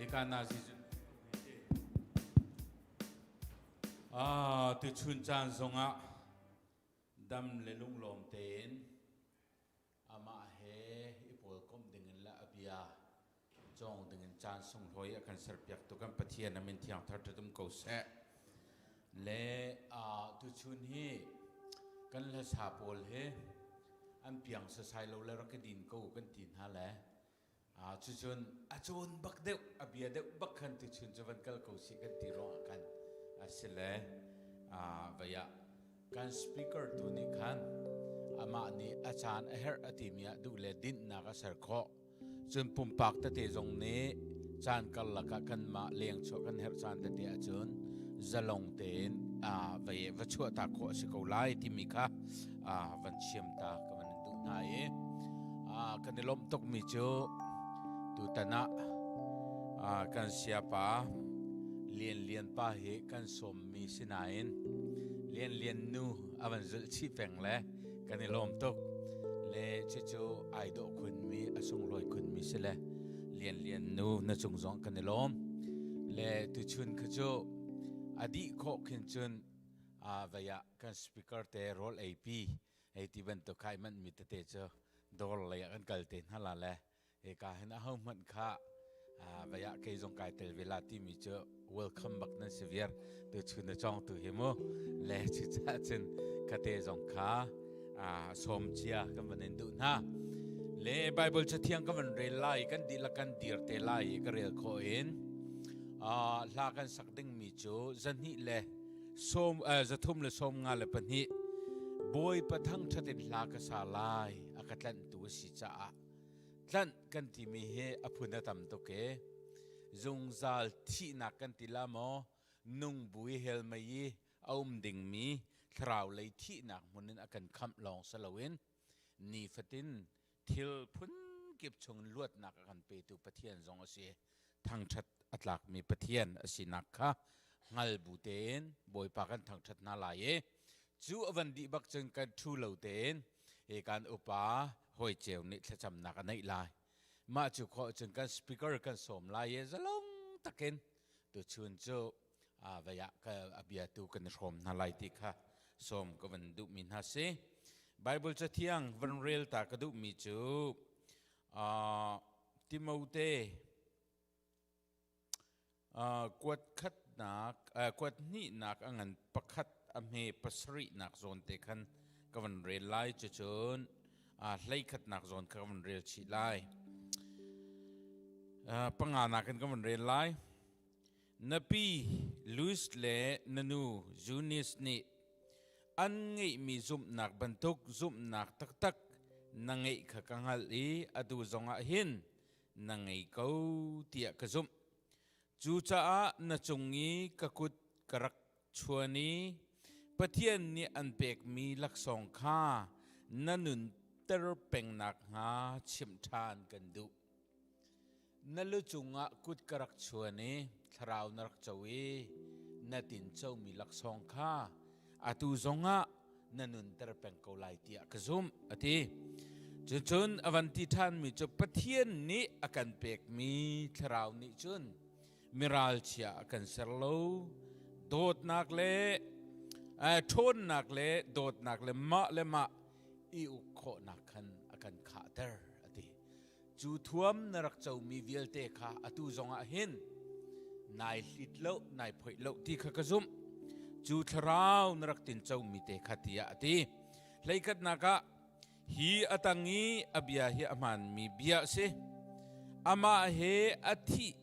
Hika nazi cun Ah, tuchun caan zongah dam le lunglawm tein amah he i pawlkomh dingin le a bia cawng dingin caan sunglawi a kan serpiaktu kan Pathian a min thiang thar ṭhatum ko seh. Le tuchun hi kan hlasa pawl hi an piang sasai lo le rak i din ko kan ti hna le cucun a cawn bak deuh a bia deuh bak khan tuchun cu van kal ko si kan ti ruangah khan a si le vei ah kan speaker tu nih khan amah nih a caan a herh a timi ah duh le dinhnak a ser khawh. Cun pumpak tete zong nih caan karlak ah kanmah leng chuah kan herh caan tete ahcun zalong tein vei va chuah ta khawh a si ko lai timi kha van chiam ta ka van in duh hna i kan i lawmh tukmi cu tutan ah kan siapa Lian Lian pa hi kan sawmmi si nain Lian Lian nu a van zulh chih peng le kan i lawm tuk le cucu ai dawh khunmi a sunglawi khunmi si le Lian Lian nu na cung zong kan i lawm le tuchun kha cu a dih khawh khin cun vei ah kan speaker te rawl eipi hei ti bantuk khai manh mi tete cu dawr lei ah kan kal te hna la le hika hin aho hmanh kha vei ah kei zong kai tel ve la timi cu welcome bak nan si viar tu chun na chong tu hi mu le cu ca cun khate zong kha sawm cia kan van in duh hna le Bible cathiang ka van rel lai kan dihlak kan dir te lai i ka rel khawh in hla kan sak ding mi cu zahnih le sawm 332 Bawipa thangṭhat in hla ka sa lai a ka tlanhtu a si caah tlanh kan timi hi a phun a tam tuk e zungzal thihnak kan ti la maw nung bui hel mei i a um dingmi thlarau lei thihnak hmun in a kan khamh lawng si loin nifatin thil phun kip chung luatnak a kan petu Pathian zong a si. Thangṭhat a tlakmi Pathian a sinak kha hngal bu tein Bawipa kan thangṭhat hna lai i cu a van dih bak cun kan ṭhu lo tein hi kan upa hawi ceu nih thlacamnak a neih lai. Mah cu khawh cun kan speaker kan sawm lai i zalong takin tuchun cu vei ah a biatu kan i hrawm hna lai ti kha sawm ka van duhmi hna si. Bible cathiang van rel ta ka duhmi cu Timote kuat khatnak kuat hnihnak a ngan pakhat a hme pasarihnak zawn te khan ka van rel lai cucun hlei khatnak zawn kha ka van rel chih lai. Panganak in ka van rel lai. Na pi Louis le na nu Eunice nih an ngeihmi zumhnak bantuk zumhnak taktak na ngeih kha ka hngalh i atu zongah hin na ngei ko tiah ka zumh. Cucaah na cung i ka kut ka rak chuan i Pathian nih an pekmi laksawng kha na nunter peng nakhnga chimh ṭhan kan duh. Na lu cungah kut ka rak chuan i thlarau na rak co i na tincomi laksawng kha atu zongah na nunter peng ko lai tiah ka zumh, a ti. Cucun a van ti ṭhanmi cu Pathian nih a kan pekmi thlarau nih cun miralchia a kan ser lo, dawtnak le ṭhawnnak le dawtnak le mah le mah i uk khawhnak khan a kan khahter, a ti. Cu thuam na rak comi vialte kha atu zongah hin nai hlit lo, nai phoih lo ti kha ka zumh. Cu thlarau na rak tin comi te kha tiah a ti. Hleikhatnak ah hi a tang i a bia hi a hmaanmi bia a si. Amah he a thih,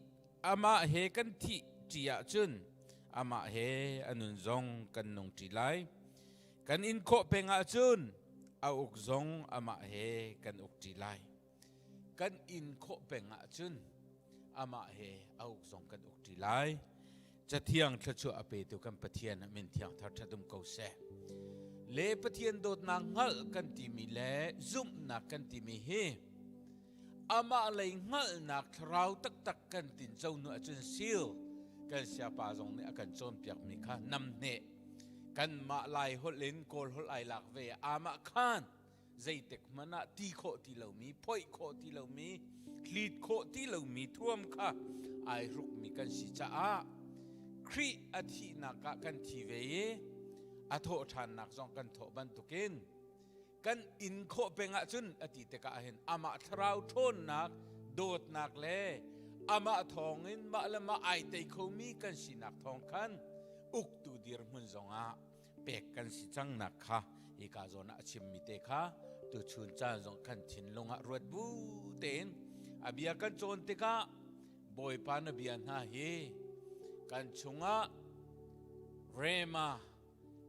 amah he kan thih ṭi ahcun amah he a nun zong kan nung ṭi lai. Kan in khawh peng ahcun a uk zong amah he kan uk ṭi lai. Kan in khawh peng ahcun amah he a uk zong kan uk ṭi lai. Cathiang thluachuah a petu kan Pathian a min thiang thar ṭhat um ko seh. Le Pathian dawtnak hngalh kan timi le zumhnak kan timi hi amah lei hngalhnak thlarau taktak kan tinco hnu ahcun sil kan siapa zong nih a kan cawnpiakmi kha namneh kanmah Lai holh in Kawl holh ai lak ve amah khan. Zeitik hmanh ah ti khawh ti lomi, phoih khawh ti lomi, hlit khawh ti lomi thuam kha ai hrukmi kan si caah Khrih a thihnak ah kan thi ve i a thawh ṭhannak zong kan thawh bantukin kan in khawh peng ahcun a ti tikah hin amah thlarau ṭhawnnak, dawtnak le amah thawngin mah le mah ai tei khomi kan sinak thawng khan uktu dirhmun zongah pek kan si cangnak kha hika zawn ah a chimmi te kha tuchun caan zong kan thinlung ah ruat bu tein a bia kan cawn tikah Bawipa na bia hna hi kan chungah rema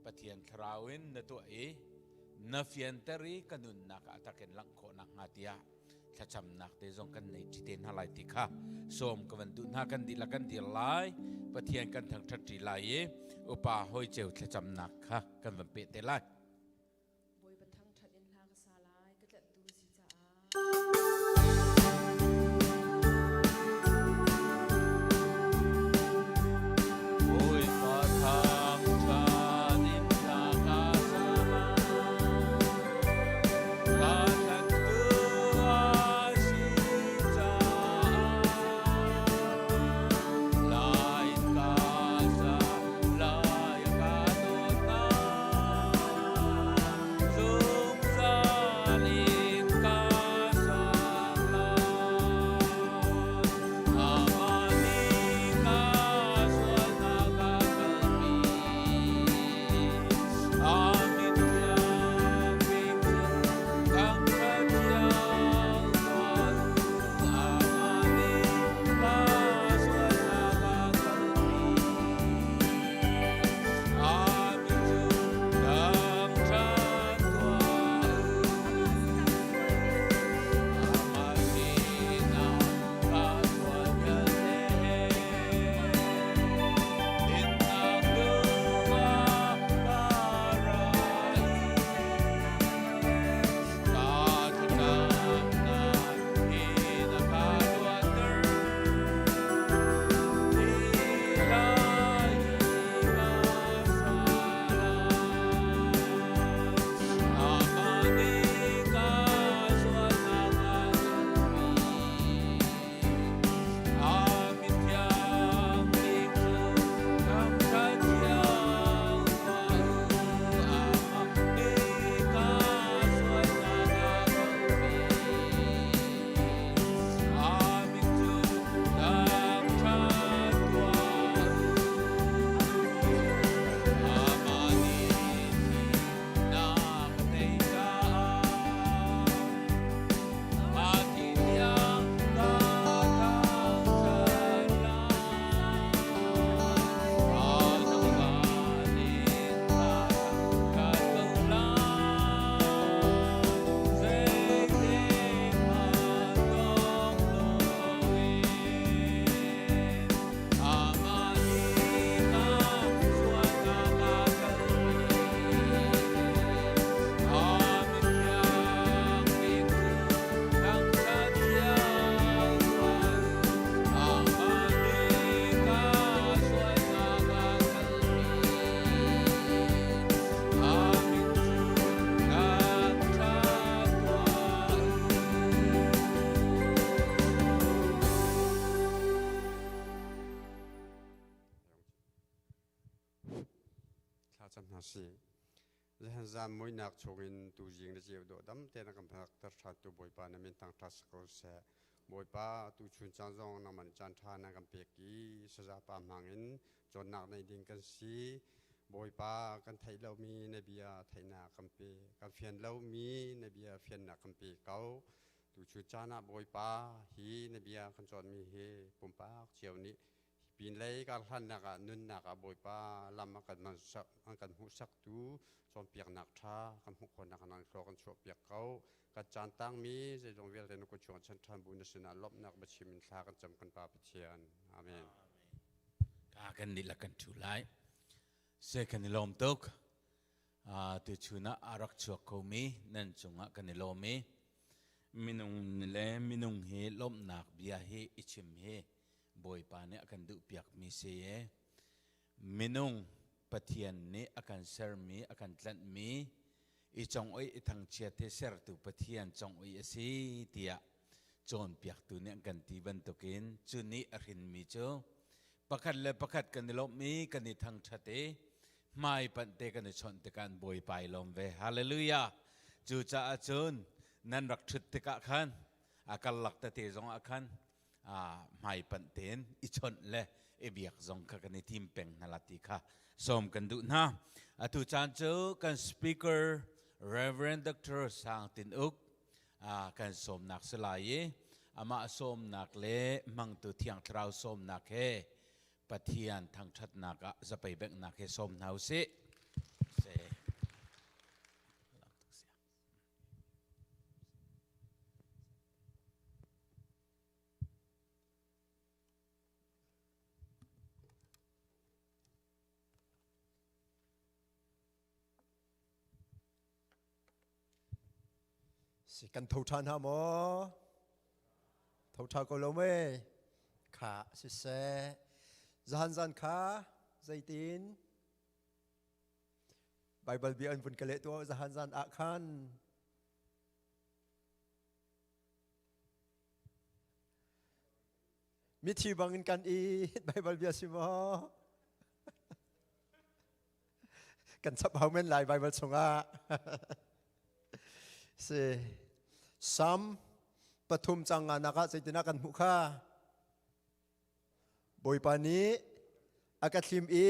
Pathian thlarau in na tuah i na fianter i ka nunnak ah takin langh khawh nakhnga tiah thlacamnak te zong kan nei ṭi te hna lai ti kha sawm ka van duh hna. Kan dihlak kan dir lai, Pathian kan thangṭhat ṭi lai i upa hawi ceu thlacamnak kha kan van peh te lai. Bawipa thangṭhat in hla ka sa lai, ka tlanhtu si caah. Bawipa thangṭhat in hla ka sa lai. Ka tlanhtu a si caah. Lai ka sa, lai ka dawtnak. Zungzal in ka sak lai. Amah nih ka sualnak a kalpi. A min thiang bik cu thangṭhat cio tuah u. Amah nih ka sualnak a kalpi. A min cu thangṭhat tuah u. Amah sinah ka sual vialte he dinnak duh ah ka ra i ka thlacamnak in a ka luatter. Hi lai hi ka sa lai. Amah nih ka sualnak a kalpi. A min thiang bik cu thangṭhat cio tuah u. Amah nih ka sualnak a kalpi. A min cu thangṭhat tuah u. Amah nih thihnak a tei caah a thi tiang ka thangṭhat lai. A zungzal in ka thangṭhat ko lai. Zeitik hmanh dong loin. Amah nih ka sualnak a kalpi. A min thiang bik cu thangṭhat cio tuah u. Amah nih ka sualnak a kalpi. A min cu thangṭhat tuah u. Thlacam hna sih. Zehan zan muinak chungin tuzing le ceu dawh dam te na kan phakter ṭhan tu Bawipa na min thangṭhat si ko seh. Bawipa tu chun caan zong nangmah nih caan ṭha na kan pek i saza pa hmang in cawnnak nei ding kan si. Bawipa kan theih lomi na bia theihnak kan pe. Kan fian lomi na bia fiannak kan pe ko. Tuchun caan ah Bawipa hi na bia kan cawnmi hi pumpak cio nih pinlei karhlannak ah nunnak ah Bawipa lam a kan sak an kan hmuhsaktu cawnpiaknak ṭha kan hmuh khawhnak nan hlawh kan chuahpiak ko. Kan caan tangmi zeizong vialte na kut chung chan ṭhan bu na sinah lawmhnak biachim in thla kan cam kan Pa Pathian. Amen. Ka kan dihlak kan ṭhu lai. Se kan i lawm tuk. Tuchun ah a rak chuak khomi nan cungah kan i lawm i minung le minung hi lawmhnak bia hi i chim hi Bawipa nih a kan duhpiakmi si i minung Pathian nih a kan sermi a kan tlanhmi. I congoih i thangchiat hi sertu Pathian congoih a si tiah cawnpiaktu nih an kan ti bantukin cu nih a hrinmi cu pakhat le pakhat kan i lawmh i kan i thangṭhat i hmai panh te kan i chawnh tikah an Bawipa i lawm ve. Hallelujah! Cucaah cun nan rak ṭhut tikah khan a karlak tete zongah khan hmai panh tein i chawnh le i biak zong kha kan i tim peng hna la ti kha sawm kan duh hna. Atu caan cu kan speaker Reverend Dr. Sang Tin Uk kan sawmnak si lai i amah sawmnak le hmangtu Thiang Thlarau sawmnak he Pathian thangṭhatnak ah zapei benghnak he sawm hna u sih. Si kan tho ṭhan ha maw? Tho ṭha ko lo mei? Kha siseh. Zahan zan kha zeitin? Baibal bia an vun ka leh tuah zahan zan ah khan. Mithi bangin kan i Baibal bia si maw? Kan chap hau men lai Baibal chungah. Si Sam pathum cang nga nak ah zeitinah kan hmuh kha? Bawipa nih a ka thlim i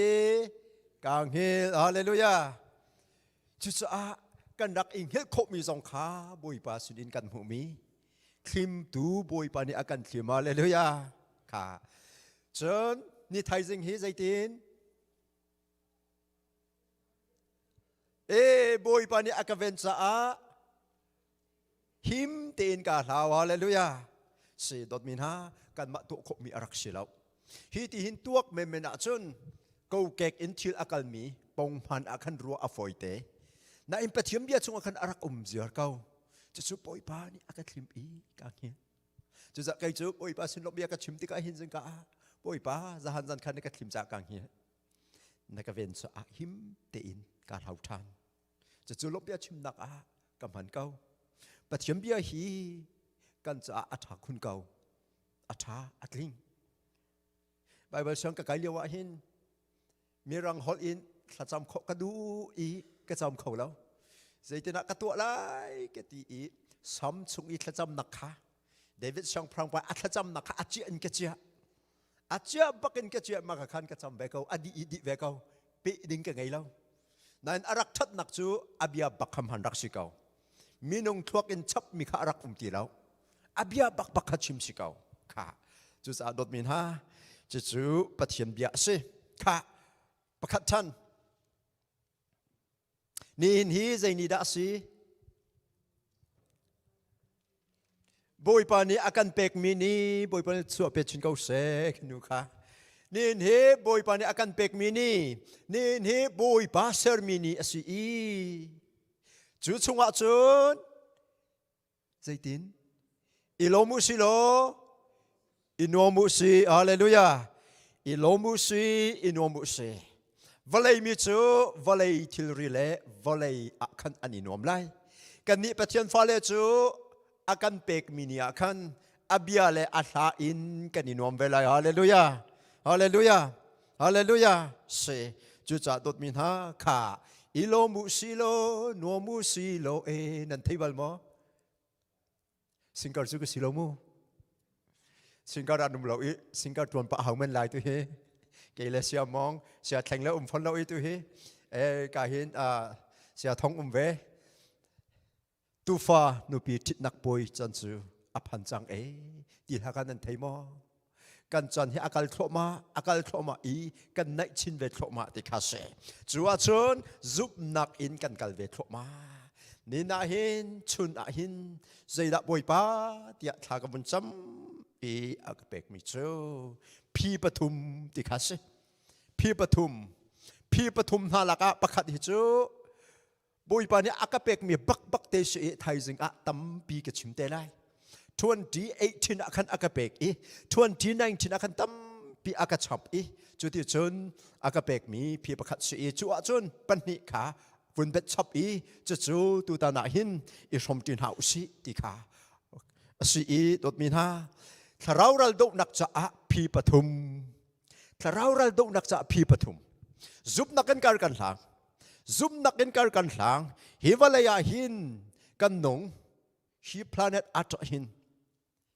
kaa hngilh. Hallelujah. Cucaah kan rak i hngilh khawhmi zong kha Bawipa sinin kan hmuhmi thlimtu Bawipa nih a kan thlim. Hallelujah. Kha. Cun ni thaizing hi zeitin? E Bawipa nih a ka ven caah him tein ka hlau. Hallelujah. Si dawtmi hna kanmah tuah khawhmi a rak si lo. Hi ti hin tuak menmen ahcun kokek in thil a kalmi ponghman ah khan ruah a fawite. Nain Pathian bia chungah khan a rak um ziar ko. Cucu Bawipa nih a ka thlim i ka hngilh. Cucaah kei cu Bawipa sin bia ka chim tikah hin zingka ah Bawipa zahan zan khan na ka thlim caah ka hngilh. Na ka ven caah him tein ka hlau ṭhan. Cucu lawmhbia chimnak ah ka hman ko. Pathian bia hi kan caah a ṭha khun ko. A ṭha, a tling. Baibal siang ka kai lio ah hin mirang holh in thlacam khawh ka duh i ka cam kho lo. Zeitinah ka tuah lai ka ti i sam chung i thlacamnak kha David siangpahrang pa a thlacamnak kha a ciah in ka ciah. A ciah bak in ka ciah ma ka khan ka cam ve ko. A dih i dih ve ko. Peh ding ka ngei lo. Nain a rak ṭhatnak cu a bia bak kha hman rak si ko. Minung thluak in chapmi kha a rak um ti lo. A bia bak bak kha chim si ko. Kha. Cucaah dawtmi hna, cucu Pathian bia a si. Kha. Pakhat ṭhan. Nihin hi zei ni dah a si? Bawipa nih a kan pekmi ni Bawipa nih chuah pe chin ko seh nu kha. Nihin hi Bawipa nih a kan pekmi ni nihin hi Bawipa sermi ni a si i cu chungah cun zeitin i lawm u si law i nuam u si hallelujah i lawm u si i nuam u si vawlei mi cu vawlei thilri le vawlei ah khan an i nuam lai kannih Pathian fale cu a kan pekmi ni ah khan a bia le a hla in kan i nuam ve lai hallelujah hallelujah hallelujah si cucaah dawtmi hna kha i lawm u si law nuam u si law e nan thei bal maw Singkar cu ka si lo mu. Singkar ah num lo i singkar tuan pah hau men lai tu hi. Kei le sia mong, sia thleng le um fon lo i tu hi. E ka hin sia thong um ve. Tufa nupi thitnak poi chan cu a phan cang e. Ti hla kan nan thei maw? Kan chan hi akal thluahmah, akal thluahmah i kan naih chin ve thluahmah ti kha si. Cu ahcun zumhnak in kan kal ve thluahmah. Ni ah hin chun ah hin zeidah Bawipa tiah thla ka vun cam i a ka pekmi cu phi pathum ti kha si. Phi pathum. Phi pathum hna lakah pakhat hi cu Bawipa nih a ka pekmi bakbak te si i thaizing ah tampi ka chim te lai. 2018 ah khan a ka pek i 2019 ah khan tampi a ka chap i cuti cun a ka pekmi phi pakhat si i cu ahcun pahnih kha. vun bet chap i cucu tutan ah hin i hrawmṭi hna usih ti kha a si i dawtmi hna thlarau ral dohnak caah phi pathum thlarau ral dohnak caah phi pathum zumhnak in kar kan hlang zumhnak in kar kan hlang hi vawlei ah hin kan nung hi planet earth ah hin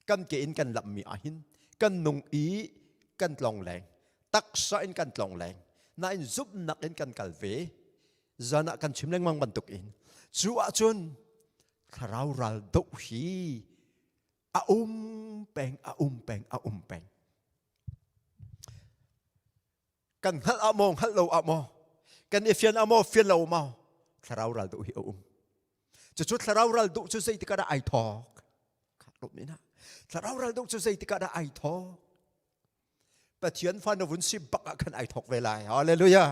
kan ke in kan lamhmi ah hin kan nung i kan tlong leng taksa in kan tlong leng nain zumhnak in kan kal ve zan ah kan chim lengmang bantuk in cu ahcun thlarau ral doh hi a um peng a um peng a um peng kan hngalh ah maw hngalh lo ah maw kan i fian ah maw fian lo maw thlarau ral doh hi a um cucu thlarau ral doh cu zeitik ah dah ai thawk thlarau ral doh cu zeitik ah dah ai thawk Pathian fa na vun si bak ah khan ai thawk ve lai hallelujah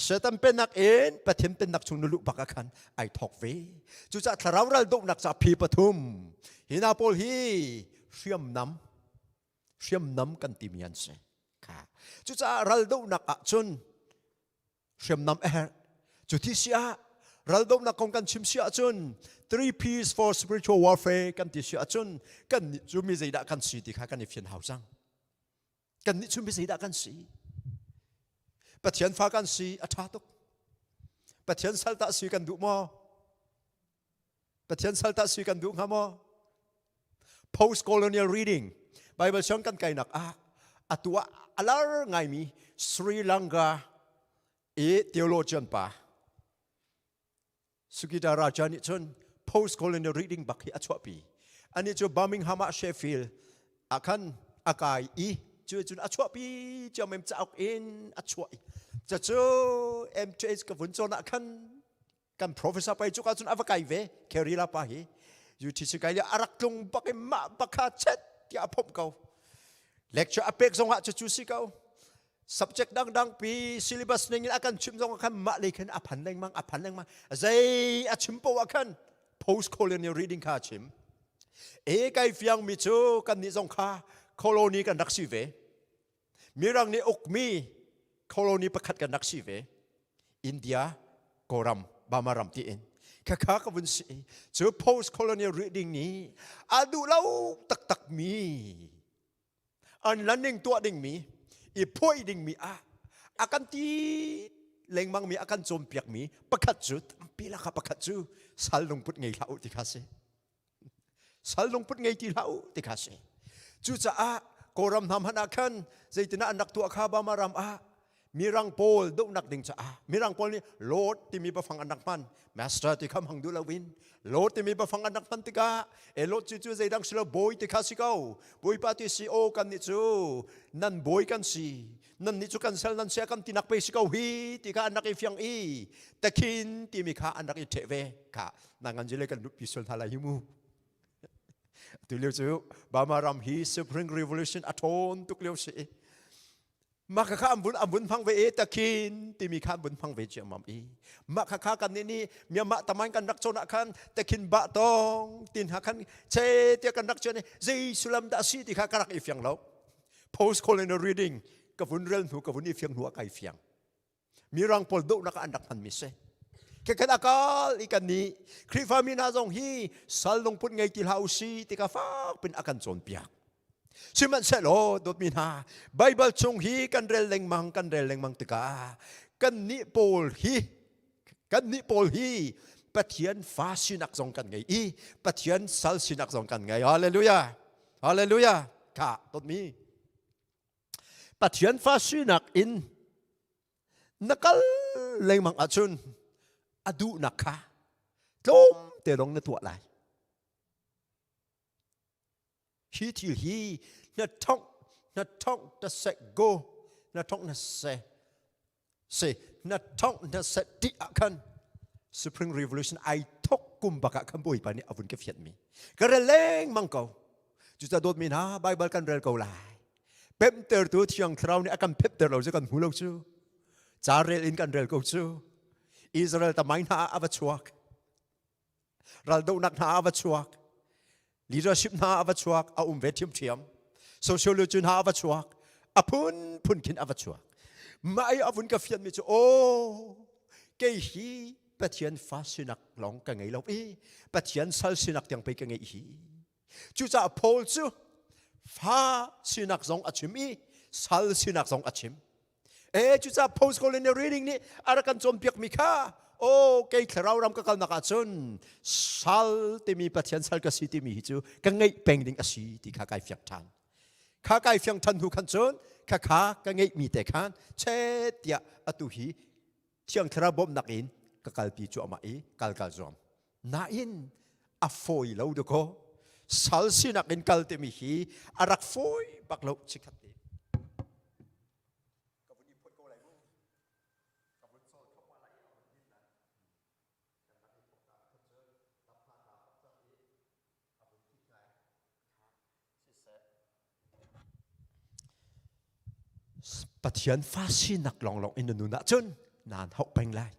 Satan pennak in Pathian pennak chung na luh bak ah khan ai thawk ve cucaah thlarau ral dohnak ca phi pathum hi hna pawl hi hriamnam hriamnam kan timi an si kha cucaah ral dohnak ah cun hriamnam a herh cu thi si ah ral dohnak kong kan chim si ahcun three P's for spiritual warfare kan ti si ahcun kan nih cu mi zeidah kan si ti kha kan i fian hau cang kan nih cu mi zeidah kan si Pathian fa kan si a ṭha tuk Pathian sal tah si kan duh maw Pathian sal tah si kan duh hnga maw? Post colonial reading Bible siang kan kainak ah atu ah a lar ngaimi Sri Lanka i theologian pa Sugita Raja nih cun post colonial reading bak hi a chuahpi. Ani cu Birmingham ah Sheffield ah khan a kai i cu cun a chuahpi ciammam cauk in a chuah i cucu MTH ka vun cawn ah khan kan professor pai cu ka cun a va kai ve Kerala pa hi UTC kai le a rak tlung bak in mah bakha chet tiah a phomh ko lecture a pek zong ah cu cu si ko subject dangdang pi syllabus ning in a kan chim zong ah khan mah lei khan a phan lengmang a phan lengmang zei a chim poah khan post colonial reading kha a chim e kai fiang mi cu kan nih zong kha colony kan rak si ve Mirang nih ukmi colony pakhat kan rak si ve. India, Kawlram, Burma ram tiin. Khakha ka vun si. Cu post colonial reading nih a duh lo taktak mi an landing tuah ding mi i phuai ding mi ah a kan ti lengmang mi a kan cawnpiak mi pakhat cu tampi lakah pakhat cu sal lungput ngei hlah u ti kha si. Sal lungput ngei ti hlah u ti kha si. Cucaah Kawlram hna hmanh ah khan zeitinah an rak tuah kha Burma ram ah Mirang pawl dohnak ding caah Mirang pawl nih Lord timi biafang an rak hman Master ti kha hmang duh loin Lord timi biafang an rak hman tikah e Lord cu cu zeidang si lo bawi ti kha si ko Bawipa ti si o kan nih cu nan bawi kan si nan nih cu kan sal nan sia kan tinak pe si ko hi ti kha an rak i fiang i takhin timi kha an rak i ṭheh ve kha nangan jile kan luhpi sual hna lai hi mu tu lio cu Burma ram hi Spring Revolution a ṭhawn tuk lio si mah kha an vun an vun hmang ve e takhin timi kha an vun hmang ve ciammam i mah kha kha kan nih nih Myanmar taman kan rak cawn ah khan takhin ba tong tin ha khan che tiah kan rak cawn i zei sulam dah si ti kha ka rak i fiang lo post colonial reading ka vun rel hnu ka vun i fiang hnu ah kai fiang Mirang pawl dohnak ah an rak hmanmi si. Kekhat akal i kan nih Khrihfa mi hna zong hi sal lungput ngei ti hlah u si ti ka fak pin a kan cawnpiak. Sihmanhsehlaw dawtmi hna Bible chung hi kan rel lengmang kan rel lengmang tikah kan nih pawl hi kan nih pawl hi Pathian fa sinak zong kan ngei i Pathian sal sinak zong kan ngei. Hallelujah. Hallelujah. Kha dawtmi Pathian fa sinak in na kal lengmang ahcun a duhnak kha tlawm te lawng na tuah lai. Hi thil hi na thongh na thongh ta sek go na thongh na se se na thongh na se ti ah khan Supreme Revolution ai thok kum bak ah khan Bawipa nih a vun ka fiat mi ka rel lengmang ko cucaah dawtmi hna Bible kan rel ko lai pemhtertu Thiang Thlarau nih a kan phepter lo cu kan hmu lo cu ca rel in kan rel ko cu Israel tamai hna ah a va chuak raldohnak hna ah a va chuak leadership hna ah a va chuak a um ve ṭhiamṭhiam sociology hna a va chuak a phunphun khin a va chuak mah i a vun ka fianmi cu aw kei hi. Pathian fa sinak lawng ka ngei lo i Pathian sal sinak tiang pei ka ngeih hi. Cucaah Paul cu fa sinak zong a chim i sal sinak zong a chim. E cucaah postcolonial reading nih a rak kan cawnpiakmi kha o kei thlarau ram ka kalnak ahcun sal timi Pathian sal ka si timi hi cu ka ngeih peng ding a si ti kha kai fiang ṭhan. Kha kai fiang ṭhan hnu khan cun kha kha ka ngeihmi te khan chet tiah atu hi Thiang Thlarau bawmhnak in ka kalpi cuahmah i kal kal zuam. Nain a fawi lo dakaw. Sal sinak in kal timi hi a rak fawi bak lo chikhat te. Ka vun i phot ko lai mu. Ka vun cawl thawk lai i a vun din lai. Kan rak i thawk ta khan cun dap hna ta bak cang i a vun kik ngai. Pathian fa sinak lawnglawng in na nun ahcun naan hauh peng lai.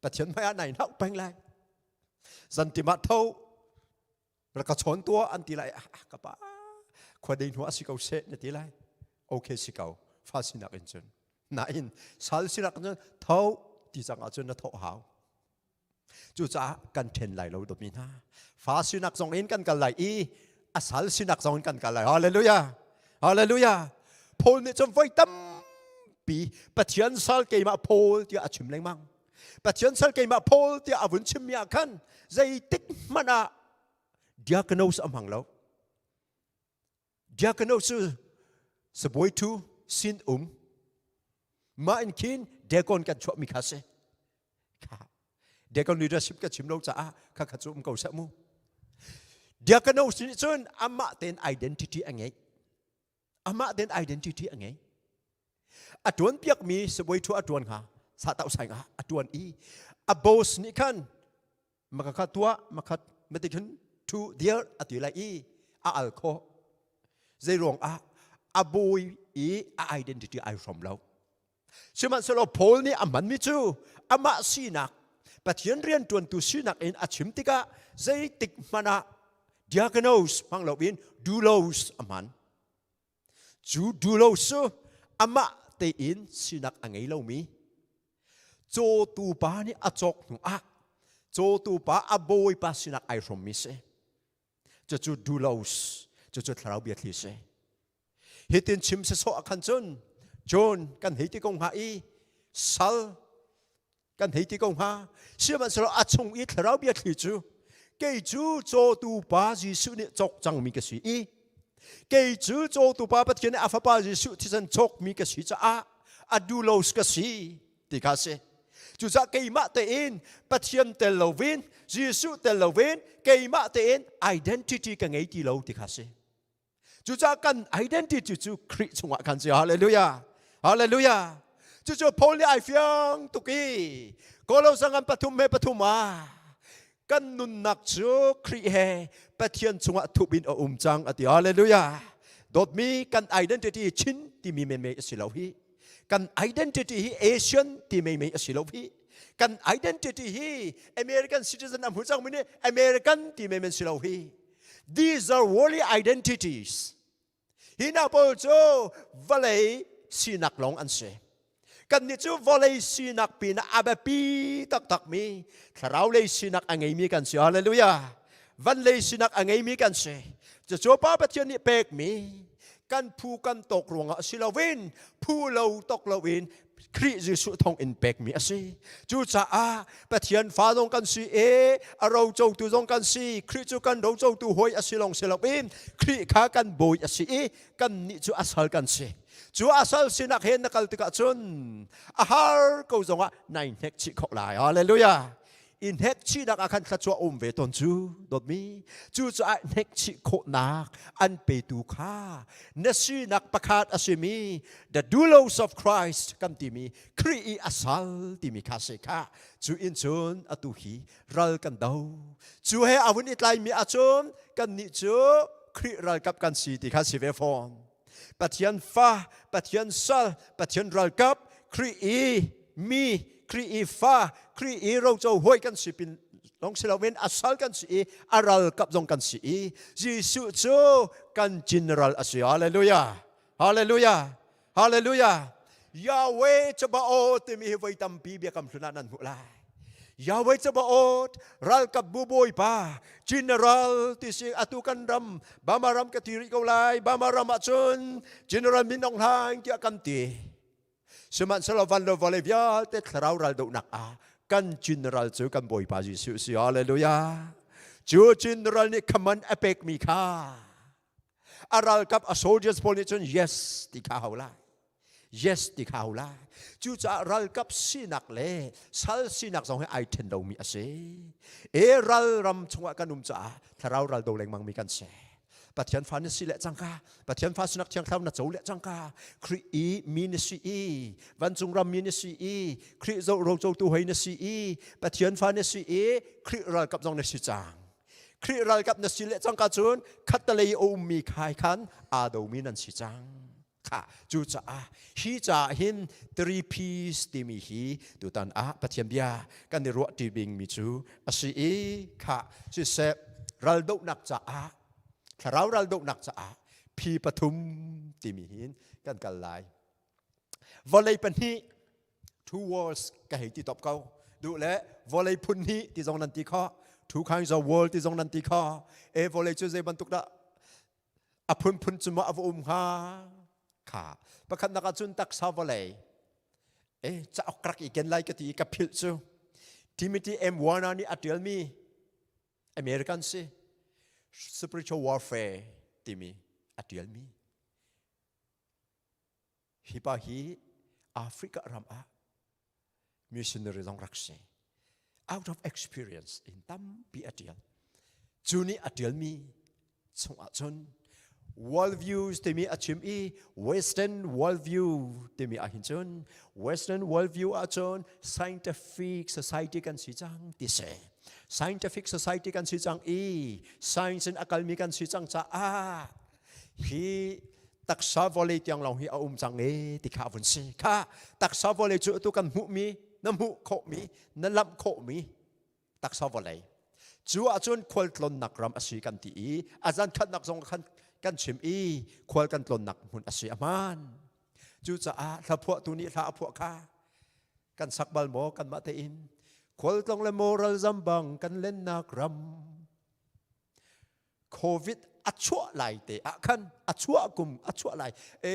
Pathian hmai ah nai hauh peng lai. Zantim ah tho rak ka chawn tua an ti lai. Ah, ka pa khua dei hnu ah si ko seh na ti lai. Okay si ko fa sinak in cun. Nain sal sinak in cun tho ti cang ahcun na thawh hau. Cucaah kan ṭhen lai lo dawtmi hna. Fa sinak zong in kan kal lai i a sal sinak zong in kan kal lai. Hallelujah! Hallelujah! Paul nih cun voi tampi Pathian sal keimah Paul tiah a chim lengmang. Pathian sal keimah Paul tiah a vun chimmi ah khan zeitik hmanh ah diakonos a hmang lo. Diakonos cu sabawi thu sin um mah in khin deacon kan chuahmi kha si. Kha deacon leadership ka chim lo caah kha kha cu um ko seh mu. Diakonos nih cun amah tein identity a ngei. Amah tein identity a ngei. A tuan piakmi sabawi thu a tuan hnga sa tau sai nga a tuan i a boss nih khan maka kha tuah makhat mati khin thu dir a ti lai i a al kho zei ruang ah a bawi i a identity ai hrom lo sihmanhsehlaw Paul nih a hmanmi cu amah sinak Pathian riantuantu sinak in a chim tikah zeitik hmanh ah diakonos hmang loin doulos a hman Cu dulos cu amah tein sinak a ngei lomi cawtu pa nih a cawk hnu ah cawtu pa a bawipa sinak ai hrawmmi si. Cucu dulos, cucu thlarau biathli si. Hitin chim sasawh ah khan cun John kan hei ti ko hnga i sal kan hei ti ko hnga sihmanhsehlaw a chung i thlarau biathli cu kei cu cawtu pa Jesuh nih cawk cangmi ka si i kei cu cawtu pa Pathian nih a fapa Jesuh thisen cawkmi ka si caah a dulos ka si ti kha si cucaah keimah tein Pathian tel loin Jesuh tel loin keimah tein identity ka ngei ti lo ti kha si Cucaah kan identity cu Khrih chungah khan si. Hallelujah. Hallelujah. Cucu Paul nih ai fiang tuk i Kolosa ngan 3:3 ah kan nunnak cu Khrih he Pathian chungah thup in a um cang a ti. Hallelujah. Dawtmi kan identity Chin timi menmei a si lo hi. Kan identity hi Asian ti menmei a si lo hi. Kan identity hi American citizen a hmu cangmi nih American ti menmen si lo hi. These are worldly identities. Hi hna pawl cu vawlei sinak lawng an si. Kannih cu vawlei sinak pinah a biapi taktakmi thlarau lei sinak a ngeimi kan si. Hallelujah. Van lei sinak a ngeimi kan si. Cucu Pa Pathian nih pekmi kan phu kan tawk ruangah si loin phu lo tok loin Khrih Jesuh thawng in pekmi a si. Cucaah Pathian fa zong kan si i a rocotu zong kan si. Khrih cu kan rocotu hawi a si lawng si loin Khrih kha kan bawi a si i kannih cu a sal kan si. Cu a sal sinak he na kal tikah cun a har ko zongah nai hnek chih khawh lai. Hallelujah. I hnekchihnak ah khan thluachuah um ve tawn cu dawtmi cucaah hnekchih khawhnak an petu kha na sinak pakhat a simi the doulos of Christ kan timi Khrih i a sal timi kha si kha cu in cun atu hi ral kan do cu he a vun i tlaimi ahcun kannih cu Khrih ralkap kan si ti kha si ve fawn Pathian fa, Pathian sal, Pathian ralkap, Khrih i mi, Khrih i fa, Khrih i roco hawi kan si pin lawng si loin a sal kan si i a ralkap zong kan si i Jesuh cu kan general a si. Hallelujah. Hallelujah. Hallelujah. Yahweh Chabaoth timi hi voi tampi biakam hlun ah nan hmuh lai. Yahweh Tsabaoth, ralkap bu bawipa, general ti si atu kan ram, Bama ram ka ti rih ko lai, Bama ram ahcun General Min Aung Hlaing tiah kan ti. Sihmanhsehlaw van le vawlei vialte thlarau raldohnak ah kan general cu kan Bawipa Jesuh si. Hallelujah. Cu general nih command a pekmi kha a ralkap a soldiers pawl nih cun yes ti kha hau lai. Yes ti kha hau lai. Cucaah ralkap sinak le sal sinak zong hi ai ṭhen lomi a si. E ral ram chungah kan um caah thlarau ral do lengmang mi kan si. Pathian fa na si le cangka, Pathian fa sinak thiang thlarau na co le cangka, Khrih i mi na si i, vancung ram mi na si i, Khrih zo rocotu hoi na si i, Pathian fa na si i, Khrih ralkap zong na si cang. Khrih ralkap na si le cangka cun khattalei a ummi khai khan aa domi nan si cang. Kha cucaah hi caah hin three P's timi hi tutan ah Pathian bia kan i ruah ṭi bingmi cu a si i kha siseh raldohnak caah thlarau raldohnak caah phi pathum timi hin kan kal lai. Vawlei pahnih two worlds ka hei ti top ko duh le vawlei phun hnih ti zong nan ti kho two kinds of world ti zong nan ti kho e vawlei cu zei bantuk dah A phunphun cu maw a va um hnga? Kha pakhatnak ah cun taksa vawlei e cauk ka rak i ken lai ka ti i ka philh cu Timothy M. Warner nih a ṭialmi American si spiritual warfare timi a ṭialmi hi pa hi Africa ram ah missionary zong rak si out of experience in tampi a ṭial cu nih a ṭialmi chungah cun worldviews timi a chim i western worldview timi ah hin cun western worldview ahcun scientific society kan si cang ti si scientific society kan si cang i science in a kalmi kan si cang caah hi taksa vawlei tiang lawng hi a um cang e ti kha a vun si kha taksa vawlei cu atu kan hmuhmi na hmuh khawhmi na lamh khawhmi taksa vawlei cu ahcun khualtlawnnak ram a si kan ti i a zan khatnak zong khan kan chim i khual kan tlawnnak hmun a si a hmaan cucaah hlaphuahtu nih hla a phuah kha kan sak bal maw kanmah tein khualtlong le moral zambang kan lennak ram COVID a chuah lai te ah khan a chuah kum a chuah lai e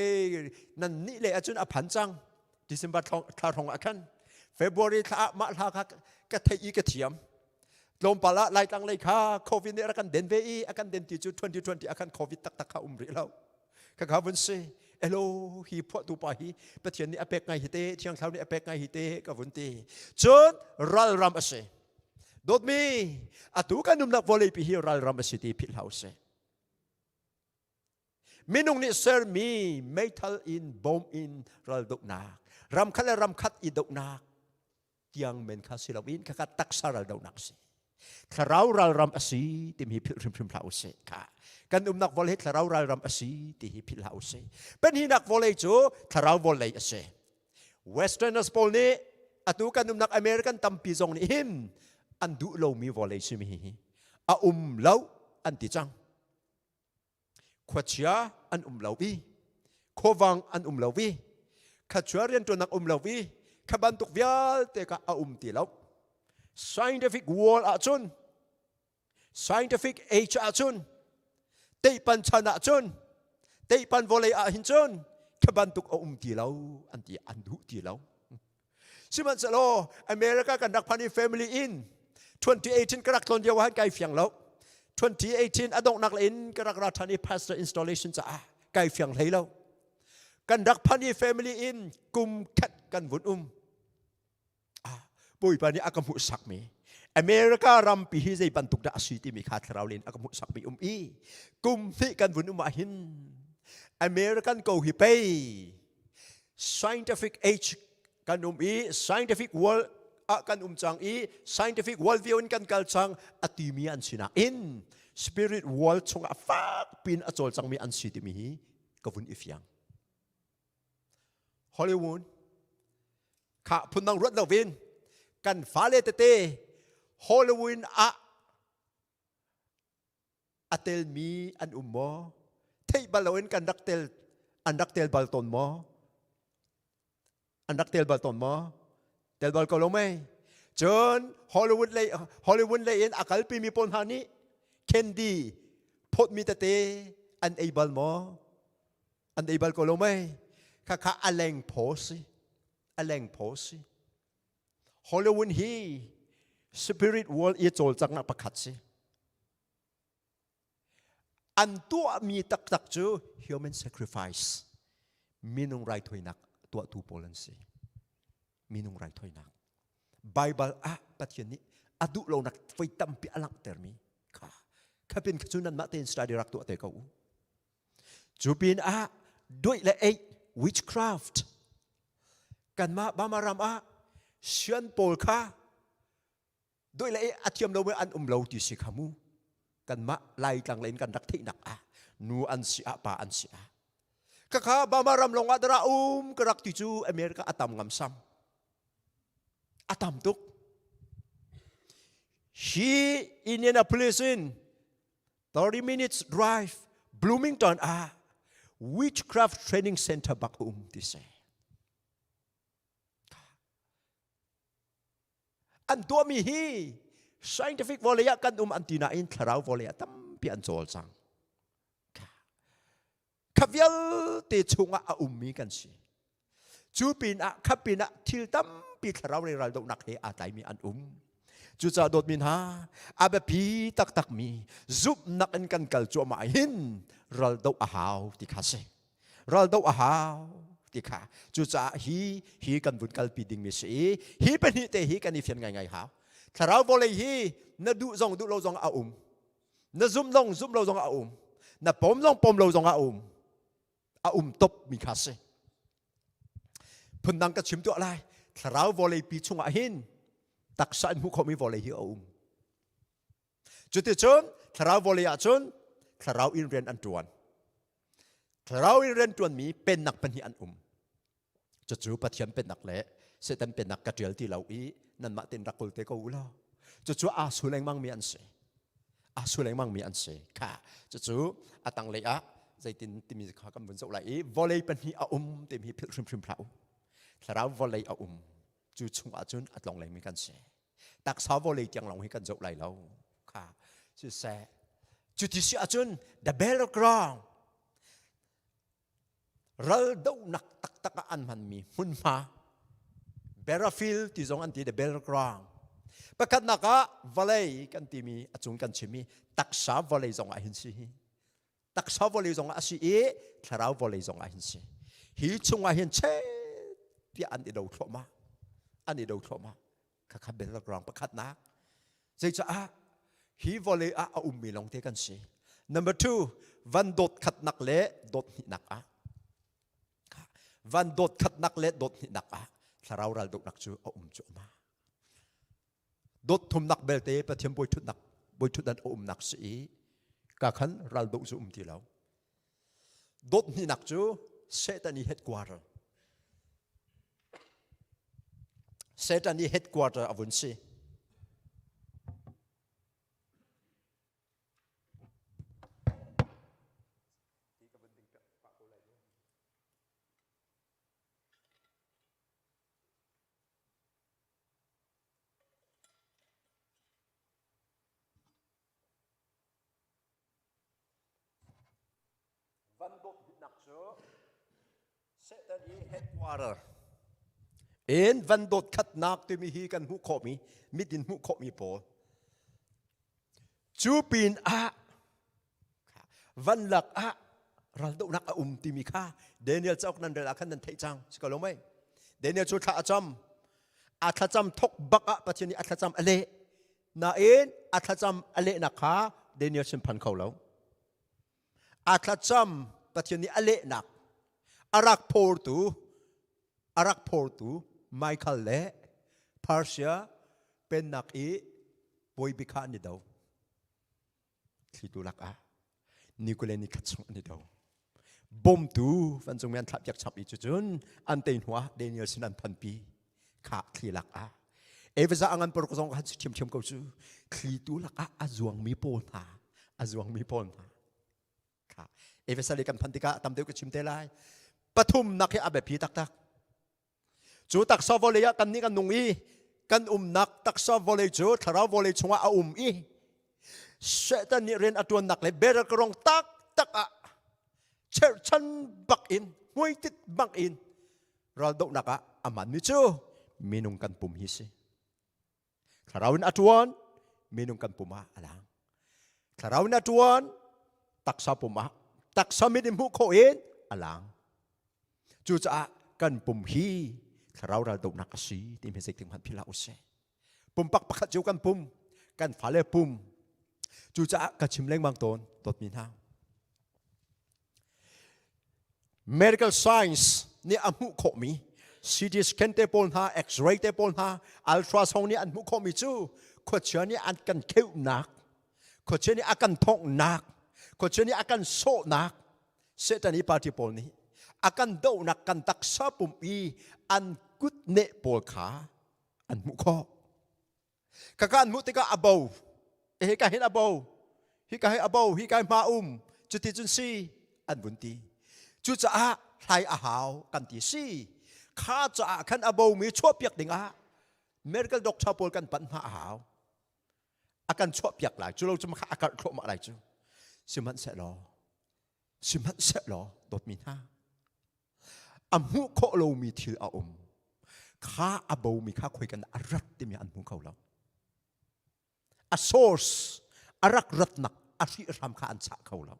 nan nih le ahcun a phan cang December thla hrawng ah khan February thla ah mah hla kha ka theih i ka thiam tlawmpal ah laitlang lei kha COVID nih a kan den ve i a kan den ti cu 2020 ah khan COVID taktak kha um rih lo kha kha vun si elo hi phuahtu pa hi Pathian nih a pek ngai hi te Thiang Thlarau nih a pek ngai hi te ka vun ti cun ralram a si Dawtmi, atu kan umnak vawleipi hi ralram a si ti philh hlah usih. Minung nih sermi meithal in bom in raldohnak, ramkhat le ramkhat i dohnak tiang men kha si loin khakha taksa raldohnak a si. Thlarau ralram a si timi hi philh hrimhrim hlah usih. Kha kan umnak vawlei hi thlarau ralram a si ti hi philh hlah usih. Pahnihnak vawlei cu thlarau vawlei a si. Westerners pawl nih atu kan umnak American tampi zong nih hin an duh lomi vawlei simi hi a um lo an ti cang. Khuachia an um lo i khuavang an um lo i khuachia rianṭuannak um lo i kha bantuk vialte kha a um ti lo. Scientific world ahcun scientific age ahcun teihpan chan ahcun teihpan vawlei ah hin cun kha bantuk a um ti lo an ti an duh ti lo sihmanhsehlaw America kan rak phan i family in 2018 ka rak tlawn lio ah kai fiang lo 2018 a donghnak in ka rak ra than i pastor installation caah kai fiang hlei lo kan rak phan i family in kum khat kan vun um Bawipa nih a ka hmuhsakmi America rampi hi zei bantuk dah a si timi kha thlarau len a ka hmuhsakmi um i kum hnih kan vun um ah hin American ko hi pei scientific age kan um i scientific world ah kan um cang i scientific world view in kan kal cang a timi an sinak in spirit world chungah fak pin a cawlcangmi an si timi hi ka vun i fiang Hollywood kha phundang ruat lo in kan fale tete Hollywood ah a telmi an um maw theih bal loin kan rak tel an rak tel bal tawn maw an rak tel bal tawn maw tel bal ko lo mei. Cun Hollywood lei Hollywood lei in a kalpi mi pawl hna nih candy phawtmi tete an ei bal maw? An ei bal ko lo mei? Khakha a leng phaw si. A leng phaw si. Hollywood hi spirit world i cawlcanghnak pakhat si. An tuahmi taktak cu human sacrifice, minung raithawinak tuahtu pawl an si. Minung raithawinak. Bible ah Pathian nih a duh lonak voi tampi a langhtermi kha khapin kha cu nanmah tein study rak tuah te ko u. Cu pin ah duih le eih witchcraft kanmah Bama ram ah sian pawl kha doi le a thiam lo an um lo ti si kha mu kanmah laitlang lein kan rak theihnak ah nu an si ah pa an si ah khakha Bama ram lawng ah dara um ka rak ti cu America a tam ngam sam a tam tuk hi Indianapolis in 30 minutes drive Bloomington ah witchcraft training center bak um ti si An tuahmi hi scientific vawlei ah kan um an ti nain thlarau vawlei ah tampi an cawlcang. Kha vialte chungah a ummi kan si. Cu pinah kha pinah thil tampi thlarau lei raldohnak he aa tlaimi an um. Cucaah dawtmi hna, a biapi taktakmi zumhnak in kan kal cuahmah hin raldoh a hau ti kha si. Raldoh a hau ti kha. Cucaah hi hi kan vun kalpi dingmi si i hi pahnih te hi kan i fian ngaingai hau. Thlarau vawlei hi na duh zong duh lo zong a um. Na zumh zong zumh lo zong a um. Na pom zong pom lo zong a um. A um top mi kha si. Phundang ka chim tuah lai. Thlarau vawlei pi chungah hin taksa in hmuh khawhmi vawlei hi a um. Cuticun thlarau vawlei ahcun thlarau in rian an ṭuan. Thlarau in rian ṭuanmi pennak pahnih an um. Cucu Pathian pennak le Satan pennak ka ṭial ti lo i nanmah tein rak kawl te ko u law. Cucu aa su lengmangmi an si. Aa su lengmangmi an si. Kha cucu a tanglei ah zeitin timi kha kan vun zoh lai i vawlei pahnih a um timi hi philh hrimhrim hlah u. Thlarau vawlei a um. Cu chung ahcun a tlong lengmi kan si. Taksa vawlei tiang lawng hi kan zoh lai lo. Kha siseh cuti si ahcun the battleground ral dohnak taktak ah an hmanmi hmunhma battlefield ti zong an ti the battleground pakhatnak ah vawlei kan timi a cung kan chimmi taksa vawlei zong ah hin si hi taksa vawlei zong ah a si i thlarau vawlei zong ah hin si hi chungah hin che tiah an i do thluahmah an i do thluahmah khakha battleground pakhatnak zeicaah hi vawlei ah a ummi lawngte kan si number two van dawt khatnak le dawt hnihnak ah van dawt khatnak le dawt hnihnak ah thlarau ral dohnak cu a um cuahmah Dawt thumnak belte Pathian bawi ṭhutnak bawi ṭhutdan a umnak si i ka khan ral doh cu um ti lo. Dawt hnihnak cu Satan i headquarter. Satan i headquarter a vun si. Van dawt biknak cu Satan i headquarter in van dawt khatnak timi hi kan hmuh khawhmi mit in hmuh khawhmi pawl cu pin ah van lak ah raldohnak a um timi kha Daniel cauk nan rel ah khan nan theih cang si ko lo mei Daniel cu thla a cam a thlacam thok bak ah Pathian nih a thlacam a leh nain a thlacam a lehnak kha Daniel sin phan kho lo a thlacam Pathian nih a lehnak a rak phortu a rak phortu Michael le Persia pennak i bawi bik kha an i do thlitu lakah ni kul le ni khat chung an i do bawmtu vancungmi an thlahpiak chap i cucun an tei hnuah Daniel sin an phanpi kha thli lakah Eveza angan paruk zong khan si ṭhiamṭhiam ko cu thlitu lakah a zuangmi pawl hna a zuangmi pawl hna kha Efesa lei kan phan tikah tam deuh ka chim te lai pathumnak hi a biapi taktak cu taksa vawlei ah kannih kan nung i. kan umnak taksa vawlei cu thlarau vawlei chungah a um i Satan nih rian a ṭuannak le battleground taktak ah cherhchan bak in hmuitit bak in raldohnak ah a hmanmi cu minung kan pum hi si. Thlarau in a ṭuan, minung kan pum ah a lang. Thlarau in a ṭuan, taksa pum ah taksa mit in hmuh khawh in a lang. Cucaah kan pum hi thlarau raldohnak a si timi zeitik hmanh philh hlah usih. Pumpak pakhat cio kan pum, kan fale pum. Cucaah ka chim lengmang tawn, dawtmi hna. Medical science nih a hmuh khawhmi CT scan te pawl hna, X-ray te pawl hna, ultrasound nih an hmuh khawhmi cu khuachia nih an kan kheuhnak, khuachia nih a kan thonghnak, khuachia nih a kan sawhnak, Satan i party pawl nih a kan dohnak kan taksa pum i an kutneh pawl kha an hmuh khawh. Kaka an hmuh tikah a bo. Hika hin a bo. Hika hi a bo. Hika hi hma um. Cuti cun si an vun ti. Cucaah hlai a hau kan ti si. Kha caah khan a bomi chuahpiak dingah medical doctor pawl kan panh hna a hau. A kan chuahpiak lai. Cu lo cu kha a karh thluahmah lai cu. Sihmanhsehlaw sihmanhsehlaw dawtmi hna a hmuh khawh lomi thil a um kha a bomi kha khoi kan a rat timi an hmu kho lo a source a rak ratnak a hrihhram kha an chah kho lo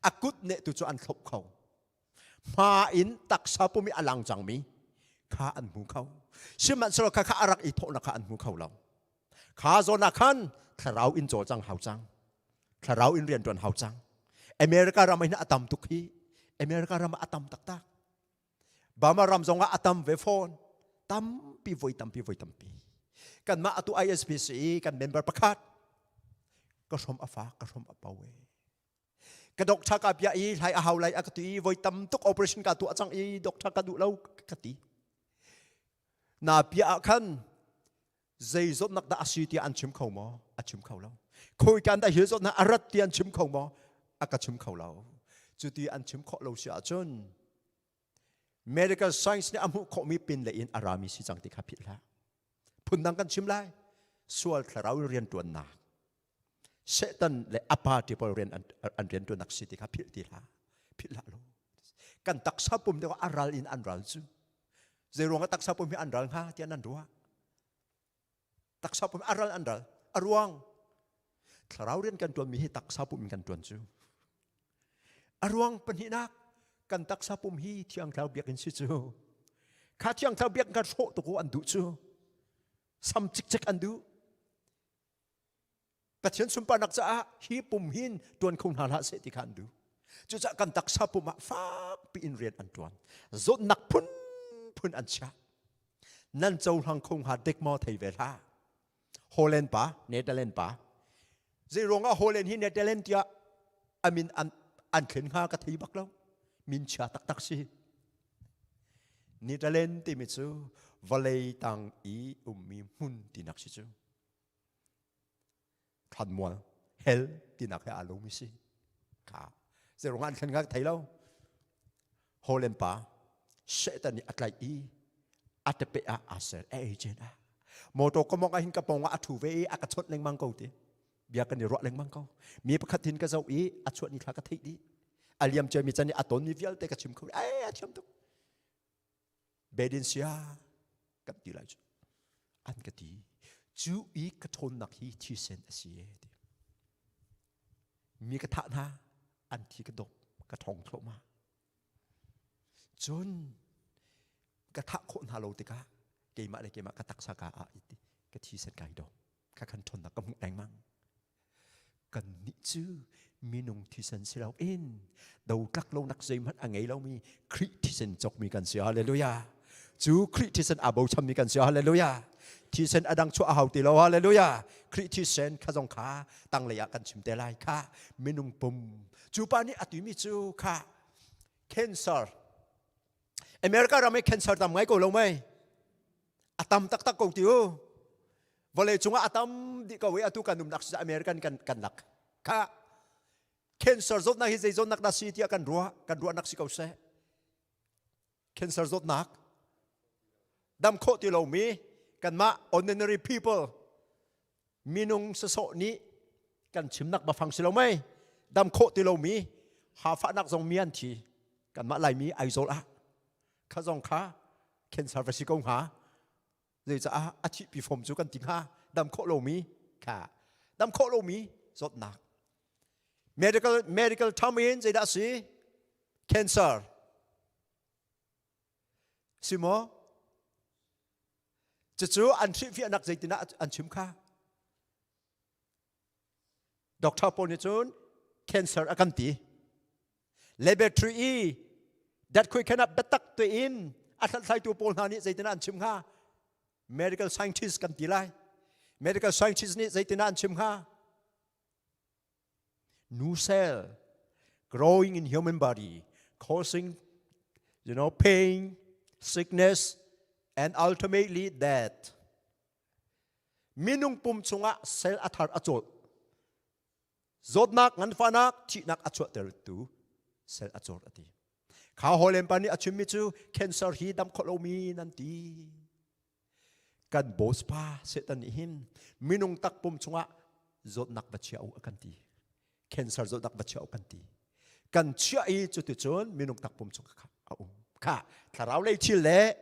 a kut ne tu cu an thlop kho hma in taksa pumi a lang cangmi kha an hmu kho sihmanhsehlaw kha kha a rak i thawhnak kha an hmu kho lo Kha zawn ah khan thlarau in cawlcang hau cang. Thlarau in rian ṭuan hau cang. America ram hin a tam tuk hi. America ram ah a tam taktak. Burma ram zong ah a tam ve fawn. Tampi voi tampi voi tampi. Kanmah atu ISPC i kan member pakhat ka hrom a fak ka hrom a pau e. Ka doctor ka bia i hlai a hau lai a ka ti i voi tam tuk operation ka tuah cang i doctor ka duh lo ka ti. Na bia ah khan zei zawtnak dah a si tiah an chim kho maw? A chim kho lo. Khoikan dah hi zawtnak a rat ti an chim kho maw? A ka chim kho lo. Cuti an chim khawh lo si ahcun medical science nih a hmuh khawhmi pin le in a rami si cang ti kha philh hlah. Phundang kan chim lai. Sual thlarau rianṭuannak Satan le a party pawl rian an rianṭuannak si ti kha philh ti hlah. Philh hlah lo. Kan taksa pum deuh a ral in an ral cu. Zei ruang ah taksa pum hi an ral hnga tiah nan ruah? Taksa pum a ral an ral. A ruang thlarau rian kan ṭuanmi hi taksa pum in kan ṭuan cu. A ruang pahnihnak kan taksa pum hi thiang thlarau biakinn si cu. Kha thiang thlarau biakinn kha hrawh tuk an duh cu. Sam cikcek an duh. Pathian sunparnak caah hi pum hin ṭuan kho hna hlah seh ti kha an duh. Cucaah kan taksa pum ah fakpi in rian an ṭuan. Zawtnak phunphun an chiah. Nan cohlang kho hnga dek maw thei ve hlah. Holland pa, Netherlands pa. Zei ruangah Holland hi Netherlands tiah amin an, an thlen hnga ka thei bak lo. Min chia taktak si. Netherlands timi cu vawlei tang i ummi hmun tinak si cu. Thlanmual hell tinak he aa lomi si. Ka zeirung an thlen ka thei lo. Holland pa Satan nih a tlaih i a tepe ah aa ser a agent ah. Motor ka mong ah hin ka pong ah a thu ve i a ka chawt lengmang ko ti. Bia kan i ruah lengmang ko. Mi pakhat hin ka zoh i a chuah ni thla ka theih dih. A liam cia mi can i a ton mi vialte ka chim kho. Ai a thiam tuk. Bedin sia kan ti lai cu an ka ti cu i ka ṭhawnnak hi thisen a si e ti mi ka thah hna an thi ka dawp ka ṭhawng thluahmah cun ka thah khawh hna lo tikah keimah le keimah ka taksa ka ah i ka thisen kai dawp kha khan ṭhawnnak ka hmuh lengmang Kannih cu minung thisen si loin dotlak lonak zeihmanh a ngei lomi Khrih thisen cawkmi kan si. Hallelujah. Cu Khrih thisen aa bochanmi kan si. Hallelujah. Thisen a dang chuah a hau ti lo. Hallelujah. Khrih thisen kha zong kha tanglei ah kan chim te lai kha minung pum. Cu pa nih a timi cu kha cancer. America ram i cancer tam ngai ko lo mei? A tam taktak ko ti u. Vawlei cungah a tam dih ko i atu kan umnak si American kan kan lak. Kha cancer zawtnak hi zei zawtnak dah si tiah kan ruah kan ruahnak si ko seh. Cancer zawtnak dam khawh ti lomi. Kanmah ordinary people minung sasawh nih kan chimnak bafang si lo mei dam khawh ti lomi hafahnak zong mi an thi. Kanmah Laimi Aizawl ah kha zong kha cancer va si ko hnga. Zeicah a thihpi fom cu kan ti hnga? Dam khawh lomi kha dam khawh lomi zawtnak. Medical term in zeidah si? Cancer. Si maw? Cucu an hrilhfiahnak zeitinah an chim kha? Doctor pawl nih cun cancer a kan ti. Laboratory i datkhoi khan ah biatak tein a hlathlaitu pawl hna nih zeitinah an chim hnga? Medical scientist kan ti lai. Medical scientist nih zeitinah an chim hnga? New cell growing in human body causing pain, sickness and ultimately death. Minung pum chungah cell a thar a cawl. Zawtnak, nganfahnak, thihnak a chuahtertu cell a cawl a ti. Kha Holland pa nih a chimmi cu cancer hi dam khawh lomi nan ti. Kan boss pa Satan nih hin minung takpum chungah zawtnak va chia u a kan ti. Cancer zawtnak va chia u kan ti. Kan chiah i cuticun minung takpum chungah a um. Kha thlarau lei thil le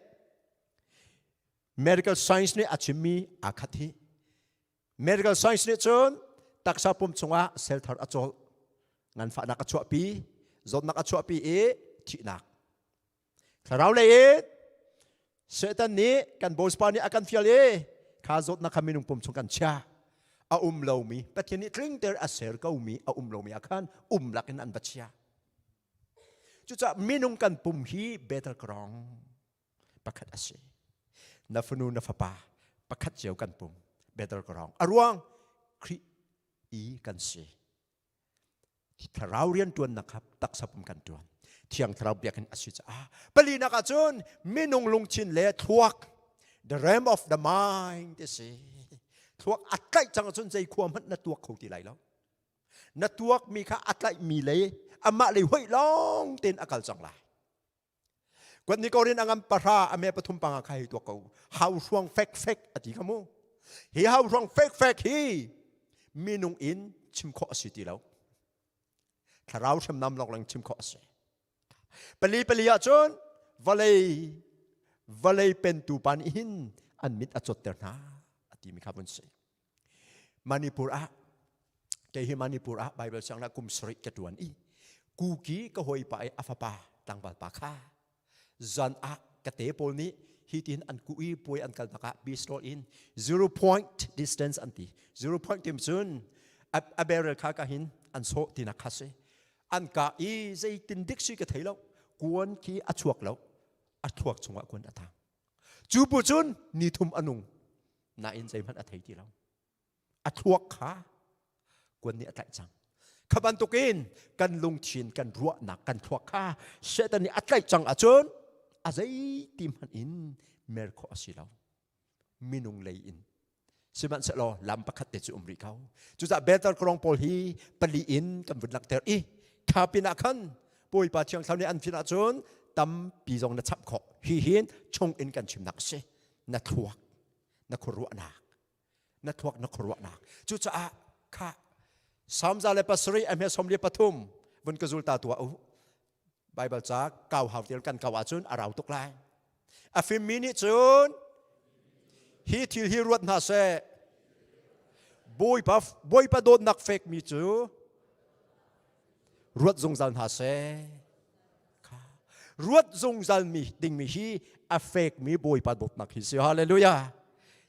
medical science nih a chimmi aa khat hi. Medical science nih cun taksa pum chungah cell thar a cawl. Nganfahnak a chuahpi, zawtnak a chuahpi i thihnak. Thlarau lei in Satan nih kan Bawipa nih a kan fial i kha zawtnak kha minung pum chung kan chia. A um lomi Pathian nih tlingter a ser komi a um lomi ah khan um lakin an va chia. Cucaah minung kan pum hi battleground pakhat a si. Na fanu na fapa pakhat cio kan pum battleground. A ruang Khrih i kan si. Thlarau rian ṭuannak kha taksa pum kan ṭuan. Thiang Thlarau biakinn a si caah. Palinak ah cun minung lungthin le thluak, the realm of the mind ti si. Thluak a tlaih cang ahcun zei khua hmanh na tuak kho ti lai lo. Na tuakmi kha a tlaihmi lei amah lei hoih lawng tein a kal cang lai. Kuat ni korin angam pahra ame pathum panga kha hi tuak ko. Hau hruang fek fek a ti kha mu. Hi hau hruang fek fek hi minung in chim khawh a si ti lo. Thlarau hriamnam lawng lang chim khawh a si. Pali pali ahcun vawlei vawlei pentu pa nih hin an mit a cawtter hna a timi kha vun si. Manipur ah kei hi Manipur ah Bible sianginn kum sarih ka ṭuan i Kuki ka hawipa i a fapa tlangval pa kha zan ah ka te pawl nih hi tin an ku i puai an kalnak ah bistro in 0 point distance an ti. 0 point tim cun a barrel kha ka hin an sawh tinak kha si. An ka i zeitin dik si ka thei lo, kuan khi a chuak lo, a thluak chungah kuan a tang. Cu bu cun ni thum a nung nain zeihmanh a thei ti lo. A thluak kha kuan nih a tlaih cang. Kha bantukin kan lungthin, kan ruahnak, kan thluak kha Satan nih a tlaih cang ahcun a zeiti hmanh in mer khawh a si lo. Minung lei in. Sihmanhsehlaw lam pakhat te cu um rih ko. Cucaah Bethel Krong pawl hi pali in kan vun langhter i kha pinah khan Bawipa Thiang Thlarau nih an fin ahcun tampi zong na chap khawh. Hi hin chung in kan chimnak a si. Na thluak, na khuaruahnak, na thluak na khuaruahnak. Cucaah kha Salm 107 a hme 43 vun ka zul ta tuah u. Bible ca kau hau til kan kau ahcun a rau tuk lai. A fimmi nih cun hi thil hi ruat hna seh. Bawipa Bawipa dawtnak fekmi cu ruat zungzal hna seh. Ruat zungzal mi dingmi hi a fekmi Bawipa dawtnak hi si. Hallelujah.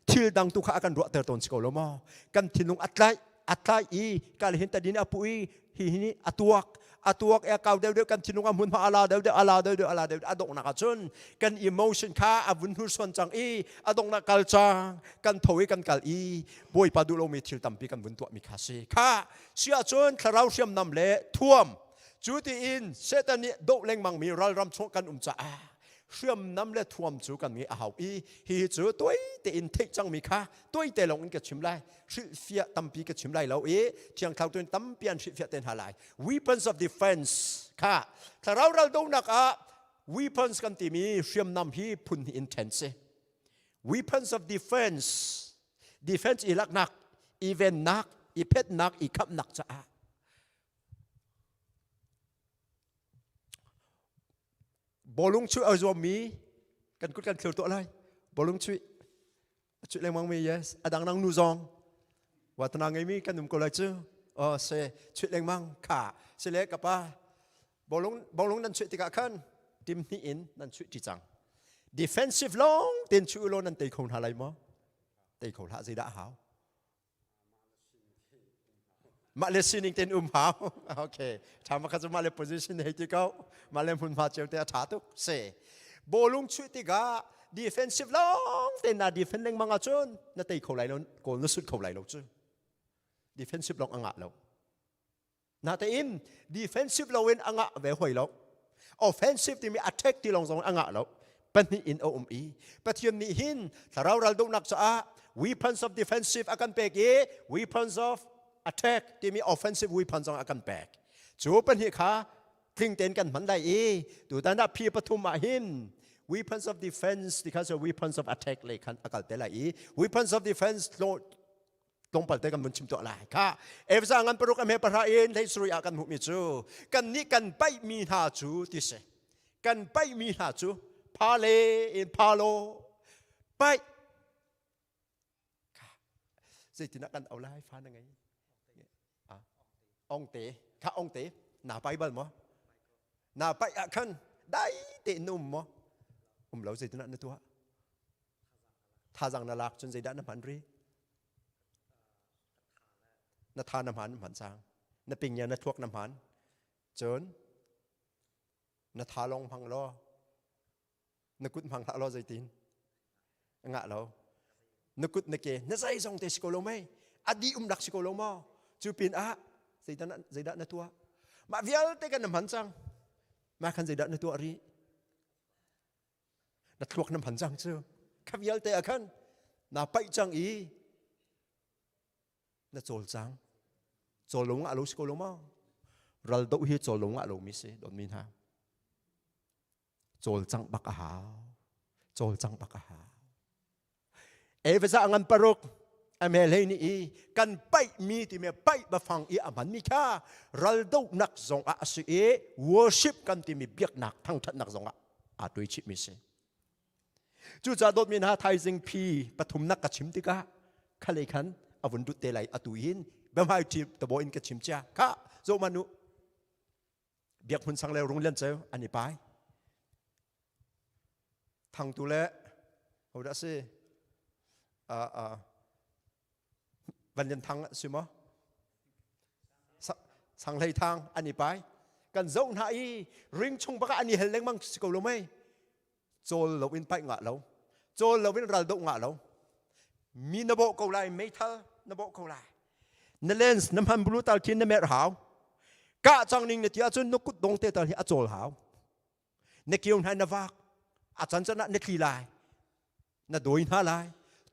Thil dang tu kha a kan ruahter tawn si ko lo maw? Kan thinlung a tlaih a tlaih i kal hin tadin a pu i hi hi a tuak a tuak e kau deuh deuh kan thinlung a hmun hma ala deuh deuh ala deuh deuh ala deuh a donghnak ah cun kan emotion kha a vun hnursuan cang i a donghnak kal cang kan tho i kan kal i Bawipa duh lomi thil tampi kan vun tuahmi kha si kha si ahcun thlarau hriamnam le thuam cu tiin Satan nih doh lengmang mi ralram chung kan um caah hriamnam le thuam cu kan ngeih a hau i hihi cu tuai tein theih cangmi kha tuaite lawng in ka chim lai. Hrilhfiah tampi ka chim lai lo i Thiang Thlarau tuin tampi an hrilhfiah te hna lai. Weapons of defense kha thlarau ral donak ah weapons kan timi hriamnam hi phun hnih in then si. Weapons of defense, defense i laknak, i vennak, i phetnak, i khamhnak caah bawlung chuih a zuammi kan kut kan thlir tuah lai. Bawlung chuih a chuih lengmang mi yes a dang nang nu zong watana ngeimi kan um ko lai cu oh se chuih lengmang kha sile ka pa bawlung bawlung nan chuih tikah khan tim hnih in nan chuih ṭi cang defensive long ten chuih lo nan tei kho hna lai maw tei kho hlah zeidah hau mah le sining ten um hau okay tha ma kha cu mah le position hei ti ko mah le hmunhma cio te a tha tuk se bawlung chuih tikah defensive long te na defend lengmang ahcun na tei kho lai lo goal na sut kho lai lo cu defensive long a ngah lo Natein defensive loin a ngah ve hoi lo. Offensive timi attack ti lawng zong a ngah lo. Pahnih in a um i Pathian nih hin thlarau raldohnak caah weapons of defensive a kan pek i weapons of attack timi offensive weapon zong a kan pek. Cu pahnih kha tling tein kan hman lai i tutan ah phi pathum ah hin weapons of defense ti kha so weapons of attack lei khan a kal te lai i weapons of defense tlawmpal te kan vun chim tuah lai kha Efesa ngan paruk a hme pahra in hlei sarih ah kan hmuhmi cu kan nih kan paihmi hna cu ti si kan paihmi hna cu phale in phalo paih zeitinah kan au lai fa na ngei ong te kha ong te na pai bal maw na paih ah khan dai te in um maw um lo zeitinah na tuah Thazang na lak cun zeidah na hman ri? Na tha na hman hman cang. Na pingya na thuak na hman. Cun na tha long hmang law na kut hmang hlah law zeitin? Ngah lo. Na kut na ke na zei zong te si ko lo mei. A di um rak si ko lo maw? Cu pin ah zeidah zeidah na tuah? Mah vialte kan na hman cang. Mah khan zeidah na tuah rih? Na thluak na hman cang cu kha vialte ah khan naa paih cang i na cawl cang cawl lo ngah lo si ko lo maw ral doh hi cawl lo ngah lo mi si dawtmi hna cawl cang bak a hau cawl cang bak a hau Efesa ngan paruk a hlei nih i kan paihmi timi paih bafang i a hmanmi kha raldohnak zong ah a si i worship kan timi biaknak thangṭhatnak zong ah aa tuai chihmi si. Cucaah dawtmi hna thaizing phi pathumnak ka chim tikah khalei khan a vun dut te lai atu hin biahmai ṭi tabo in ka chim cia kha zoh man u biak hmun sang le rung lian ceu an i pai Thangtu le hodah si? Van Lian Thang si maw? Sang Hlei Thang an i pai. Kan zoh hna i ring chung bak ah an i hel lengmang si ko lo mei. Cawl lo in paih ngah lo. Cawl lo in ral doh ngah lo. Mi na bawh ko lai, meithal na bawh ko lai. Na lens na hman bulu tal khin na mer hau. Kah cang ning na ti ahcun na kut dong te tal hi a cawl hau. Na kio hna na vak a can can ah na tli lai na dawi hna lai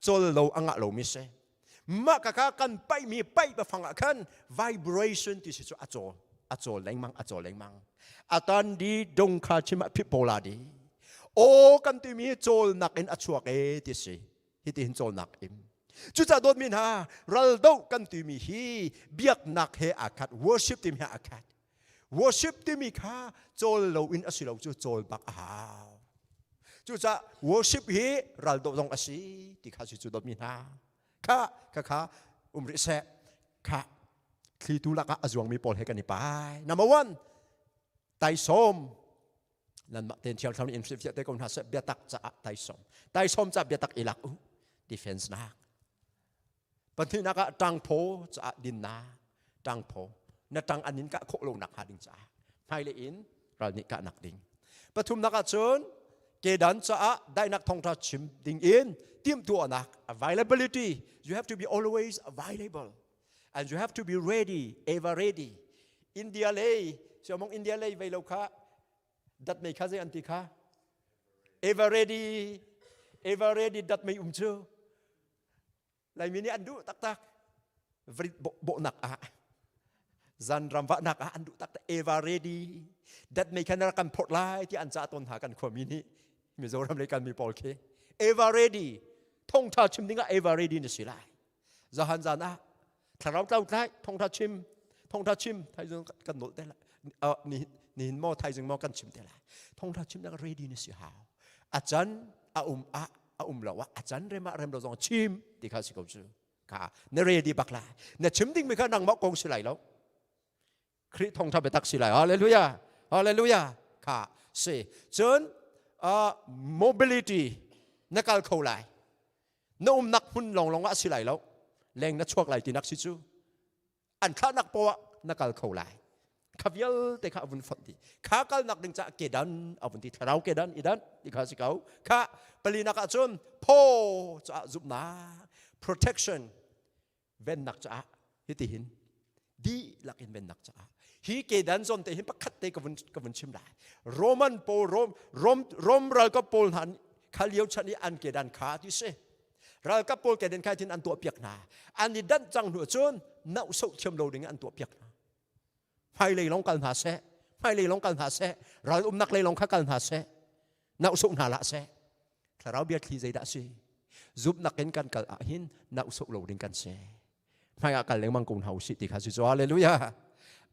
col lo a ngah lomi si mah kaka kan paihmi paih bafang ah khan vibration ti si cu a cawl a cawl lengmang a cawl lengmang atan di dong kha chim ah phip pola di aw kan timi cawl nak in a chuak e ti si hitihin cawlnak im cucaah dawtmi hna raldoh kan timi hi biaknak he aa khat worship timi he aa khat worship timi kha cawl lo in a si lo cu cawl bak a hau cucaah worship hi raldoh zong a si ti kha si cu dawtmi hna kha kha kha um rih seh kha thlitu lakah a zuangmi pawl he kan i pai number one taisawm nanmah ten thiang thlarau in hrilhfiah te ko hna seh biatak caah taisawm taisawm caah biatak i lak u defense nak pahnihnak ah ṭangphaw caah dinnak ṭangphaw na ṭang an in kah khawh lo nak hnga ding caah hmailei in ral nih kahnak ding pathumnak ah cun kedan caah daihnak thawngṭha chim ding in timhtuahnak availability you have to be always available and you have to be ready ever ready India lei siamong India lei vei lo kha dat mei kha zei an ti kha ever ready ever ready dat mei um cu Laimi nih an duh taktak vrit bawhnak ah zan ram vahnak ah an duh taktak ever ready dat mei kha na rak kan phorh lai ti an cah tawn hna kan khuami nih Mizoram lei kan mi pawl khi ever ready. Thawngtha chim dingah ever ready na si lai. Zahan zan ah thlarau tlau tlai thawngtha chim thawngtha chim thaizing kan nolh te lai. Ni nihin maw thaizing maw kan chim te lai. Thawngtha chim dingah ready na si hau. A can a um ah a um lo ah a can rem ah rem lo zong chim ti kha si ko cu. Kha na ready bak lai. Na chim ding mi kha nangmah kong si lai lo. Khrih thawngtha biatak si lai. Hallelujah. Hallelujah. Kha si. Cun uh, mobility na kal kho lai. Na umnak hmun lawnglawng ah si lai lo. Leng na chuak lai tinak si cu. An thlahnak poah na kal kho lai. Kha vialte kha avun fonh ti. Kha kalnak ding caah kedan avun ti thlarau kedan idan ti kha si ko. Kha palinak ah cun phaw caah zumhnak protection vennak caah hitihin dihlak in vennak caah hi kedan zawn te hin pakhat te ka vun ka vun chim lai Roman pawl Rom Rom Rom ralkap pawl hna kha lio chan i an kedan kha ti si ralkap pawl kedan kha tin an tuah piak hna an i danh cang hnu cun nauh soh thiam lo ding an tuah piak hna hmailei long kal hna seh hmailei long kal hna seh ral umnak lei long kha kal hna seh nauh soh hna lah seh Thlarau biathli zeidah a si? Zumhnak in kan kal ahhin nauhsoh lo ding kan si. Hmai ah kal lengmang ko hna usih ti kha si cu hallelujah.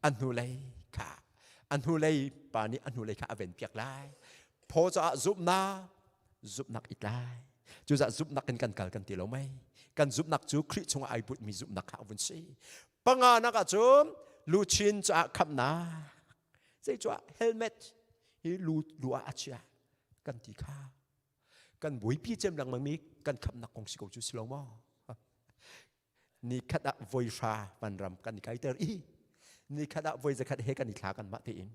An hnulei kha an hnulei pa nih a hnulei kha a ven piak lai. Phaw caah zumhnak zumhnak i tlai. Cucaah zumhnak in kan kal kan ti lo mei. Kan zumhnak cu Khrih chungah ai butmi zumhnak kha a vun si. Panganak ah cun luchin caah khamhnak. Zeicuah helmet hi lu lu ah a chia. Kan ti kha kan buaipi cem lengmang mi kan khamnak kong si ko cu si lo maw? Ni khat ah voi hra vanram kan i kaiter i ni khat ah voi zakhat he kan i thla kan mah tein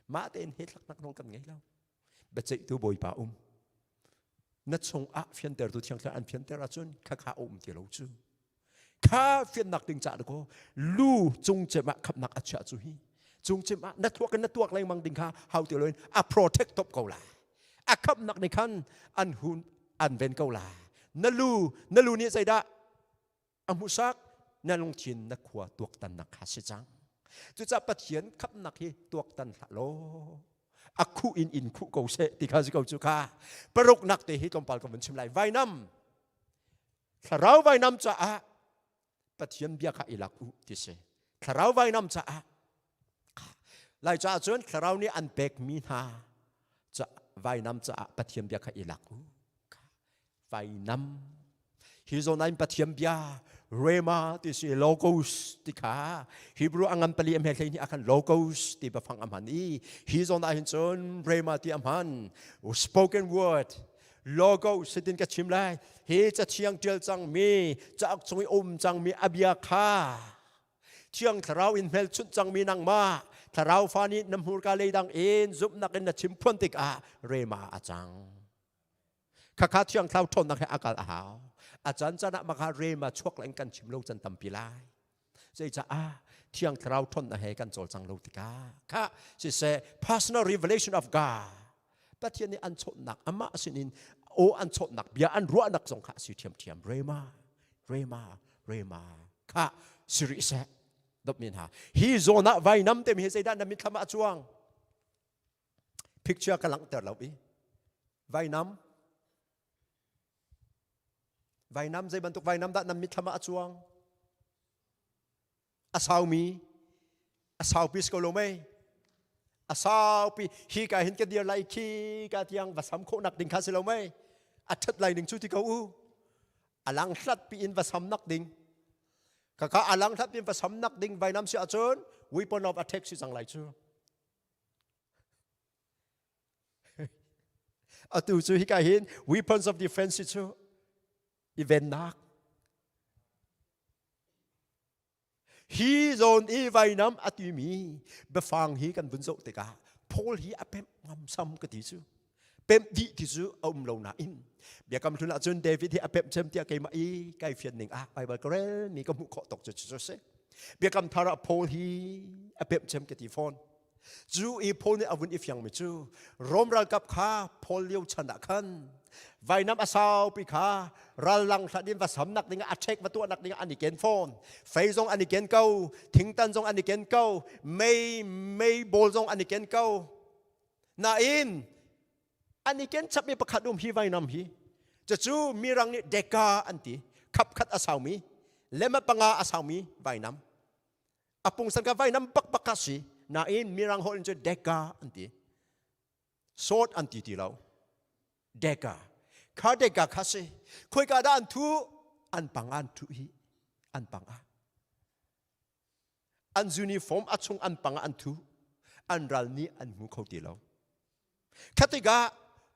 mah tein he thlaknak nawl kan ngei lo. Biaceihtu Bawipa um na chung ah fiantertu thiang thlarau an fianter ahcun khakha a um ti lo cu. Kha fiannak ding ca ko lu cung cem ah khamnak a chiah cu hi cung cem ah na thuak in na tuak lengmang ding kha hau ti loin a protect top ko la a khamnak nih khan an hun an ven ko la na lu na lu nih zeidah a hmuhsak na lungthin na khua tuaktannak kha si cang cucaah Pathian khamnak hi tuaktan hlah law a khuh in in khuh ko seh ti kha si ko cu kha paruknak te hi tlawmpal ka vun chim lai vainam Thlarau vainam caah Pathian bia kha i lak u ti si. Thlarau vainam caah Lai caah cun thlarau nih an pekmi hna vainam caah Pathian bia kha i lak u. Vainam. Hi zawn ah Pathian bia rema ti si logos ti kha Hebrew angan pali a hme hlei ni akhan logos ti bafang a hman i hi zawn ah hin cun rema ti a hman spoken word Logo sitin ka chim lai. Hi cathiang ṭial cangmi, cauk chung i um cangmi a bia kha Thiang Thlarau in hmelchunh cangmi nangmah Thlarau fa nih na hmurka leidang in zumhnak in na chim phuan tikah rema a cang. Khakha Thiang Thlarau ṭhawnnak he a kal a hau. A can can ah maka rema chuak in kan chim lo can tampi lai. Zeicaah Thiang Thlarau ṭhawnnak he kan cawlcang lo tikah kha siseh personal revelation of God Pathian nih an chawnhnak amah sinin aw an chawnhnak bia an ruahnak zong kha a si ṭhiamṭhiam rema rema rema kha si rih seh dawtmi hna hi zawn ah vainam timi hi zeidah na mitthlam ah a cuang picture ka langhter lo i vainam vainam zei bantuk vainam dah nan mitthlam ah a cuang A saumi, a saupi si ko lo mei? A saupi, hi ka hin ka dir lai khi ka tiang va sam khawhnak ding kha si lo mei? A ṭhat lai ning cu ti ko u. A lang hlat pi in va sam nak ding. Kaka a lang hlat pi in va sam nak ding vainam si ahcun weapon of attack si cang lai cu. Atu cu hika hin weapons of defense si cu i vennak Hi zawn i vainam a timi biafang hi kan vun zoh tikah Paul hi a pemh ngamsam ka ti cu. Pemh dih ti cu a um lo nain biakam hlun ahcun David hi a pemh cem tiah keimah i kai fian ning ah Bible ka rel mi ka hmuh khawh tuk cu cu si. Biakam thar ah Paul hi a pemh cem ka ti fawn. Cu i Paul nih a vun i fiangmi cu Rom ralkap kha Paul lio chan ah khan vainam a saupi kha rallang hlat in va samnak ding ah a ṭhek va tuahnak ding ah an i ken fawn. Fei zong an i ken ko, thingtan zong an i ken ko, mei mei bawl zong an i ken ko. Nain an i ken chapmi pakhat um hi vainam hi. Cucu mirang nih deka an ti. Khap khat a saumi, lema panga a saumi vainam. A pungsan ka vainam bakbak ka si. Nain mirang holh in cu deka an ti. Sword an ti ti lo. Deka. Kha deka kha si. Khoika dah an thu? An pang an thu hi. An pang ah. An uniform a chung an pang ah an thu. An ral nih an hmu kho ti lo. Khatikah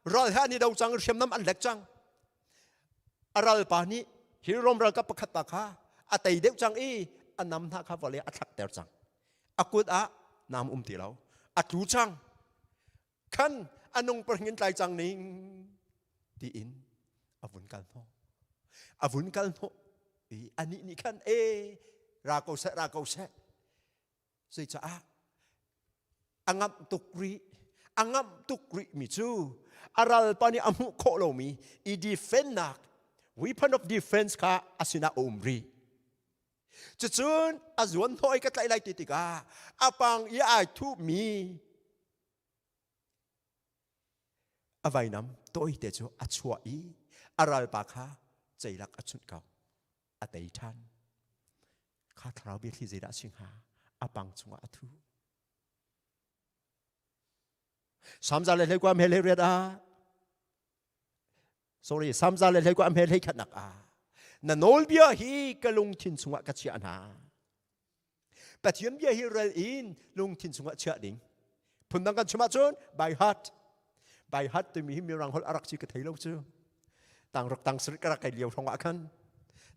ral he an i do cang, hriamnam an lek cang. A ralpa nih hi Rom ralkap pakhat pa kha a tei deuh cang i a nam hna kha vawlei a thlakter cang. A kut ah nam um ti lo. A tlu cang. Khan a nung parhngin tlai cang ning tiin a vun kal hnawh. A vun kal hnawh i anih nih khan e ra ko seh ra ko seh Zeicah a ngamh tuk rih a ngamh tuk rih mi cu a ralpa nih a hmuh khawh lomi i defendnak weapon of defense kha a sinah a um rih. Cucun a zuan hnawh i ka tlaih lai ti tikah a pang i ai thuhmi a vainam tawite cu a chuah i a ralpa kha ceilak a chunh ko. A tei ṭhan. Kha thlarau biathli zeidah a si hnga? A pang chungah a thu. Samza le hleikua hme hlei riat ah sorry samza le hleikua hme hlei khatnak ah na nawlbia hi ka lungthin chungah ka chiah hna. Pathian bia hi rel in lungthin chungah chiah ding. Phundang kan chim ahcun by heart. By heart timi hi mirang holh a rak si ka thei lo cu. Tang rak tang sarit ka rak kai lio hrawng ah khan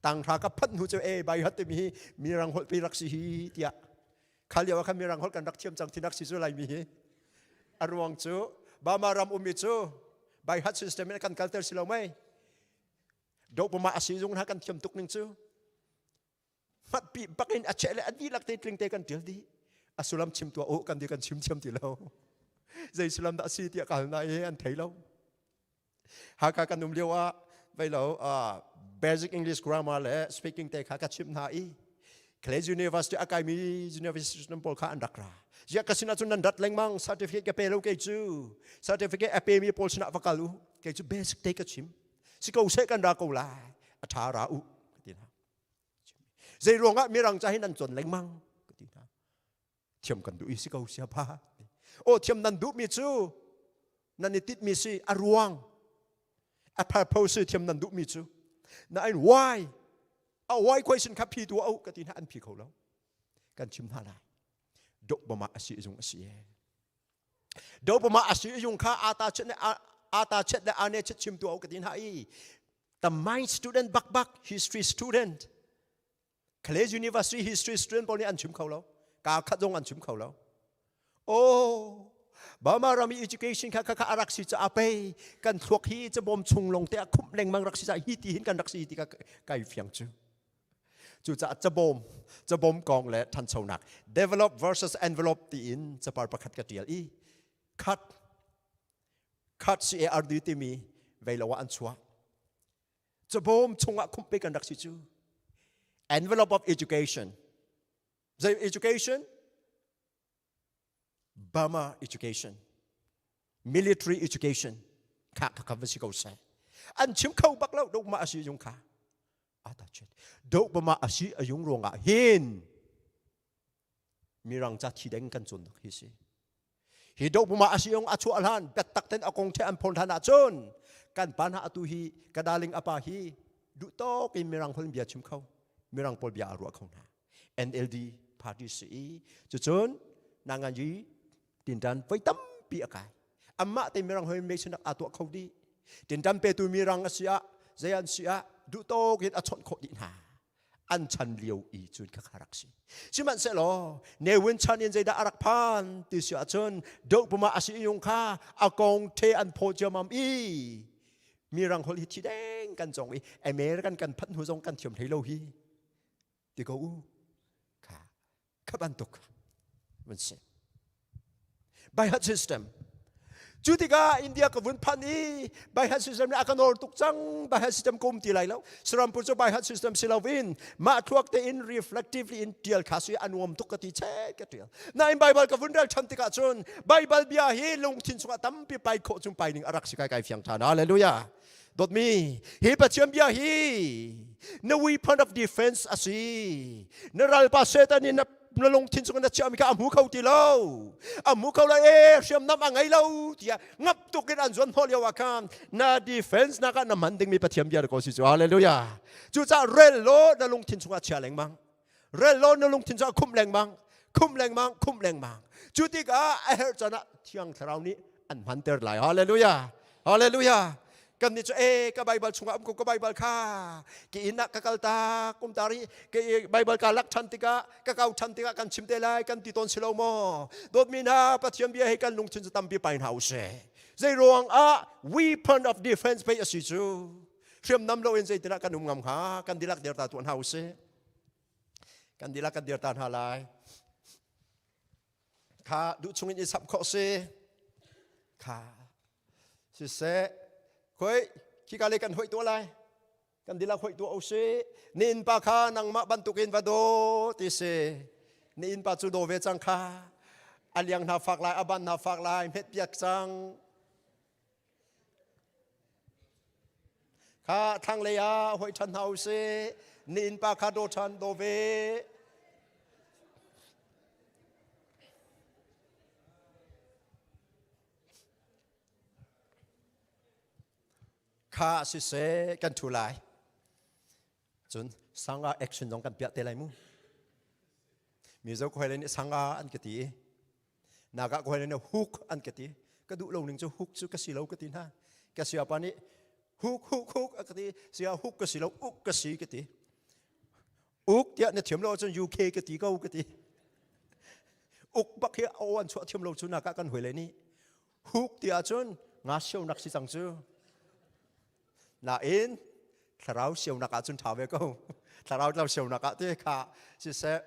tang hra ka phanh hnu cu e by heart timi hi mirang holh pi rak si hi tiah kha lio ah khan mirang holh kan rak thiam cang thinak si cu laimi hi. A ruang cu Burma ram ummi cu by heart system in kan kalter si lo mei. Dopama a si zung hna kan thiam tuk ning cu. Hmatpi bak in a cheh le a dihlak te tling te kan tial dih. A sullam chim tuah u kan di kan chim thiam ti lo. Zei sullam dah si tiah ka hal na i an thei lo. Haka kan um lio ah vei lo basic English grammar le speaking te kha ka chim hna i College University a kaimi university student pawl kha an rak ra. Ziah ka sinah cun nan rat lengmang certificate ka pe lo kei cu. Certificate a pemi pawl sinah va kal u. Kei cu basic te ka chim. Si ko seh kan ra ko lai. A tha ra u. Ka ti hna. Zei ruangah mirang ca hi nan cawn lengmang ka ti hna. Thiam kan duh i si ko sia pa. Aw thiam nan duhmi cu nan i titmi si a ruang a purpose si thiam nan duhmi cu. Nain why a why question kha phi tu au ka ti hna an phi kho lo. Kan chim hna lai. Dok bama a si zung a si e. Dopama a si yung kha ata chet le ata chet le ane chet chim tu au ka ti hna i the mind student bak bak history student College University history student pawl nih an chim kho lo ka khat zong an chim kho lo oh Burma ram i education kha kha arak si ca pei kan thluak hi cabawm chung long te a khumh lengmang rak si ca hi ti hin kan rak si ti ka kai fiang cu Cucaah cabawm, cabawm kong le ṭhanchonak develop versus envelope tiin capar pakhat ka ṭial i cut cut CARD timi veilo ah an chuah. Cabawm chungah khumh kan rak si cu. Envelope of education. Zei education? Burma education. Military education. Kha kha kha va si ko seh. An chim kho bak lo dok ma asi yung kha. Ata chet. Do bama asi ayung ruangah hin mirang ca thi deng kan cun nak hi si. Hi do bama asi yung a chuah hlan biatak ten a kong the an phon hlan ahcun kan pa hna atu hi ka darling apa hi duh tawk in mirang holh bia chim kho mirang pawl bia a ruah kho hna NLD party si i cucun nangan yi tintan voi tampi a kai amah te mirang hoi me sinak aa tuah kho dih tintan petu mirang a si ah zei an si ah duh tawk in a chawnh khawh dih hna an chan lio i cun kha kha rak si sihmanhsehlaw newin chan in zeidah a rak phan ti si ahcun dohpuma a si yung kha a kong the an phaw ciamam i mirang holh hi thi deng kan cong i American kan phanh hnu zong kan thiam hlei lo hi ti ko u kha kha bantuk van si by heart system cu tikah India ka vun phan i by heart system nih a ka nawr tuk cang by heart system ka um ti lai lo Sarampur cu by heart system si loin mah thluak tein reflectively in tial kha si a nuam tuk ka ti che ka tial nain Bible ka vun rel than tikah cun Bible bia hi lungthin chungah tampi pai khawh chung pai ning a rak si kai kai fiang than hallelujah. Dawtmi, hi Pathian bia hi na weapon of defense a si. Na ralpa Satan in na na lungthin chung na chiahmi kha a hmu kho ti lo. A hmu kho lo e hriamnam a ngei lo tiah ngap tuk in an zuan hnawh lio ah khan na defense nak ah na hman dingmi Pathian bia ko si cu. Hallelujah. Cucaah rel law na lungthin chungah chia lengmang. Rel law na lungthin chungah khumh lengmang. Khumh lengmang, khumh lengmang. Cu tikah a herh caan ah Thiang Thlarau nih an hmanter lai. Hallelujah. Hallelujah. Kan nih cu e ka Bible chungah um ko ka Bible kha ki inn ah ka kal ta kum tari ke Bible ka lak than tikah ka kau than tikah kan chim te lai kan ti tawn si lo maw dawtmi hna Pathian bia hi kan lungthin cu tampi pai hna u sih zei ruang ah weapon of defense pei a si cu hriamnam lo in zeitinah kan um ngam hnga kan dilak der ta tuah hna u sih kan dilak kan dir ta hna lai Kha duh chungin i samh khawh si. Kha siseh khoi khika le kan hoih tuah lai. Kan dilak hoih tuah u si. Ni innpa kha nangmah bantukin va daw ti si. Ni innpa cu daw ve cang kha. A liang hna fak lai, a ban hna fak lai, hmet piak cang. Kha thlanglei ah hoi ṭhan hna u sih. Ni innpa kha daw ṭhan daw ve. Kha siseh kan ṭhu lai. Cun sanga action zong kan piah te lai mu. Mizo ko nih sanga an ka ti i Naga ko nih hook an ka ti. Ka duh lo ning cu hook cu ka si lo ka ti hna. Ka siapa nih hook hook hook a ka ti. Sia hook ka si lo uk ka si ka ti. Uk tiah na thiam lo ahcun UK ka ti ko ka ti. Uk bak hi aw an chuah thiam lo cu naka kan hoi le nih. Hook ti ahcun nga sionak si cang cu. Nain thlarau sionak ahcun ṭha ve ko. Thlarau tlau sionak ah te kha siseh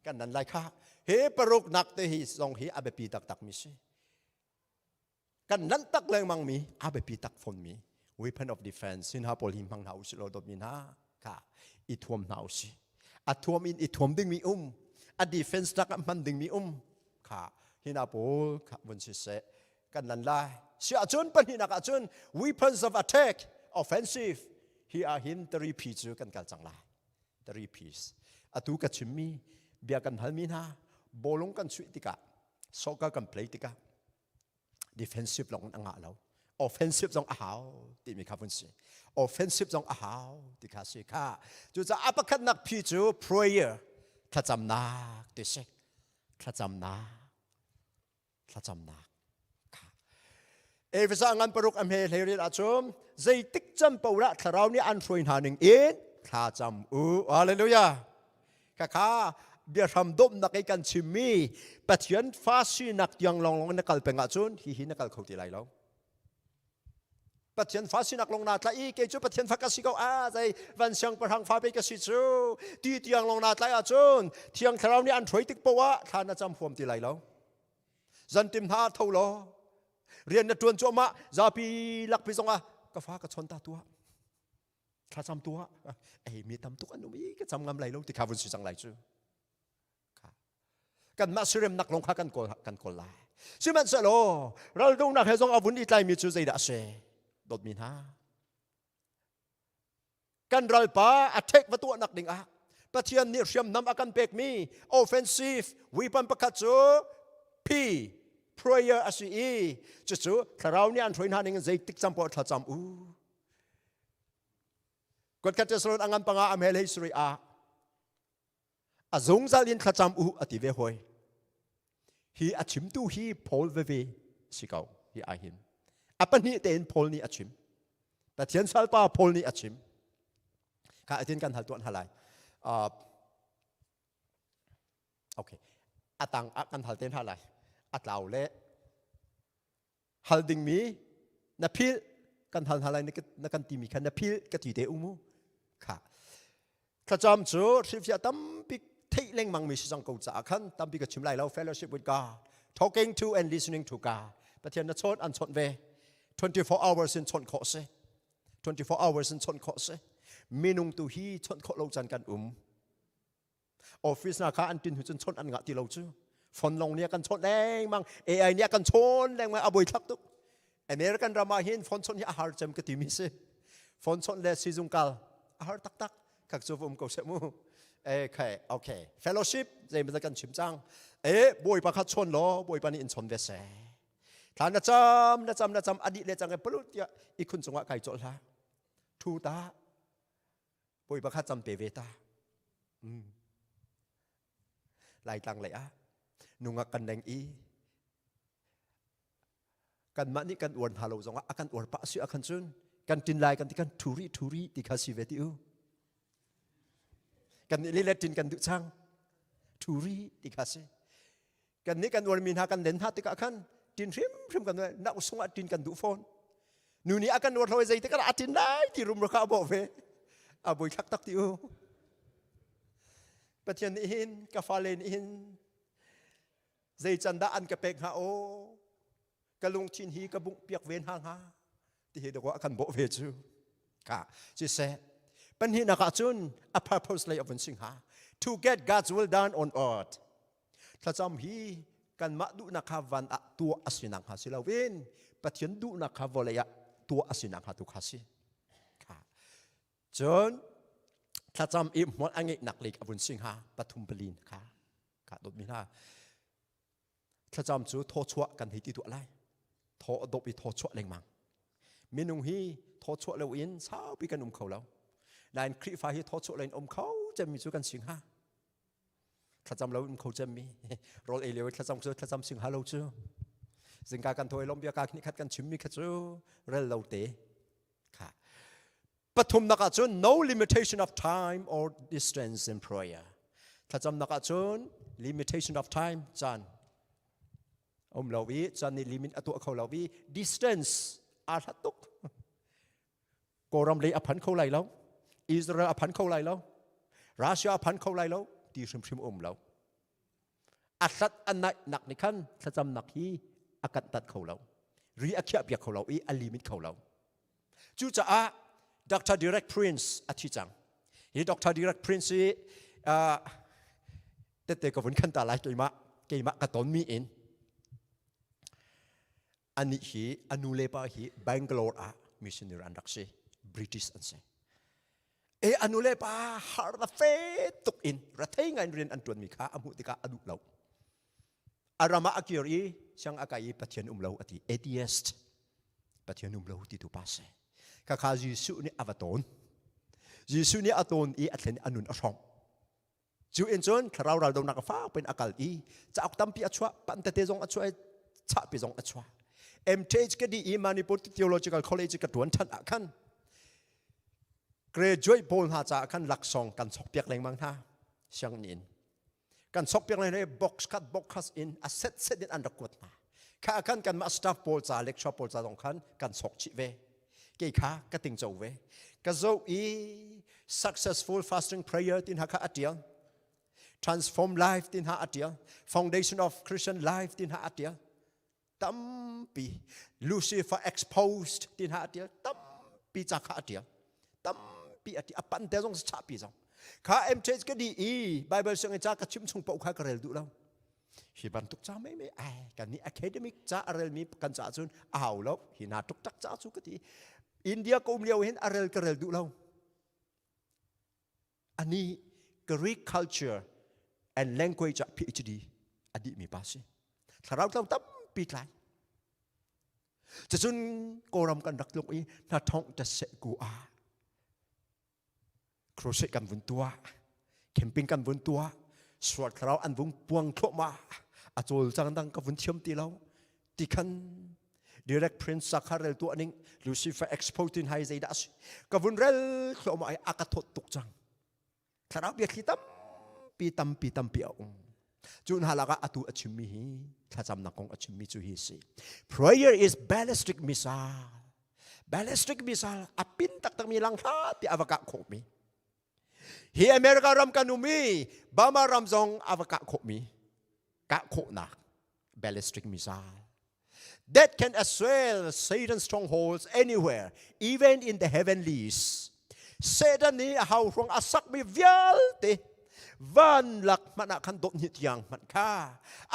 kan nan lai kha. Hi paruknak te hi zong hi a biapi taktak mi si. Kan lanh tak lengmang mi a biapi tak fawn mi weapon of defense sin ha pawl hi hmang hna usih law dawtmi hna kha i thuam hna usih. A thuam in i thuam dingmi um, a defense tak ah hman dingmi um kha hina pawl kha vun siseh kan lan lai. Si ahcun pahnihnak ahcun weapons of attack offensive hi ah hin three P cu kan kal cang lai. Three P's. Atu ka chimmi bia kan halmi hna bawlung kan chuih tikah soccer kan play tikah defensive lawng in a ngah lo offensive zong a hau timi kha vun si offensive zong a hau ti kha si kha cucaah a pakhatnak phi cu prayer thlacamnak ti si thlacamnak thlacamnak kha Efesa ngan paruk a hme hleirel ahcun zeitik cam poah thlarau nih an hruai hna ning in thla cam u hallelujah Khakha biahram dawmnak i kan chimmi Pathian fa sinak tiang lawnglawng na kal peng ahcun hihi na kal kho ti lai lo. Pathian fa sinak lawng naa tlaih i kei cu Pathian fa ka si ko a zei van siangpahrang fa pe ka si cu ti tiang lawng naa tlaih ahcun Thiang Thlarau nih an hruai tik poah ah thla na cam huam ti lai lo. Zantim hna tho law rian na ṭuan cuahmah zapi lakpi zongah ka fa ka chawn ta tuah. Thlacam tuah ei mi tam tuk an um i ka cam ngam lai lo ti kha vun si cang lai cu. Kanmah siremnak lawng kha kan kawl kan kawl lai. Sihmanhsehlaw raldohnak he zong a vun i tlaimi cu zeidah a si? Dawtmi hna. Kan ralpa a ṭhek va tuahnak ding ah Pathian nih hriamnam a kan pekmi offensive weapon pakhat cu P prayer a si i cucu thlarau nih an hruai hna ning in zeitik cam poah thlacam u. Kutkhat Tesalon a ngan panga a mel hei suri ah a zungzal in thlacam u a ti ve hoi. Hi a chimtu hi Paul veve si ko hi ai hin. A pahnih tein Paul nih a chim. Pathian salpa Paul nih a chim. Kha atin kan hal tuan halai. Uh, okay. Atang ah kan hal ten halai. Atlau le Hal dingmi na philh kan hal hna lai na kan timi kha na philh ka ti te u mu. Kha. Thlacam cu hrilhfiah tampi theih lengmang mi si cang ko caah khan tampi ka chim lai lo fellowship with God talking to and listening to God Pathian na chawnh an chawnh ve 24 hours in chawnh khawh si 24 hours in chawnh khawh si minung tu hi chawnh khawh lo caan kan um Office na kha an tin hu cun chawnh an ngah ti lo cu. Phone lawng nih a kan chawnh lengmang, AI nih a kan chawn lengmang, a buai thlak tuk. American ram ah hin phone chawnh hi a har cem ka timi si. Phone chawnh le sizung kal a har taktak. Khak cu um ko seh mu. Okay, okay. Fellowship zeimaw kan chim cang. E Bawipa kha chawn law Bawipa nih in chawn ve seh. Thla na cam, na cam, na cam a dih le cang e palut tiah ikhun cungah kai cawlh hlah. Thu ta. Bawipa kha cam pe ve ta. Laitlang lei ah nungak kan leng i kanmah nih kan uar hna lo zongah a kan uar pah si ah khan cun kan tin lai kan ti kan thu rih thu rih ti kha si ve ti u kan nih le tin kan duh cang thu rih ti kha si kan nih kan uarmi hna kan len hna tikah khan tin hrimhrim kan nak sungah tin kan duh fawn nu nih a kan uar hloi zei tikah a tin lai ti rum kha a bawh ve a boi thlak tak ti u Pathian nih hin ka fale nih hin Zei can dah an ka pek hnga aw? Ka lungthin hi ka bungh piak ve hna hnga ti hi dawh a kan bawh ve cu. Ka siseh pahnihnak ah cun a purpose lei a vun si hnga. To get God's will done on earth. Thlacam hi kanmah duhnak kha van ah tuah a si nakhnga si loin Pathian duhnak kha vawlei ah tuah a si nakhnga tu kha si. Kha. Cun thlacam i hmual a ngeihnak lei a vun si hnga pathum palin kha. Ka dawtmi hna, thlacam cu thawchuah kan hei ti tuah lai. Thaw a dawp i thawchuah lengmang. Minung hi thawchuah loin saupi kan um kho lo. Nain Khrihfa hi thawchuah loin um kho cemmi cu kan si hnga. Thlacam lo um kho cemmi. Rawl ei lio i thlacam cu thlacam sing ha lo cu. Zingka kan thaw i lawm bia ka khat kan chimmi kha cu rel lo te. Kha. Pathumnak ah cun no limitation of time or distance in prayer. Thlacamnak ah cun limitation of time caan um lo i caan nih limit a tuah kho lo i distance aa hlat tuk. Kawlram lei a phan kho lai lo. Israel a phan kho lai lo. Russia a phan kho lai lo ti hrimhrim um lo. A hlat a naih nak nih khan thlacamnak hi a kanh tat kho lo. Ri a khiah piak kho lo i a limit kho lo. Cucaah Dr. Derek Prince a thi cang. Hi Dr. Derek Prince hi tette ka vun khan ta lai keimah keimah ka tonmi in anih hi a nu le pa hi Bangalore ah missionary an rak si British an si e a nu le pa har na fe tuk in rathei ngai rian an tuanmi kha a hmuh tikah a duh lo A ram ah a kir i siang a kai i Pathian um lo a ti. Atheist. Pathian um lo ti tu pa si. Khakha Jesuh nih a va tawn. Jesuh nih a tawn i a thlen a nun a hrawng. Cu in cun thlarau raldonak a fak pin a kal i cauk tampi a chuah, pan tete zong a chuah i chahpi zong a chuah. MTH ka dih i Manipur Theological College ka tuan than ah khan graduate pawl hna caah khan laksawng kan sok piak lengmang hna sianginn in kan sok piak lai box khat box khat in a set set in an rak kuat hna kha khan kan mah staff pawl ca lecture pawl ca zong khan kan sok chih ve ke kha ka ting cho ve ka zo i successful fasting prayer tin ha kha atial transform life tin ha atial foundation of christian life tin ha atial Tampi Lucifer exposed ti hna a tial tampi ca kha a tial tampi a ti a pan te zong chahpi zong kha MTH ka di i Bible sianginn ca ka chim chung paoh kha ka rel duh lo hi bantuk ca mei mei ai kan nih academic ca a relmi kan ca cun a hau lo hi na tuk tak ca cu ka ti India ka um lio hin a rel ka rel duh lo Ani Greek culture and language ah PhD a dihmi pa si. Thlarau tlau tampi tlai. Cucun Kawlram kan rak tluk i hna thong ta seh ku ah crusade kan vun tuah camping kan vun tuah sual thlarau an vung puang thluahmah a cawl cang dang ka vun thiam ti lo ti khan direct prince sakha rel tuah ning Lucifer expo tin hai zeidah si ka vun rel thluahmah ai a ka thawt tuk cang thlarau biathli tampi tampi tampi a um cu hna lakah atu a chimmi hi thlacamnak kong a chimmi cu hi si prayer is ballistic missile ballistic missile a pin taktakmi lang hla ti a va kah khawhmi hi America ram kan um i Burma ram zong a va kah khawhmi kah khawhnak ballistic missile that can assail Satan's strongholds anywhere, even in the heavenlies. Satan nih a hau hruang a sakmi vialte van lak hmanh ah khan dawt hnih tiang hmanh kha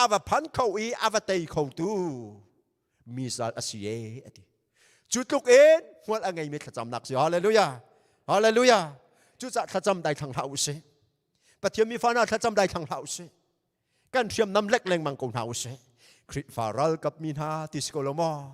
a va phan kho i a va tei kho tu. Misal a si e ati. Cu tluk in hmual a ngeimi thlacamnak si. Hallelujah. Hallelujah. Cucah thlacam dai thlang hlah u sih. Pathian mi fa hna thlacam dai thlang hlah u sih. Kan hriamnam lek lengmang ko hna u sih. Khrihfa ralkap mi hna ti si ko lo maw?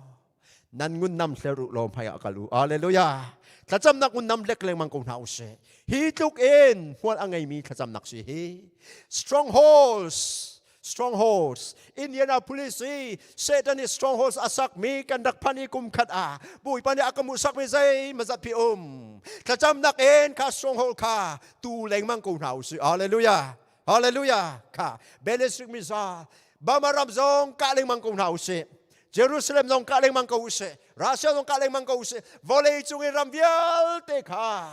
Nan ngun nam hler u law hmai ah kal u. Hallelujah. Thlacamnak ngun nam lek lengmang ko hna u sih. Hi tluk in hmual a ngeimi thlacamnak si hi. Strongholds strongholds Indianapolis i Satan i strongholds a sakmi kan rak phan i kum khat ah Bawipa nih a ka hmuhsakmi zei mazat phi um thlacamnak in kha stronghold kha tu lengmang ko hna usih hallelujah hallelujah kha Belisrik misa Bama ram zong kah lengmang ko hna usih Jerusalem zong kah lengmang ko usih Russia zong kah lengmang ko usih vawlei cung i ram vialte kha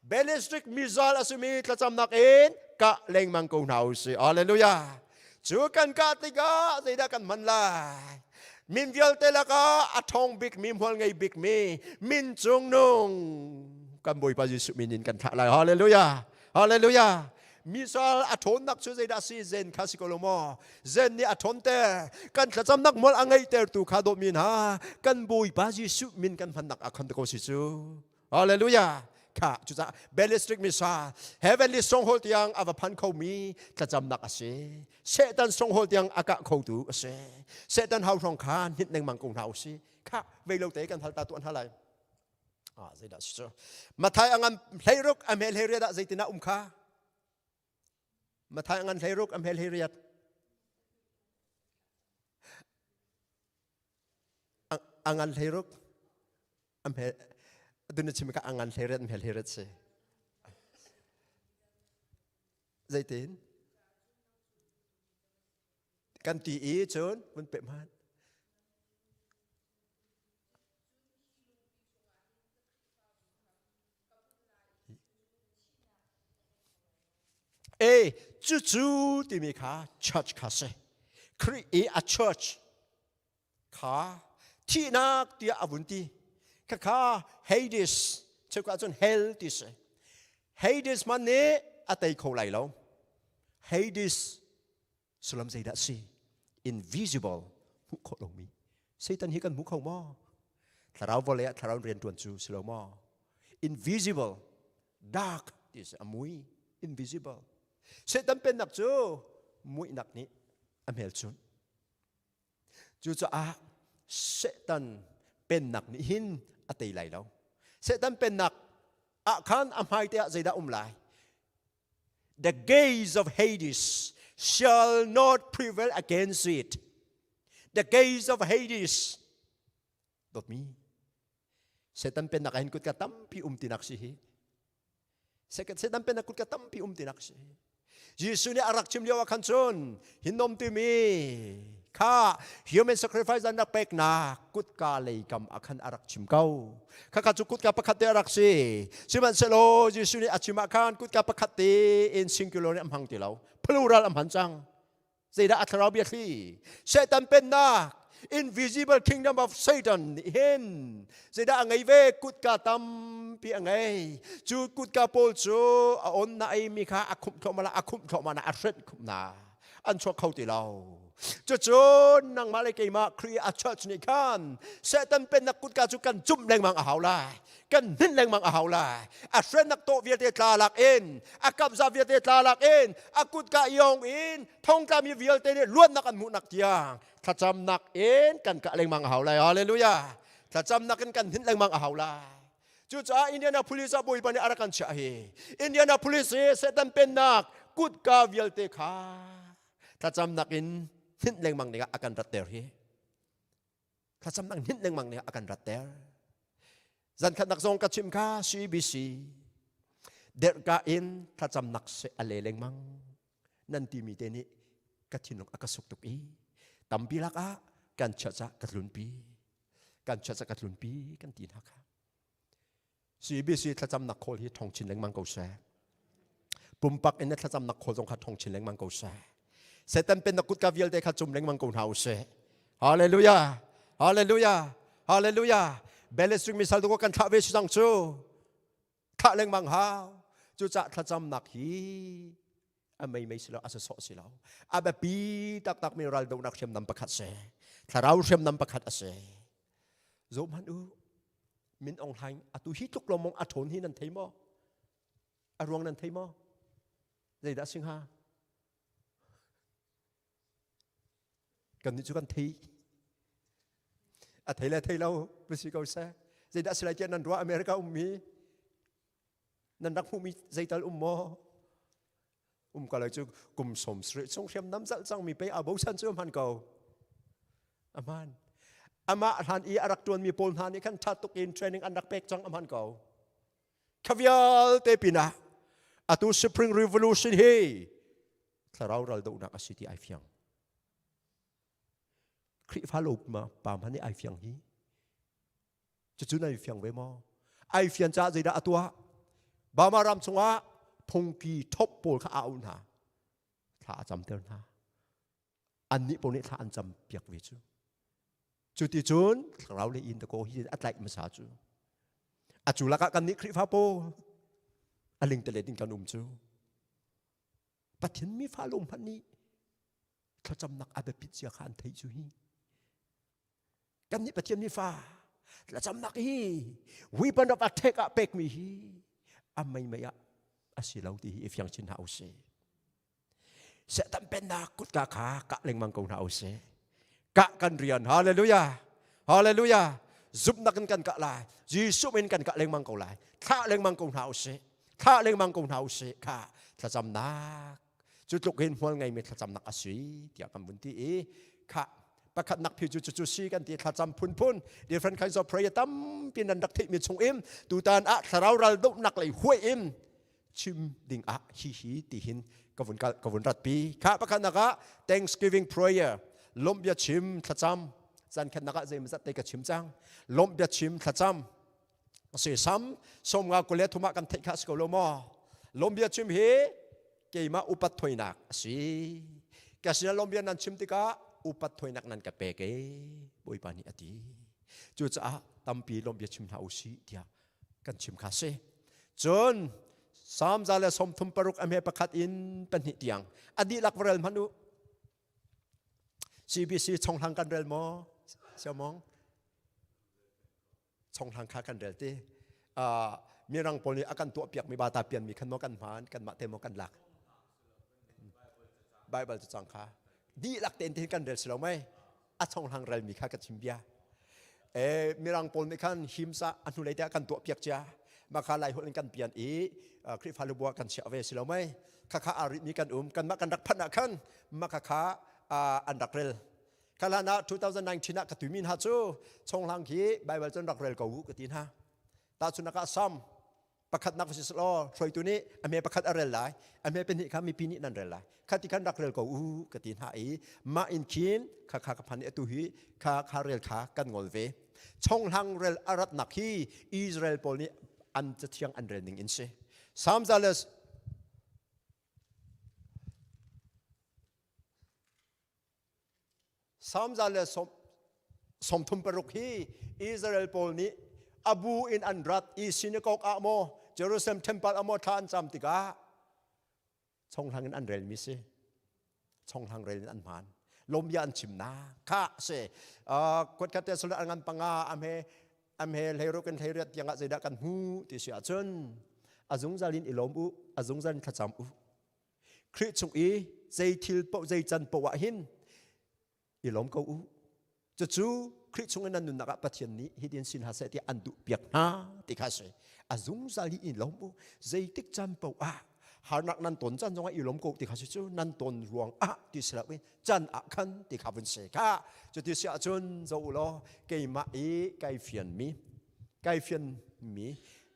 ballistic missile a simi thlacamnak in kah lengmang ko hna usih hallelujah cu kan kah tikah zeidah kan hman lai min vialte lakah a ṭhawng bikmi hmual ngei bikmi min cungnung kan Bawipa Jesuh min in kan thlah lai hallelujah hallelujah Misal a ṭhawnnak cu zeidah si zen kha si ko lo maw zen nih a ṭhawnter kan thlacamnak mual a ngeihtertu kha dawtmi hna kan Bawipa Jesuh min kan hmannak ah khan ko si cu Hallelujah kha cucah ballistic missile heavenly stronghold tiang a va phan khomi thlacamnak a si Satan stronghold tiang a kah khotu a si Satan hau hrawng kha hnit lengmang ko hna u si kha vei lo te kan hal ta tuan ha lai ah zeidah si cu Mathai a ngan hleiruk a hmel hleiriat ah zeitinah um kha Mathai a ngan hleiruk a hmel hleiriat a ngan hleiruk a hmel dun chim ka a ngan hleiriat hmel hleiriat si zeitin kan ti i cun vun pe hman E cucu timi kha church kha si. Khrih i a church kha thihnak tiah a vun ti. Khakha Hades cheukhat cun hell ti si. Hades hmanh nih a tei kho lai lo. Hades sullam zeidah si? Invisible hmuh khawh lomi. Satan hi kan hmu kho maw? Thlarau vawlei ah thlarau rian ṭuan cu si lo maw? Invisible, dark ti si, a mui, invisible. Satan pennak cu muihnak nih a hmelchunh. Cucaah Satan pennak nih hin a tei lai lo. Satan pennak ah khan a hmaite ah zeidah um lai? The gates of Hades shall not prevail against it. The gates of Hades. Dawtmi, Satan pennak ah hin kutka tampi um tinak si hi. Satan pennak kutka tampi um tinak si hi. Jesuh nih a rak chim lio ah khan cun hinnom timi kha human sacrifice an rak peknak kutka lei kam ah khan a rak chim ko. Khakha cu kutka pakhat te a rak si. Sihmanhsehlaw Jesuh nih a chim ah khan kutka pakhat te in singular nih a hmang ti lo. Plural a hman cang. Zeidah a thlarau biathli? Satan pennak invisible kingdom of Satan nih hin zeidah a ngei ve kutka tampi a ngei cu kutka pawl cu a on na ei mi kha a khumh thluahmah a khumh thluahmah na a hrenh khumh na an chuak kho ti lo cucu nangmah le keimah Khrih a church nih khan Satan pennak kutka cu kan cumh lengmang a hau lai kan hninh lengmang a hau lai a hrennak tawh vialte tla lak in a kapza vialte tla lak in a kutka iong in thongtlami vialte nih luatnak an hmuhnak tiang thlacamnak in kan kah lengmang a hau lai hallelujah thlacamnak in kan hninh lengmang a hau lai cucaah Indianapolis ah Bawipa nih a rak kan chiah hi Indianapolis hi Satan pennak kutka vialte kha thlacamnak in hninh lengmang dingah a kan ratter hi thlacamnak hninh lengmang nih a kan ratter zankhatnak zong ka chim kha CBC derhka in thlacamnak se a le lengmang nan timi te nih ka thinlung a ka suk tuk i tampi lak ah kan church ah ka tlunpi kan church ah ka tlunpi kan ti hna kha CBC thlacamnak khawl hi thong chin lengmang ko seh. Pumpak in na thlacamnak khawl zong kha thong chin lengmang ko seh. Satan pennak kutka vialte kha cum lengmang ko hna u sih. Hallelujah. Hallelujah. Hallelujah. Ballistic missile tu kan thlah ve si cang cu. Thlah lengmang hau. Cucah thlacamnak hi a mei mei si lo a sawsawh si lo a biapi taktak mi raldohnak hriamnam pakhat si. Thlarau hriamnam pakhat a si. Zoh hmanh u, Min Aung Hlaing atu hi tluk lawmong a ṭhawn hi nan thei maw? A ruang nan thei maw? Zeidah si hnga? Kannih cu kan thei. A thei le thei lo va si ko seh. Zeidah si lai tiah nan ruah America ummi nan rak hmuhmi zeital um maw? Um ka lai cu kum som sarih chung hriamnam zalh cangmi pei aa bochan cu a hman ko. A hman. Amah hlan i a rak ṭuanmi pawl hna nih khan ṭha tuk in training an rak pek cang a hman ko. Kha vialte pinah atu Spring Revolution hi thlarau ral dohnak a si ti ai fiang. Khrihfa lo ma pa hmanh nih ai fiang hi. Cucu nan fiang ve maw? Ai fian caah zeidah a tuah? Burma ram chungah phungki thop pawl kha a auh hna. Thla a camter hna. Annih pawl nih thla an cam piak ve cu. Cu ti cun thlarau le in dakaw hi a tlaih hmasa cu. A cu lakah kan nih Khrihfa pawl a lingtelet in kan um cu. Pathian mi fa lo hmanh nih thlacamnak a biapit zia kha an theih cu hi. Kan nih Pathian mi fa thlacamnak hi weapon of attack ah pekmi hi a mei mei ah a si lo ti hi i fiang chin hna usih. Satan pennak kutka kha kah lengmang ko hna usih. Kah kan rian. Hallelujah. Hallelujah. Zumhnak in kan kah lai. Jesuh min kan kah lengmang ko lai. Thlah lengmang ko hna usih. Thlah lengmang ko hna usih. Kha thlacamnak cu tluk hin hmual ngeimi thlacamnak a si tiah kan vun ti i kha pakhatnak phi cu cucu si kan ti thlacam phunphun different kinds of prayer tampi nan rak theihmi chung in tutan ah thlarau ral dohnak lei huai in chim ding ah hi hi ti hin ka vun kal ka vun ratpi kha pakhatnak ah thanksgiving prayer lawmh bia chim thlacam zan khatnak ah zeimazat te ka chim cang lawmh bia chim thlacam se sam somnga kule thuma kan theih kha si ko lo maw lawmh bia chim hi keimah upat thoinak a si ka sin lawmh bia nan chim tikah upat thoinak nan ka pek e bawipa nih a ti cucaah tampi lawmh bia chim hna usih tiah kan chim kha si. Cun Salm 136 a hme pakhat in pahnih tiang a dihlak va rel hmanh u. CBC chonghlang kan rel maw? Siamong? Chonghlang kha kan rel ti. Uh, mirang pawl nih a kan tuah piak mi bata pian mi khan maw kan hmaan kan mah te maw kan lak. Bible cu cang kha dihlak tein tin kan rel si lo mei a chonghlang rel mi kha ka chim bia e mirang pawl nih khan himsa a hnulei te kan tuah piak cia maka lai holh in kan pian i Khrihfa lubua kan chiah ve si lo mei khakha aa rit mi kan um kan mah kan rak phanh ah khan maka kha an rak rel khalan ah 2019 ah ka tuimi hna cu chonghlang khi Bible cun rak rel ko u ka ti hna tahchunhnak ah Psalm pakhatnak si law hruaitu nih a hme pakhat a rel lai a hme pahnih kha mipi nih nan rel lai kha ti khan rak rel ko u ka ti hna i mah in khin kha kha ka phan i atu hi kha kha rel kha kan ngol ve chonghlang rel a ratnak hi Israel pawl nih an cathiang an rel ning in si Psalm zales Salm za le sawm thum paruk hi Israel pawl nih abu in an rat i synagogue ah maw Jerusalem temple ah maw thla an cam tikah chonghlang in an relmi si chonghlang rel in an hman lawmbia an chimnak kha si kuat khat te sul an ngan panga amhe amhe hleiruk in hleiriat tiang ah zeidah kan hmu ti si ahcun a zungzal in i lawm u a zungzal in thlacam u Khrih chung i zei thil paoh zei can paoh ah hin i lawm ko u. Cucu Khrih chung in nan nunnak ah Pathian nih hitin sin hna seh tiah an duh piak hna ti kha a si. A zungzal hi i lawm u. Zeitik caan paoh ah harnak nan ton caan zongah i lawm ko ti kha si cu nan ton ruang ah ti si loin can ah khan ti kha vun si kha. Cuti si ahcun zo u law keimah i kai fianmi kai fianmi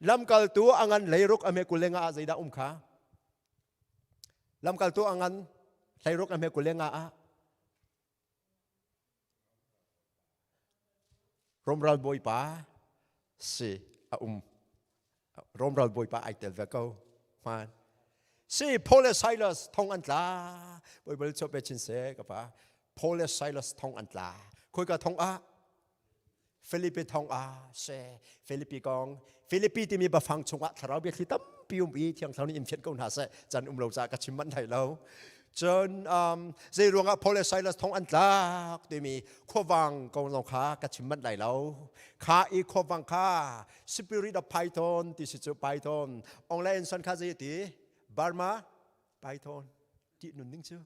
lamkaltu a ngan leiruk a hme kulenga ah zeidah um kha Lamkaltu a ngan hleiruk a hme 25 ah Rom ral bawipa si a um. Rom ral bawipa ai tel ve ko. Hmaan. Si Paul le Silas thong an tla. Baibal chop pe chin se ka pa. Paul le Silas thong an tla. Khoi ka thong ah Filipi thong ah se Filipi kong Filipi timi bafang chungah thlarau biathli tampi um i thiang thlarau nih in fianh ko hna seh can um lo caah ka chim manh hlei lo. Cun um, zei ruangah Paul le Silas thong an tlak timi khuavang kong zong kha ka chim manh lai lo. Kha i khuavang kha Spirit of Python ti si cu Python. Ong le Enson kha zei ti? Burma Python. Ti nun ning cu.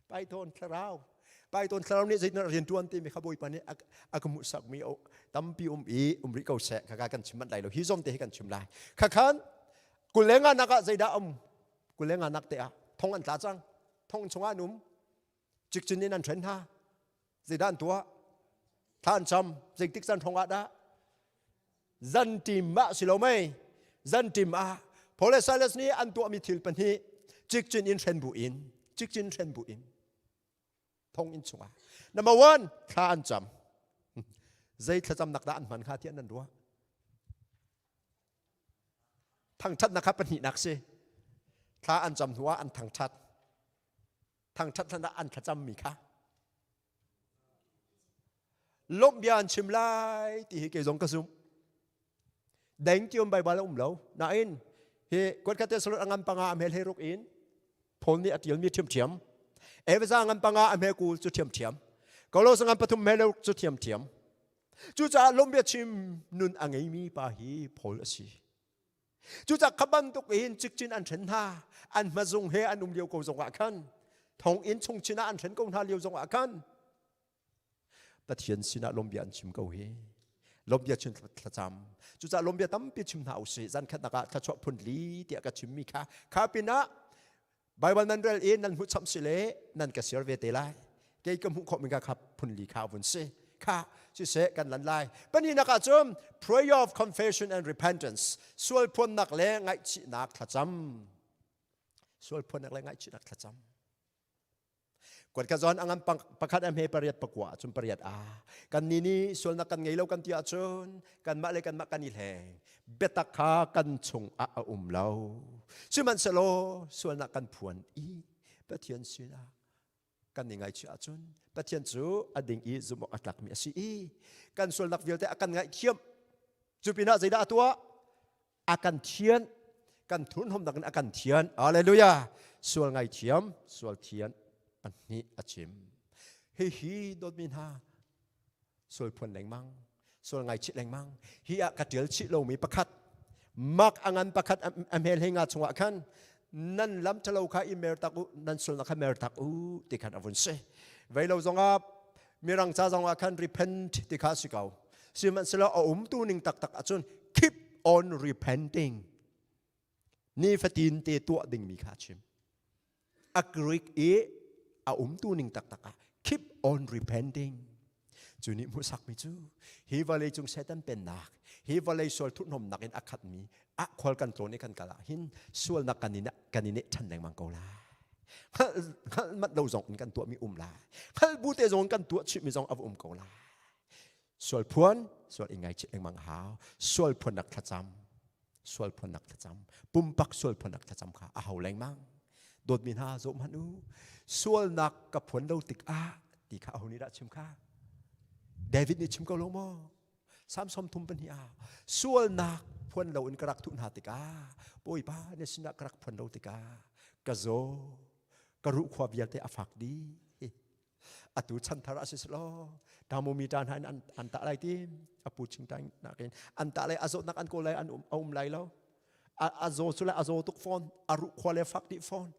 Python thlarau. Python thlarau nih zeitin rian tuan timi kha Bawipa nih a ka hmuhsakmi tampi um i um rih ko seh. Khaka kan chim manh lai lo. Hi zong te hi kan chim lai. Khakhan kulenga nak ah zeidah um? Kulenga nak te ah thong an tla cang. Thong chungah an um. Cikcin in an ṭhen hna. Zeidah an tuah? Thla an cam. Zeitik caan thong ah dah? Zanṭim ah si lo mei zanṭim ah Paul le Silas nih an tuahmi thil pahnih cikcin in hren bu in cikcin hren bu in thonginn chungah number one thla an cam. Zei thlacamnak dah an hman kha tiah nan ruah? Thangṭhatnak kha pahnihnak si. Thla an cam hnuah an thangṭhat. Thangṭhat hlan ah an thlacammi kha lawmh bia an chim lai ti hi kei zong ka zumh. Deng tium Baibal a um lo. Nain hi kuatkhat te salot a ngan panga a hmel he ruk in Paul nih a tialmi ṭhiamṭhiam. Efesa ngan panga a hme kul cu ṭhiamṭhiam. Kolos ngan pathum hme ruk cu ṭhiamṭhiam. Cucaah lawmh bia chim nun a ngeimi pa hi Paul a si. Cucaah kha bantuk in cikcin an ṭhen hna. An hmazung he an um lio ko zongah khan thonginn chung chin ah an ṭhen ko hna lio zongah khan Pathian sinah lawmbia an chim ko hi. Lawmbia chim thlacam. Cucaah lawmbia tampi chim hna usih. Zan khatnak ah thluachuah phun li tiah ka chimmi kha kha pinah Baibal nan rel i nan hmuh cham si le nan ka share ve te lai. Kei ka hmuh khawhmi kha phun li kha vun si. Kha siseh kan lan lai. Pahnihnak ah cun prayer of confession and repentance sual phuannak le ngaihchihnak thlacam. Sual phuannak le ngaihchihnak thlacam. Kuat ka zawn angan pakhat a hme pariat pakua cun pariat a kan ni nih sualnak kan ngei lo kan ti ahcun kanmah le kanmah kan i hleng. Biatak kha kan chung ah a um lo. Sihmanhsehlaw sualnak kan phuan i Pathian sinah kan i ngaihchih ahcun Pathian cu a ding i zumh awk a tlakmi a si i kan sualnak vialte a kan ngaihthiam. Cu pinah zeidah a tuah? A kan thian. Kan thurhnawmnak in a kan thian. Hallelujah. Sual ngaithiam, sual thian pahnih a chim. Hihi dawtmi hna sual phuan lengmang, sual ngaichih lengmang. Hi ah ka ṭial chih lomi pakhat mak a ngan pakhat a hmel hei nga chungah khan nan lam ṭhalo kha i mer tak u, nan sualnak kha mer tak u ti khan a vun si. Vei lo zongah mirang ca zongah khan repent ti kha si ko. Sihmanhsehlaw a umtu ning taktak ahcun keep on repenting. Nifatin te tuah dingmi kha chim. A Greek i a umtu ning taktak ah keep on repenting. Cu nih hmuhsakmi cu hi vawlei cung Satan pennak, hi vawlei sual thurhnomnak in a khatmi ah khual kan tlawn i kan kal ah hin sualnak kan i kan i neh ṭhan lengmang ko lai. Hngalh mat lo zong in kan tuahmi um lai. Hngalh bu te zong in kan tuah chihmi zong a va um ko lai. Sual phuan, sual i ngaichih lengmang a hau. Sual phuannak thlacam, sual phuannak thlacam, pumpak sual phuannak thlacam kha a hau lengmang. Dawtmi hna zoh hmanh u. Sualnak ka phuan lo tikah ti kha aho nih dah chim kha? David nih chim ko lo maw? Psalm 32 ah sualnak phuan lo in ka rak thuh hna tikah Bawipa na sinah ka rak phuan lo tikah ka zaw ka ruhkhua vialte a fak dih. Atu chanthar a si selaw thermometer hna in an, an tah lai ti apu ching tai nakin an tah lai a zawtnak an kawl lai an um, a um lai lo a, a zaw cu le a zaw tuk fawn a ruh khua le fak dih fawn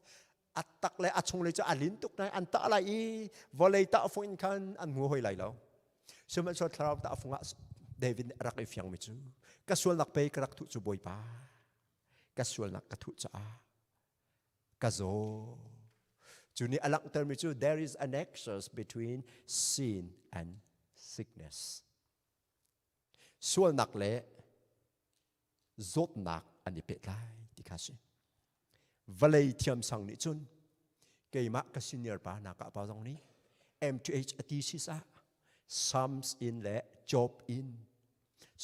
a tak le a chung le cu a lin tuk nai an tah lai i vawlei tah fung in khan an hmu hoi lai lo sihmanhsehlaw thlarau tah fung ah David nih a rak i fiang mi cu ka sualnak pei ka rak thuh cu Bawipa ka sualnak ka thuh caah ka zaw. Cu nih a langhtermi cu there is a nexus between sin and sickness. Sualnak le zawtnak an i pehtlai ti kha si. Vawlei thiamsang nih cun keimah ka senior pa naka pa zong nih MTH a ti sis ah Psalms in le Job in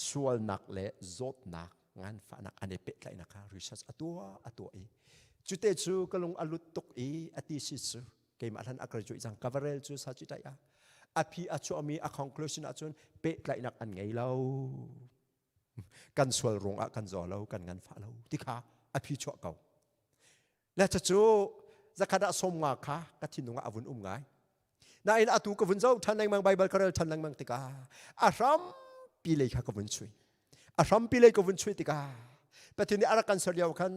sualnak le zawtnak nganfahnak an i pehtlaihnak kha research a tuah a tuah i cute cu ka lung a lut tuk i a ti si cu keimah hlan a graduate cang ka va rel cu sa ci tai a a phi a chuahmi a conclusion ahcun pehtlaihnak an ngei lo kan sual ruangah kan zaw lo kan nganfah lo ti kha a phi chuah ko le cucu. Zakhat ah 50 kha ka thinlung ah a vun um ngai. Nain atu ka vun zoh ṭhan lengmang Baibal ka rel ṭhan lengmang tikah a hrampi lei kha ka vun chui. A hrampi lei ka vun chui tikah Pathian nih a rak kan ser lio khan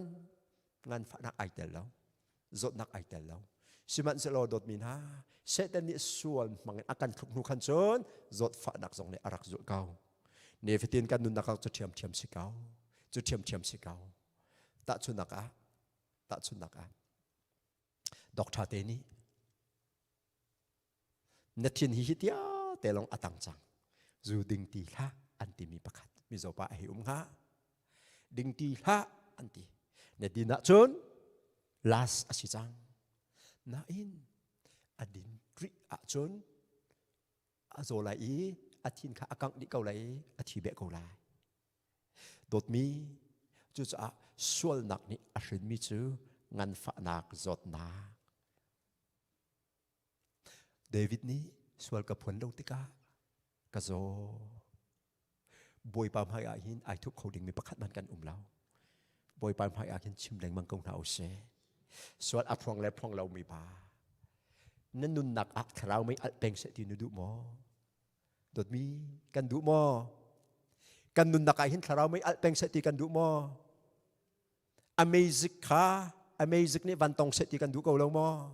nganfahnak ai tel lo, zawtnak ai tel lo. Sihmanhsehlaw dawtmi hna, Satan nih sual hmangin a kan thluk hnu khan cun zawtfahnak zong nih a rak zulh ko. Nifatin kan nunnak ah cu ṭhiamṭhiam si ko. Cu ṭhiamṭhiam si ko. Tahchunhnak ah, tahchunhnak ah, Doctor te nih na thin hi hi tia te long a tang cang. Zu ding ti hlah an timi pakhat mizaw pa a hei um hnga. Ding ti hlah an ti. Na din ahcun las a si cang. Nain a din rih ahcun a zaw lai i a thin kha a kangh dih ko lai i a thi beh ko lai. Dawtmi, cucaah sualnak nih a hrinmi cu nganfahnak zawtnak. David nih sual ka phuan lo tikah ka zaw. Bawipa hmai ah hin ai thup kho dingmi pakhat hmanh kan um lo. Bawipa hmai ah hin chim lengmang ko hna usih. Sual a phuang le phuang lomi pa. Na nunnak ah thlarau mei alh peng seh ti na duh maw? Dawtmi kan duh maw? Kan nunnak ah hin thlarau mei alh peng seh ti kan duh maw? Amazing kha amazing nih van tong seh ti kan duh ko lo maw?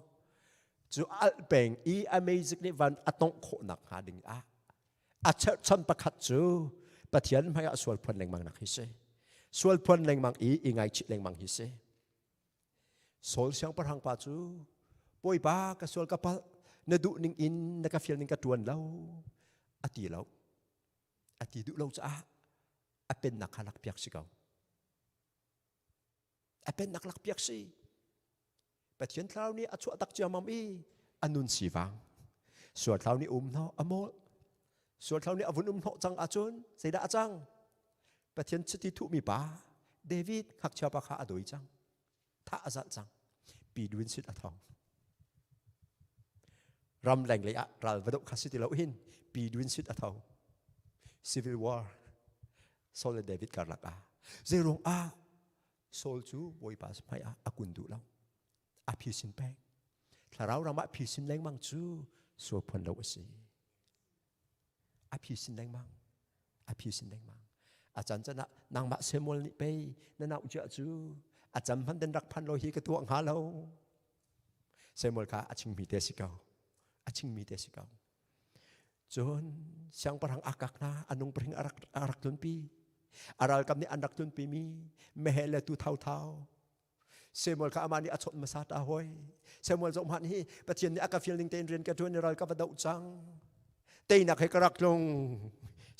Cu alh peng i amazing nih van a tongh khawhnak hnga ding ah a cherhchan pakhat cu Pathian hmai ah sual phuan lengmang nak hi si. Sual phuan lengmang i i ngaichih lengmang hi si. Saul siangpahrang pa cu Bawipa ka sual ka palh na duh ning in na ka fial ning ka ṭuan lo a ti lo. A ti duh lo caah a pennak kha lakpiak si ko. A pennak lakpiak si. Pathian thlarau nih a chuah tak ciammam i a nun sivang. Sual thlarau nih um hnawh a mawl. Sual thlarau nih a vun um hnawh cang ahcun zeidah a cang? Pathian chiti thuhmi pa David ngakchia pa kha a dawi cang. Thah a zalh cang. Pi duin sit a thong. Ram leng lei ah ral va doh kha si ti lo hin pi duin sit a tho. Civil War Saul le David karlak ah zeiruang ah Saul cu Bawipa hmai ah a kun duh lo. A phisin peng. Thlarau ram ah phisin lengmang cu sual phuan lo a si. A phisin lengmang. A phisin lengmang. A can can ah nangmah Samuel nih pei na nau cia cu a cam hman den rak phan lo hi ka tuah hnga lo. Samuel kha a chingmi te si ko. A chingmi te si ko. Cun siangpahrang Akak hna a nung pahring a rak, a rak tlunpi. A ralkap nih an rak tlunpimi meheh le tu thauthau. Samuel kha amah nih a chawnh hmasa ta hoi. Samuel zoh hmanh hi Pathian nih a ka fial ning tein rian ka ṭuan i ral ka va doh cang. Teinak he ka rak tlung.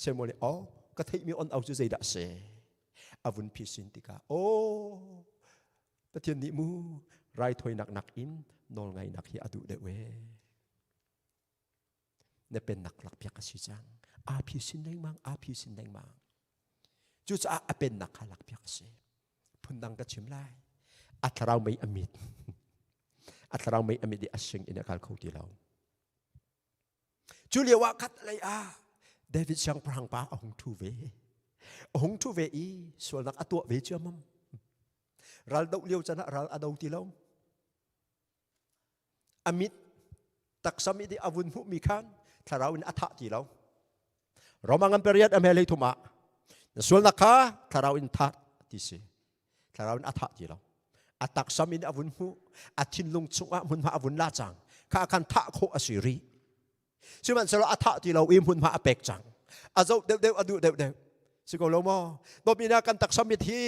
Samuel nih, oh, ka theihmi on au cu zeidah a si? A vun phisin tikah, oh, Pathian nih mu raithawinak nakin nawlngaihnak hi a duh deuh ee. Na pennak lakpiak a si cang. Aa phisin lengmang, aa phisin lengmang. Cucaah a pennak kha lakpiak a si. Phundang ka chim lai. A thlarau mei a mit. A thlarau mei a mit i a sing in a kal kho ti lo. Cu lio ah khat lei ah David siangpahrang pa a hung ṭhu ve. A hung ṭhu ve i sualnak a tuah ve ciammam. Ral doh lio can ah ral a do ti lo. A mit taksam i a vun hmuhmi khan thlarau in a thah ti lo. Roma ngan pariat a hmelei thum ah na sualnak kha thlarau in thah ti si. Thlarau in a thah ti lo. A taksam in a vun hmuh, a thinlung chungah hmunhma a vun la cang. Kha khan thah khawh a si rih. Sihmanhsehlaw a thah ti lo i hmunhma a pek cang. A zoh deuhdeuh, a duh deuhdeuh. Si ko lo maw? Dawtmi kan taksa mit hi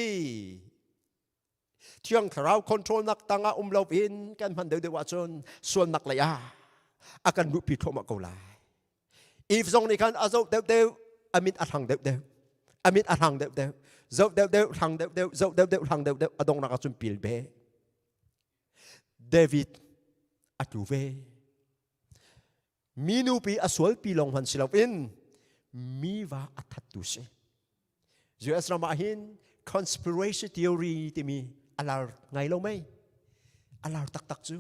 Thiang Thlarau control nak tangah um lo in kan hman deuhdeuh ahcun sualnak lei ah a kan luhpi thluahmah ko lai. Eve zong nih khan a zoh deuhdeuh, a mit a hlang deuhdeuh, a mit a hlang deuhdeuh, zoh deuhdeuh, hlang deuhdeuh, zoh deuhdeuh, hlang deuhdeuh, a donghnak ahcun pil ve. David a tlu ve. Mi nupi a sualpi lawng hman si loin mi va a thattu si. US ram ah hin conspiracy theory timi a lar ngai lo mei? A lar taktak cu.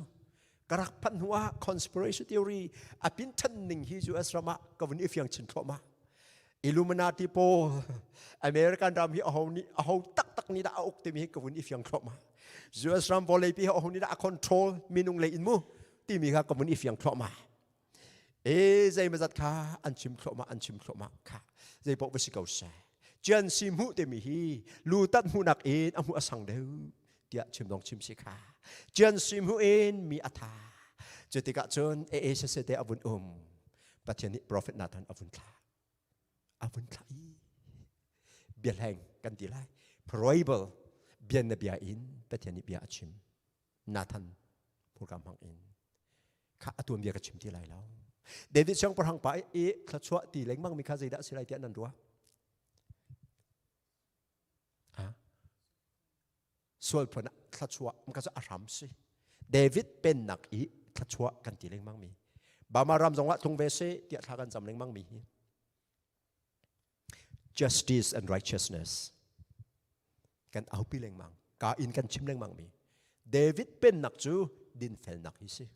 Ka rak phanh hnu ah conspiracy theory a pin than ning hi US ram ah ka vun i fiang chin thluahmah. Illuminati pawl American ram hi aho nih aho taktak nih dah a uk timi hi ka vun i fiang thluahmah. US ram vawlei pi ho nih dah a control minung lei in mu timi kha ka vun i fiang thluahmah. E zeimazat kha an chim thluahmah an chim thluahmah kha zeipoh va si ko seh. Cian si hmuh timi hi lu tat hmuhnak in a hmuh a sang deuh tiah chim dong chim si kha. Cian si hmuh in mi a tha. Cu tikah cun e e se te a vun um. Pathian nih prophet Nathan a vun thlah. A vun thlah i biahleng kan ti lai. Parable bian na bia in Pathian nih bia a chim. Nathan hmurka hmang in kha a tuanbia ka chim ti lai lo. David siangpahrang pa i thluachuah ti lengmang mi kha zeidah a si lai tiah nan ruah? Ha? Sual phun ah thluachuah ka cu a hram si. David pennak i thluachuah kan ti lengmang mi. Bama ram zongah tlung ve seh tiah thla kan cam lengmang mi hi. Justice and righteousness kan aupi lengmang ka in kan chim lengmang mi David pennak cu dinfelnak hi si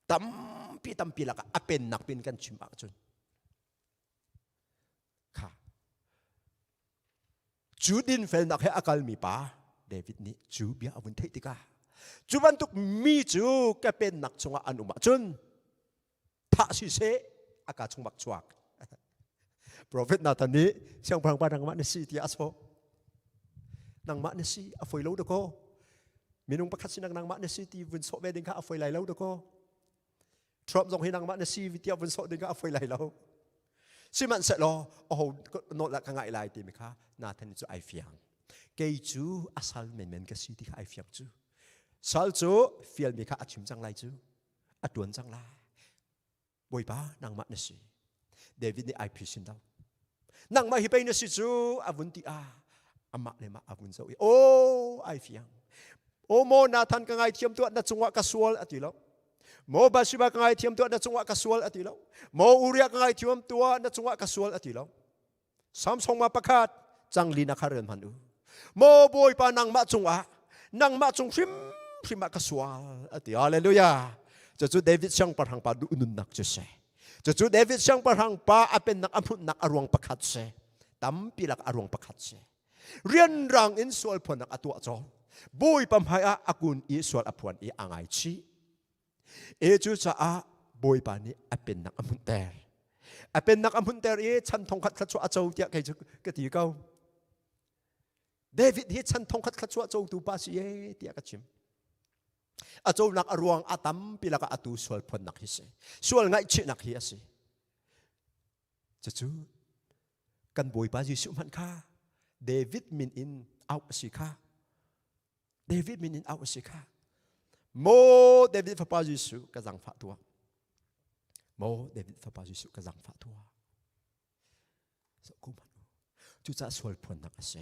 tampi tampi lakah a pennak pin kan chim ahcun kha cu dinfelnak he a kalmi pa David nih cu bia a vun theih tikah cu bantuk mi cu ka pennak chungah an um ahcun thah siseh a ka chung bak chuak Prophet Nathan nih siangpahrang pa nangmah na si tiah a sawh nangmah na si a foi lo dakaw minung pakhat sinak nangmah na si ti vun sawh ve ding kha a foi lai lo dakaw Trump zong hi nangmah na si tiah vun sawh ding kha a foi lai lo sihmanhsehlaw aho nawl ah ka ngaih lai timi kha Nathan cu ai fiang kei cu a sal menmen ka si ti kha ai fiang cu sal cu fialmi kha a chim cang lai cu a tuan cang lai bawipa nangmah na si David nih ai phisin lo nangmah hi pei na si cu a vun ti ah amah le mah a vun zoh i o ai fiang o maw Nathan ka ngaithiam tuah na cungah ka sual a ti lo maw Bathsheba ka ngaithiam tuah na cungah ka sual a ti lo maw Uriah ka ngaithiam tuah na cungah ka sual a ti lo Samsung ma pakhat cangli na kha rel hman u. Maw Bawipa nangmah cungah nangmah cung hrimhrim ah ka sual a ti. Hallelujah. Cucu David siangpahrang pa duh nunnak cu si. Cucu David siangpahrang pa a pennak a hmunhnak a ruang pakhat si. Tampi lak a ruang pakhat si. Rianrang in sual phuannak a tuah caw. Bawipa hmai ah a kun i sual a phuan i a ngaichih. E cucaah Bawipa nih a pennak a hmunhter. A pennak a hmunhter i chan thongkhat thluachuah a co tiah kei cu ka ti ko. David hi chan thongkhat thluachuah cotu pa si e tiah ka chim. A conak a ruang a tampi lakah atu sual phuannak hi si. Sual ngaihchihnak hi a si. Cucu kan Bawipa Jesuh hmanh kha David min in auh a si kha. David min in auh a si kha. Maw David fapa Jesuh ka zangfah tuah. Maw David fapa Jesuh ka zangfah tuah. So kum hanu. Cucaah sual phuannak a si.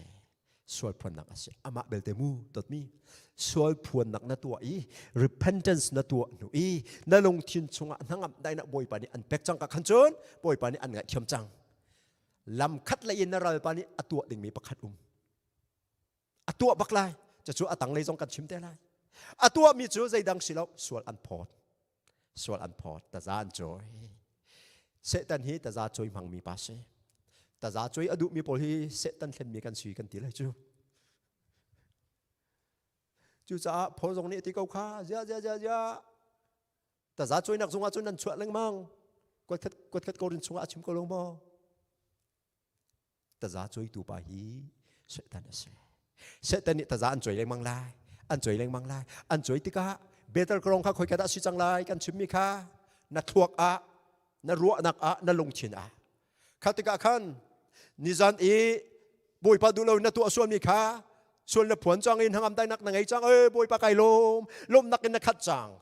Sual phuannak a si. Amah belte mu dawtmi. Sual phuannak na tuah i repentance na tuah hnu i na lungthin chungah hnangam dainak Bawipa nih an pek cang ka khan cun Bawipa nih an ngaihthiam cang. Lam khat lei in na ralpa nih a tuah dingmi pakhat um. A tuah bak lai. Cucu a tanglei zong kan chim te lai. A tuahmi cu zeidang si lo, sual an phawt. Sual an phawt, taza an cawi. Satan hi taza cawi hmangmi pa si. Taza cawi a duhmi pawl hi Satan hlenmi kan si kan ti lai cu. Cucaah Paul zong nih a ti ko kha, zia zia zia zia. Taza cawinak zungah cun nan chuah lengmang. Kuatkhat kuatkhat Korin chungah a chim ko lo maw? Taza cuaitu pa hi Satan a si. Satan nih taza an cuai lengmang lai, an cuai lengmang lai. An cuai tikah better krong kha khoika dah si cang lai kan chimmi kha na thluak ah, na ruahnak ah, na lungthin ah. Kha tikah khan nizan i Bawipa duh lo na tuah sualmi kha sual na phuan cang i hnangam dainak na ngei cang e Bawipa kai lawm lawmnak in na khat cang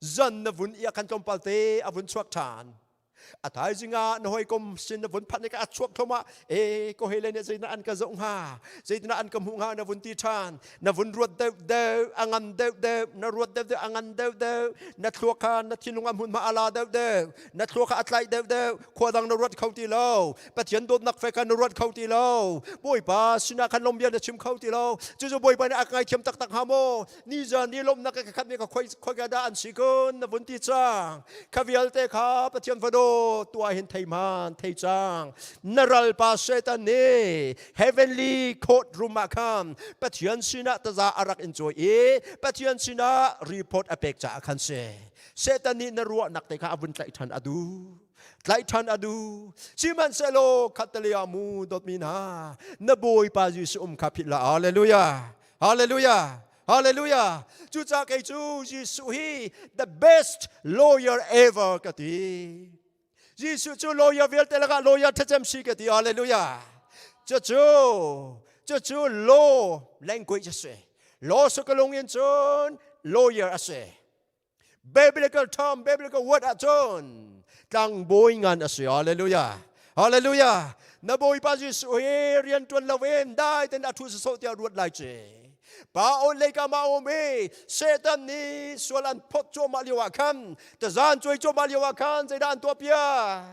zan na vun i a kan tlawmpal te a vun chuak ṭhan A thaizing ah na hawikom sin na vun phanh i a chuak thluahmah e ko hei le nih zeitindah an ka zoh hnga zeitindah an ka hmuh hnga na vun ti ṭhan na vun ruat deuh deuh a ngan deuh deuh na ruat deuh deuh a ngan deuh deuh na thluak kha na thinlung a hmunhma a la deuh deuh na thluak kha a tlaih deuh deuh khua dang na ruat kho ti lo Pathian dawtnak fek kha na ruat kho ti lo Bawipa sinah khan lawm bia na chim kho ti lo cucu Bawipa nih a ka ngaithiam taktak hnga maw Nizan i lawmhnak ka khat mi ka khoi khoika dah an si kun na vun ti cang. Kha vialte kha Pathian fado. Sihmanhsehlaw tuah hin thei hman thei cang. Na ralpa Satan nih heavenly court room ah khan Pathian sinah taza a rak in cawi i Pathian sinah report a pek caah khan si. Satan nih na ruahnak te kha a vun tlaih ṭhan a duh. Tlaih ṭhan a duh. Sihmanhsehlaw khattelei ah mu dawtmi hna, na Bawipa Jesuh um kha philh hlah. Hallelujah. Hallelujah. Hallelujah. Cucaah kei cu Jesuh hi the best lawyer ever ka ti. Jesuh cu lawyer vialte lakah lawyer ṭhacem si ka ti. Hallelujah. Cucu cucu law language a si. Law sukalung in cun lawyer a si. Biblical term, biblical word ahcun tlangbawi ngan a si. Hallelujah. Hallelujah. Na Bawipa Jesuh hi rian ṭuan loin dai ten a ṭhu sawsawh tiah ruat lai ci. Pa on lei ka ma um i Satan nih sual an phot cuahmah lio ah khan tazan cuai cuahmah lio ah khan zeidah an tuah piak?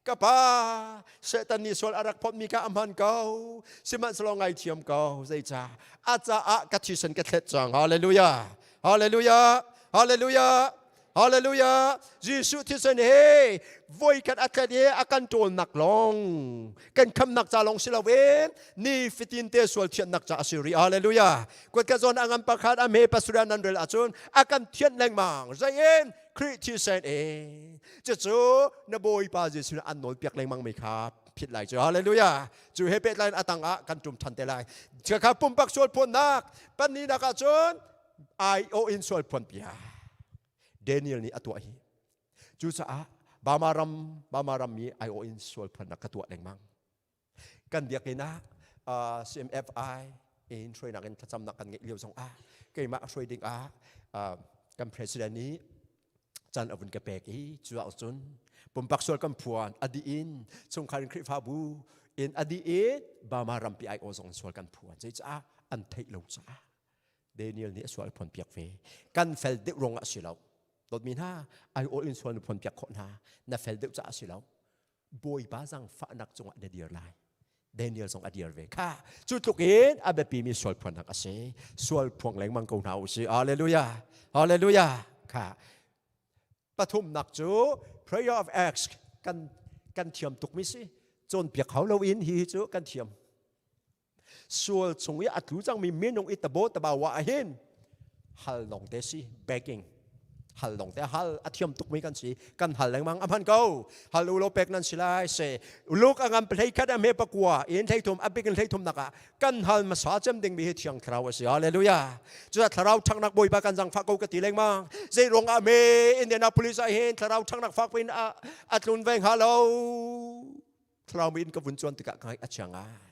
Ka pa, Satan nih sual a rak photmi kha a hman ko. Sihmanhsehlaw ngaithiam ko. Zeicah? A caah ka thisen ka thlet cang. Hallelujah. Hallelujah. Hallelujah. Hallelujah. Jesuh thisen he voikhat a thlet i a kan ṭawlnak lawng kan khamnak ca lawng si loin ni fitin te sual thiannak ca a si rih. Hallelujah. Kuat ka zawn a ngan pakhat a me pasarih nan rel ahcun a kan thianh lengmang. Zei in Khrih thisen in cucu na Bawipa Jesuh nih an nawlpiak lengmang mi kha phit lai cu. Hallelujah. Cu he pehtlai in a tang ah kan ṭum ṭhan te lai. Kha pumpak sual phuannak panninak ah cun aiawh in sual phuan piak. Daniel nih a tuah hi. Cucaah Bama ram Bama ram mi aiawh in sual phuannak ka tuah lengmang. Kan biakinn ah CMFI in hruainak in thlacamnak kan ngeih lio zong ah keimah hruai ding ah kan president nih caan a vun ka pek i cu ah cun pumpak sual kan phuan a dih in chungkhar in Khrihfabu in a dih in Bama rampi ai aw zong sual kan phuan zeicah an theih lo caah Daniel nih a sual phuan piak ve kan fel deuh ruangah si lo dawtmi hna ai aw in sual na phuan piak khawh hna na fel deuh caah si lo Bawipa zangfahnak cungah na dir lai. Daniel zong a dir ve kha. Cu tluk in a biapimi sual phuannak a si. Sual phuang lengmang ko hna u sih. Hallelujah. Hallelujah. Kha. Pathumnak cu prayer of acts kan kan thiam tukmi si. Cawnpiak hau loin hi cu kan thiam. Sual chung i a tlu cangmi minung i tabo tabawa ahhin hal lawng te si begging hal lawng te hal a thiam tukmi kan si kan hal lengmang a hman ko hal u lo pek nan si lai se luk a ngam hlei khat a me pakua in hlei thum a bik in hlei thum nak ah kan hal masa cem ding mi hi thiang thlarau a si hallelujah cu thlarau thangnak bawipa kan zangfah ko ka ti lengmang zei ruang ah me Indianapolis ah hin thlarau thangnak fak pin a a tlun ve hnga lo Thlarau mi in ka vun cuan tikah ka ngaih a chia ngai.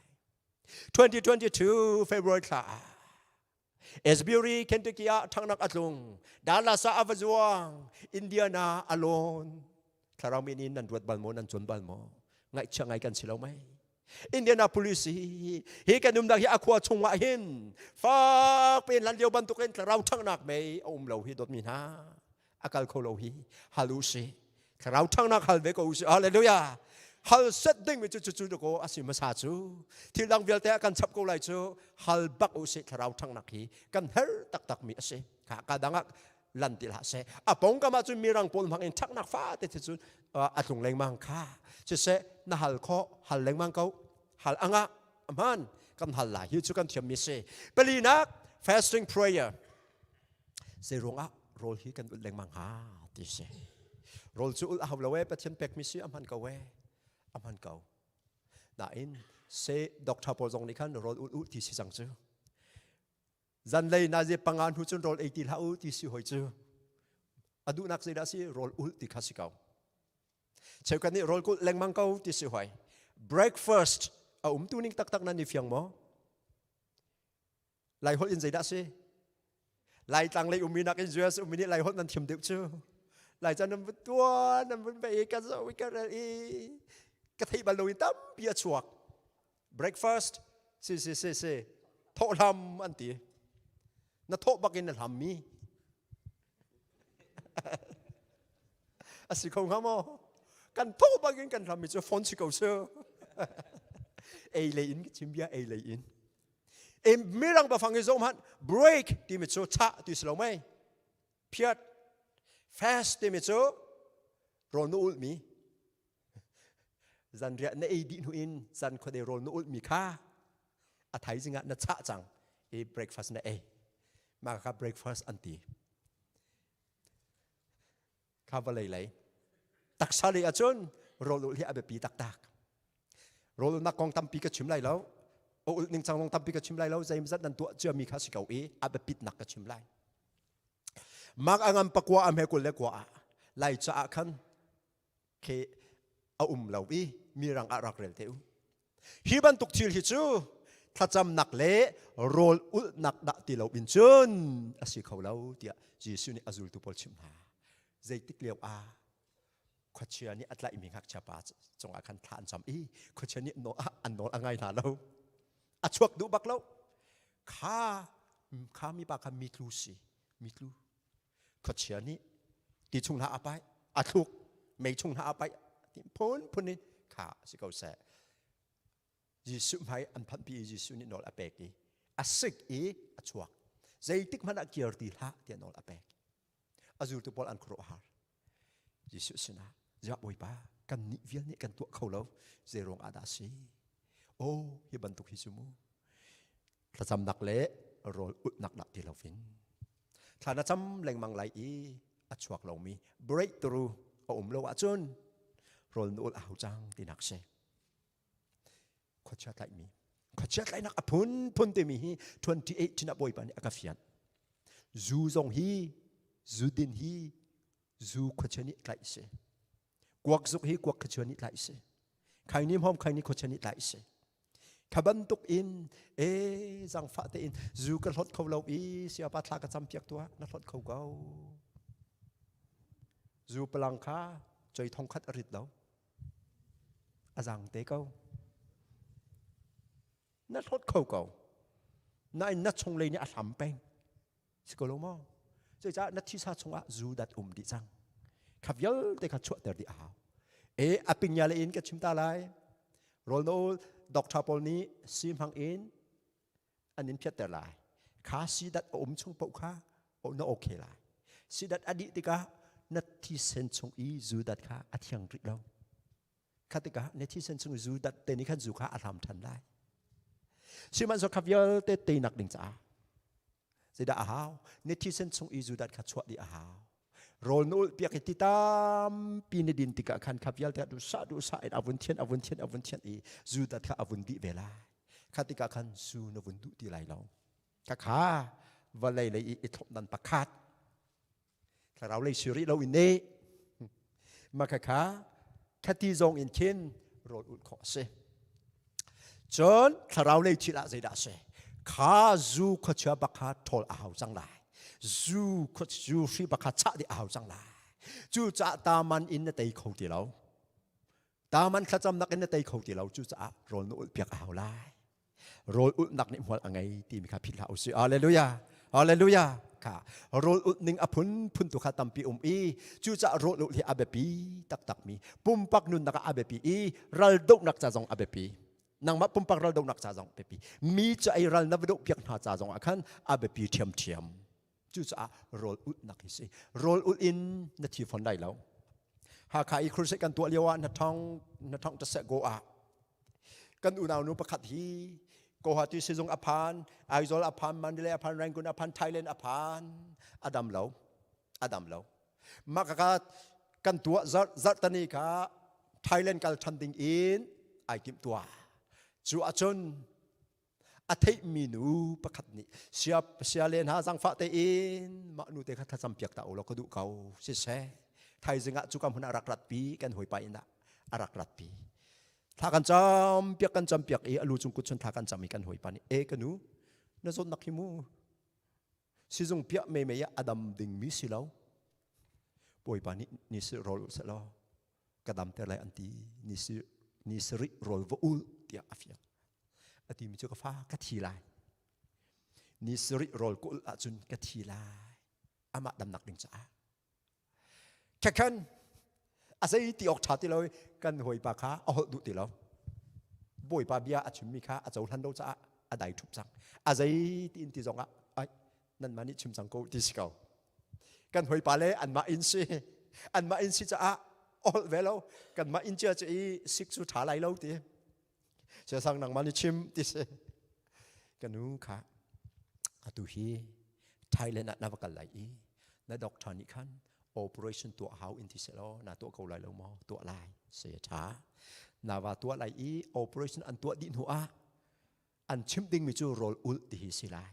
2022 February thla ah Asbury, Kentucky ah ṭhangnak a tlung. Dallas ah a va zuang. Indiana a lawn. Thlarau mi in nan ruat bal maw, nan cuan bal maw? Ngaihchia ngai kan si lo mei? Indianapolis hi hi kan umnak hi a khua chungah hin fak pe lan lio bantukin thlarau ṭhangnak mei a um lo hi dawtmi hna a kal kho lo hi hal u si thlarau ṭhangnak hal ve ko u si hallelujah hal set ding mi cu cu cu ko a si hmasa cu thil dang vialte a kan chap ko lai cu hal bak u si thlarau ṭhangnak hi kan her taktak mi a si kha ka dang ah lan ti hlah seh a pong kam ah cun mirang pawl hmang in ṭhaknak fate te cun a tlung lengmang kha siseh na hal khawh hal lengmang ko hal anga hman kan hal lai hi cu kan thiam mi si palinak fasting prayer Zeiruangah rawl hi kan ulh lengmang hnga ti si. Rawl cu ulh a hau lo ee, Pathian pekmi si a hman ko ee. A hman ko. Nain se doctor pawl zong nih khan rawl ulh u ti si cang cu. Zanlei nazi panga hnu cun rawl ei ti hlah u ti si hoi cu. A duhnak zeidah si rawl ulh ti kha si ko. Cheukhat nih rawl kulh lengmang ko ti si hoi. Breakfast a um tu ning taktak nan i fiang maw? Laiholh in zeidah si? Laitlang lei ummi nakin US ummi nih Laiholh nan thiam deuh cu. Laica nan vun tuan, nan vun bei ka zoh i ka rel i ka theih bal lo in tampi a chuak. Breakfast si si si si thawhhlam an ti. Na thawh bak in na hlam mi. A si kho hnga maw? Kan thawh bak in kan hlam mi cu phone si ko su. Ei lei in ka chim bia ei lei in. Mirang bafang i zoh hmanh break timi cu chah ti si lo mei phiat fast timi cu rawl na ulhmi. Zanriah na ei dih hnu in zan khuadei rawl na ulhmi kha a thaizing ah na chah cang i breakfast na ei. Mah kha breakfast an ti. Kha vawlei lei. Taksa lei ahcun rawl ulh hi a biapi taktak. Rawl ulhnak kong tampi ka chim lai lo. A ulh ningcang zong tampi ka chim lai lo. Zeimazat nan tuah ciami kha si ko i a biapitnak ka chim lai. Mak a ngam pakua a hme 21 ah Lai caah khan khi a um lo i mirang ah rak rel te u. Hi bantuk thil hi cu thlacamnak le rawl ulhnak dah ti lo in cun a si kho lo tiah Jesuh nih a zultu pawl chimh hna. Zeitik lio ah khuachia nih a tlaihmi ngakchia pa cungah khan thla an cam i khuachia nih an nawl a ngai hna lo. A chuak duh bak lo. Kha kha mi pa kha mi tlu si, mi tlu. Khuachia nih ti chung hna a paih, a thluk, mei chung hna a paih, phun phun in kha si ko seh. Jesuh hmai an phanhpi i Jesuh nih nawl a pek i a sik i a chuak. Zeitik hmanh ah kir ti hlah tiah nawl a pek. A zultu pawl an khuaruahhar. Jesuh sinah, Ziah Bawipa, kan nih vial nih kan tuah kho lo, zei ruang ah dah si? Oh, hi bantuk hi cu mu. Thlacamnak le rawl ulhnak dah ti loin thla na cam lengmang lai i a chuak lomi breakthrough a um lo ahcun rawl na ulh a hau cang tinak si. Khuachia tlaihmi khuachia tlaihnak a phunphun timi hi 28 ah Bawipa nih a ka fian. Zu zong hi zu din hi zu khuachia nih tlaih si. Kuak zuk hi kuak khuachia nih tlaih si. Khaini hmawm khaini khuachia nih tlaih si. Kha bantuk in e zangfah tein zu ka hlot kho lo i siapa thla ka cam piak tuah na hlot kho ko. Zu palang kha choi thong khat a rit lo. A zang te ko. Na hlot kho ko. Nain na chunglei nih a hlam peng. Si ko lo maw? Cucaah na thisa chungah zu dat um dih cang. Kha vialte kha chuahter dih a hau. E a pingya le in ka chim ta lai. Rawl na ul doctor pawl nih si hmang in an in phiatter lai. Kha si dat a um chung paoh kha na okay lai. Si dat a dih tikah na thisen chung i zu dat kha a thiang rih lo. Kha tikah na thisen chung i zu dat te nih khan zu kha a hlam ṭhan lai. Sihmanhsehlaw kha vialte teinak ding caah zeidah a hau? Na thisen chung i zu dat kha chuah dih a hau. Rawl na ulh piak i ti tampi na din tikah khan kha vialte duhsah duhsah in a vun thian a vun thian a vun thian i zu dat kha a vun dih ve lai. Kha tikah khan zu na vun duh ti lai lo. Kha kha vawlei lei i i thlopdan pakhat thlarau lei si rih lo in ne ma kha kha khati zong in khin rawl ulh khawh a si. Cun thlarau lei thil ah zeidah a si? Kha zu khuachia bak kha ṭhawl a hau cang lai. Zu zu hri bak kha chah dih a hau cang lai. Cucaah taman in na tei kho ti lo. Taman thlacamnak in na tei kho ti lo. Cucaah rawl na ulh piak a hau lai. Rawl ulhnak nih hmual a ngei timi kha philh hlah usih. Hallelujah. Hallelujah. Kha rawl ulh ning a phunphun tu kha tampi um i cucaah rawl ulh hi a biapi taktakmi pumpak nunnak ah a biapi i ral dohnak ca zong a biapi. Nangmah pumpak ral dohnak ca zong biapi. Mi cu ei ral na va doh piak hna ca zong ah khan a biapi ṭhiamṭhiam. Cucaah rawl ulhnak hi si. Rawl ulh in na thi fawn lai lo. Hakha i crusade kan tuah lio ah na thong na thong ta seh go ah kan unau nu pakhat hi Guwahati sizung a phan, Aizawl a phan, Mandalay a phan, Rangoon a phan, Thailand a phan, a dam lo. A dam lo. Mah ka kan tuah zarh zarhtani kha Thailand kal than ding in ai timh tuah. Cu ahcun a theihmi nu pakhat nih sia sia le hna zangfah tein mah nu te kha thlacam piak ta u law ka duh ko siseh thaizing ah cuka hmun ah rak ratpi kan hawipa inn ah a rak ratpi thla kan cam piak kan cam piak i a lu cung kut chun thla kan cam i kan hawipa nih e ka nu na zawtnak hi mu sizung piah me me ah a dam dingmi si lo bawipa nih ni si rawl seh law ka damter lai an ti ni si ni sarih rawl va ul tiah a fial a timi cu ka fa ka thi lai ni sarih rawl ka ulh ahcun ka thi lai amah damnak ding caah khekhan a zei ti awk ṭha ti lo kan hawipa kha a holh duh ti lo bawipa bia a chimmi kha a cohlan lo caah a dai ṭhup cang a zei ti in ti zongah ai nanmah nih chim cang ko ti si ko kan hawipa le anmah in si anmah in si caah. Ol ve lo. Kan mah in cia cu i sik cu tha lai lo ti. Sia sang nangmah nih chim ti si. Ka nu kha atu hi Thailand ah na va kal lai i na doctor nih khan operation tuah hau in ti seh law na tuah ko lai lo maw? Tuah lai. Se tha. Na va tuah lai i operation an tuah dih hnu ah an chimh dingmi cu rawl ulh ti hi si lai.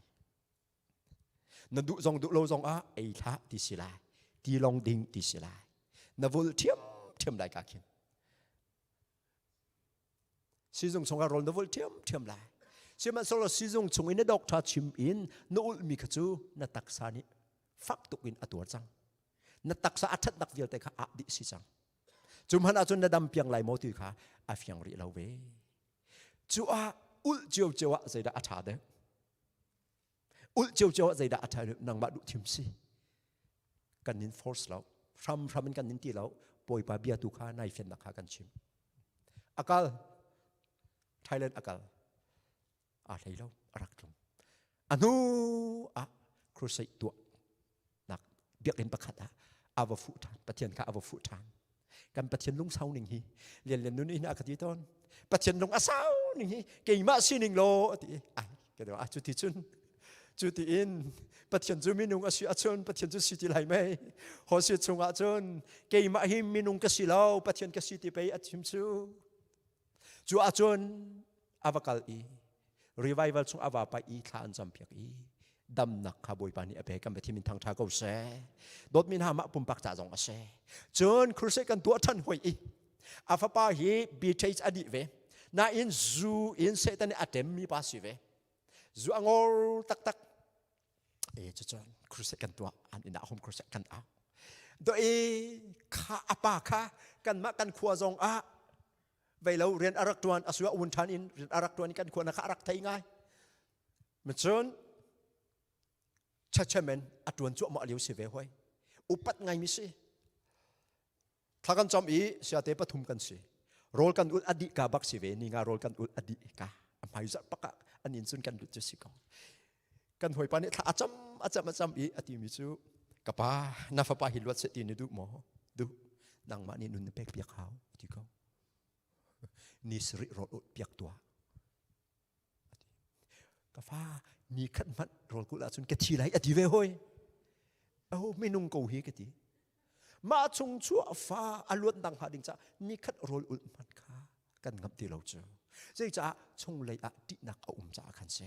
Na duh zong duh lo zong ah ei hlah ti si lai. Ti long ding ti si lai. Na vul ṭhiam ṭhiam lai ka khin. Sizung chungah rawl na vulh ṭhiamṭhiam lai. Sihmanhsehlaw sizung chung in na doctor chim in na ulhmi kha cu na taksa nih fak tuk in a tuar cang. Na taksa a ṭhatnak vialte kha ah dih si cang. Cu hmanh ahcun na dam piang lai maw ti kha a fiang rih lo ve. Cu ah ulh ciocio ah zeidah a ṭha deuh? Ulh ciocio ah zeidah a ṭha deuh? Nangmah duh thim si. Kan in force lo. Hramhram in kan in ti lo. Bawipa bia tu kha nai fiannak kha kan chim. Akal Thailand akal aa hlei lo a rak tlung a hnu ah crusade tuah nak biakinn pakhat ah a va fuh ṭhan Pathian kha a va fuh ṭhan kan Pathian lungsau ning hi lian lian nun in a ka ti tawn Pathian lung a sau ning hi keimah sining law a ti ai ka a cu ti cun Cu tiin Pathian cu minung a si ahcun Pathian cu si ti lai mei. Hosea chungah cun keimah hi minung ka si lo, Pathian ka si ti pei a chim cu. Cu ahcun a va kal i revival chung a va paih i thla an campiak i damnak kha Bawipa nih a pek kan Pathian min thangṭha ko seh. Dawtmi hna mah pumpak ca zong a si. Cun crusade kan tuah ṭhan hoi i a fapa hi BTH a dih ve. Nain zu in Satan nih a ṭemmi pa si ve. Zu a ngor taktak. E cucun crusade kan tuah an inn ah home crusade kan au. Do i kha apa kha kanmah kan khua zong ah veilo rian a rak tuan asua un than in rian a rak tuan kan khua na kha a rak thei ngai. Macun chachamen a tuan cuahmah lio si ve hoi. Upat ngai mi si. Thla kan cam i siate pathum kan si. Rawl kan ulh a dih ka bak si ve ni nga rawl kan ulh a dih ka a hmai zarh pak ah an inn cun kan lut cu si ko. Kan hawipa nih thla a cam a cam a cam i a timi cu ka pa na fapa hi luat seh ti na duh maw? Duh. Nangmah nih nun na pek piak hau ti ko. Ni sarih rawl ulh piak tuah. Ka fa ni khat hmanh rawl kulh ahcun ka thi lai a ti ve hoi. Oh minung ko hi ka ti. Mah chung cu a fa a luat dang hnga ding caah ni khat rawl ulh hmanh kha kan ngamh ti lo cu. Zeicah chunglei ah ṭihnak a um caah khan si.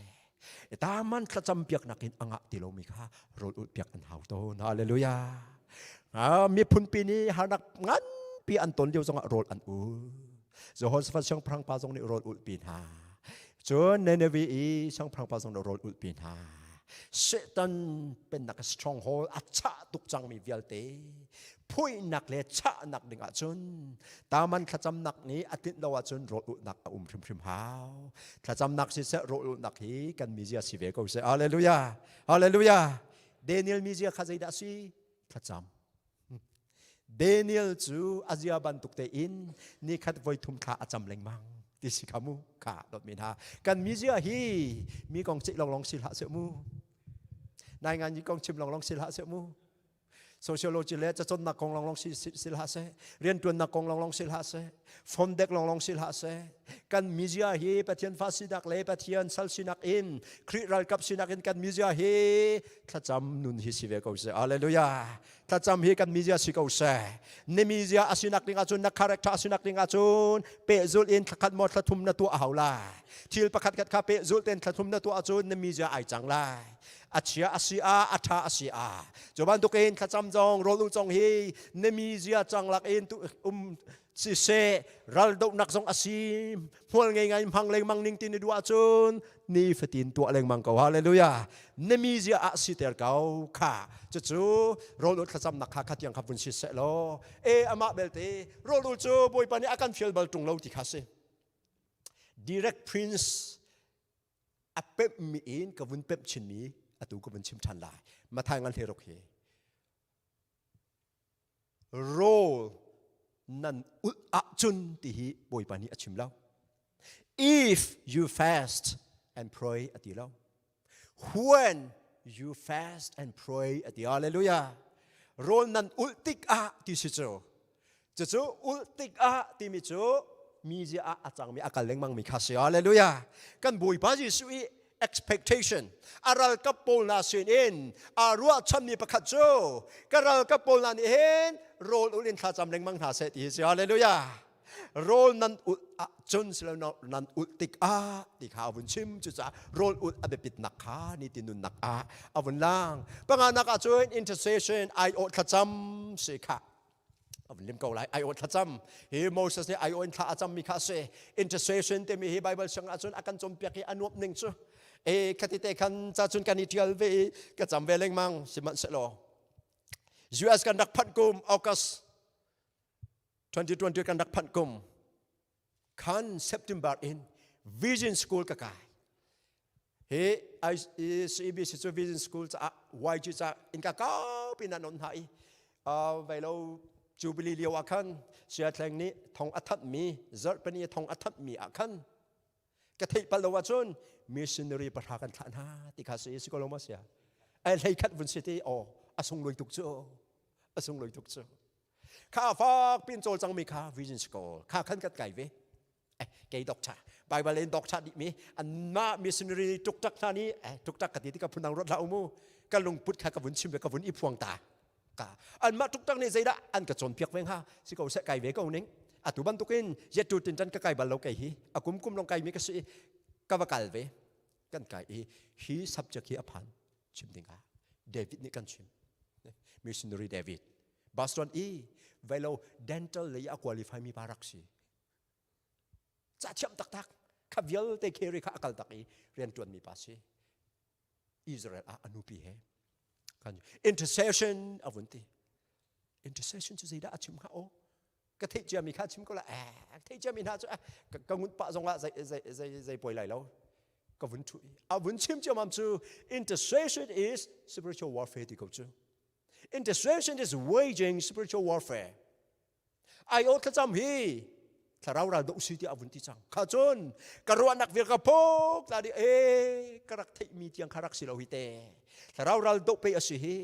Taman thlacam piaknak in a ngah ti lomi kha rawl ulh piak an hau tawn. Hallelujah. Miphun pi nih harnak nganpi an ton lio zongah rawl an ul. Jehoshaphat siangpahrang pa zong nih rawl ulhpi hna. Cun Nineveh i siangpahrang pa zong nih rawl ulhpi hna. Satan pennak stronghold a chah tuk cangmi vialte phuihnak le chahnak ding ahcun taman thlacamnak nih a tlinh lo ahcun rawl ulhnak a um hrimhrim hau. Thlacamnak siseh rawl ulhnak hi kan mizia si ve ko seh. Hallelujah. Hallelujah. Daniel mizia kha zeidah si? Thlacam. Daniel cu a zia bantuk tein nikhat voi thum thla a cam lengmang ti si kha mu kha dawtmi hna kan mizia hi mi kong ceih longlong si hlah seh mu nai ngan kong chim longlong si hlah seh mu sociology le cacawnnak kong longlong si si hlah seh riantuannak kong longlong si hlah seh phone dek longlong si hlah seh kan mizia hi Pathian fa sinak le Pathian sal sinak in Khrih ralkap sinak in kan mizia hi thlacam nun hi si ve ko seh hallelujah Thlacam hi kan mizia si ko seh. Na mizia a sinak ding ahcun na character a sinak ding ahcun pehzulh in thlakhat maw thlathum na tuah a hau lai. Thil pakhat khat kha pehzulh tein thlathum na tuah ahcun na mizia ai cang lai. A chia a si ah, a ṭha a si ah. Cu bantukin thlacam zong, rawl zong hi na mizia cang lak in um siseh raldohnak zong a si hmual ngei ngai hmang lengmang ning ti ni duh ahcun ni fatin tuah lengmang ko hallelujah na mizia ah siter ko kha cucu rawl thlacamnak kha kha tiang kha vun si seh law e amah belte rawl cu bawipa nih a kan fial bal ṭung lo ti kha si direct prince a pemhmi in ka vun pemh chinmi atu ka vun chim ṭhan lai Mathai ngan hle ruk hi Rawl nan ulh ahcun ti hi Bawipa nih a chim lo. If you fast and pray a ti lo. When you fast and pray a ti. Hallelujah. Rawl nan ulh tik ah ti si cu. Cucu ulh tikah timi cu mi zia ah a cangmi a kal lengmang mi kha si. Hallelujah. Kan Bawipa Jesuh i expectation a ralkap pawl hna sin in aa ruahchanmi pakhat cu ka ralkap pawl hna nih hin rawl ulh in thlacam lengmang hna seh ti hi si. Hallelujah. Rawl nan ulh ahcun silo nan ulh tikah ti kha a vun chim. Cucaah rawl ulh a biapitnak kha nitin nunnak ah a vun lang. Panganak ahcun intercession aiawh thlacam si kha a vun lim ko lai. Aiawh thlacam hi Moses nih aiawh in thla a cammi kha a si. Intercession timi hi Bible siang ahcun a kan cawnpiak i a nuamh ning cu e khati te khan ca cun kan i ṭial ve i ka cam ve lengmang. Sihmanhsehlaw US kan rak phanh kum August 2020 kan rak phanh kum khan September in Vision School ka kai. Hi CEBC cu Vision School caah YG ca in ka kau pin an on hna i vai lo Jubilee lio ah khan Sia Thleng nih thong a thanh mi zarhpini thong a thanh mi ah khan ka theih pal lo ahcun missionary pahra kan thlah hna ti kha si si ko lo ma sia ai hlei khat vun si ti aw a sunglawi tuk cu a sunglawi tuk cu Kha fak pin cawl cangmi kha vision school kha khan kan kai ve. Eh, kei doctor Bible in doctor dih mi anmah missionary tuktak hna nih eh, tuktak ka ti ti ka phunang ruat hlah umu ka lungput kha ka vun chim ve ka vun i phuang ta ka anmah tuktak nih zeidah an ka cawnpiak ve hnga si ko seh kai ve ko ning atu bantukin yetu tin tan ka kai bal lo kei hi a kum kum long kai mi ka si ka va kal ve kan kai i hi subject hi a phan chim ding ah David nih kan chim missionary David Boston i velo dental lei a qualify mi pa rak si ca thiam taktak kha vialte carry kha akal tak i rian tuan mi pa si Israel ah anupi he kan intercession avun ti intercession cu zeidah a chim hnga o ka theih cia mi kha chim ko la eh theih cia mi hna cu ka ngut pah zong ah zei zei zei zei poi lai lo ka vun thu a vun chim ciamam cu intercession is spiritual warfare ti ko cu intercession is waging spiritual warfare ai o thlacam hi thlarau ral do si ti a vun ti cang kha cun ka ruahnak vial ka phok la di e ka rak theih mi tiang kha rak si lo hi te thlarau ral do pe a si hi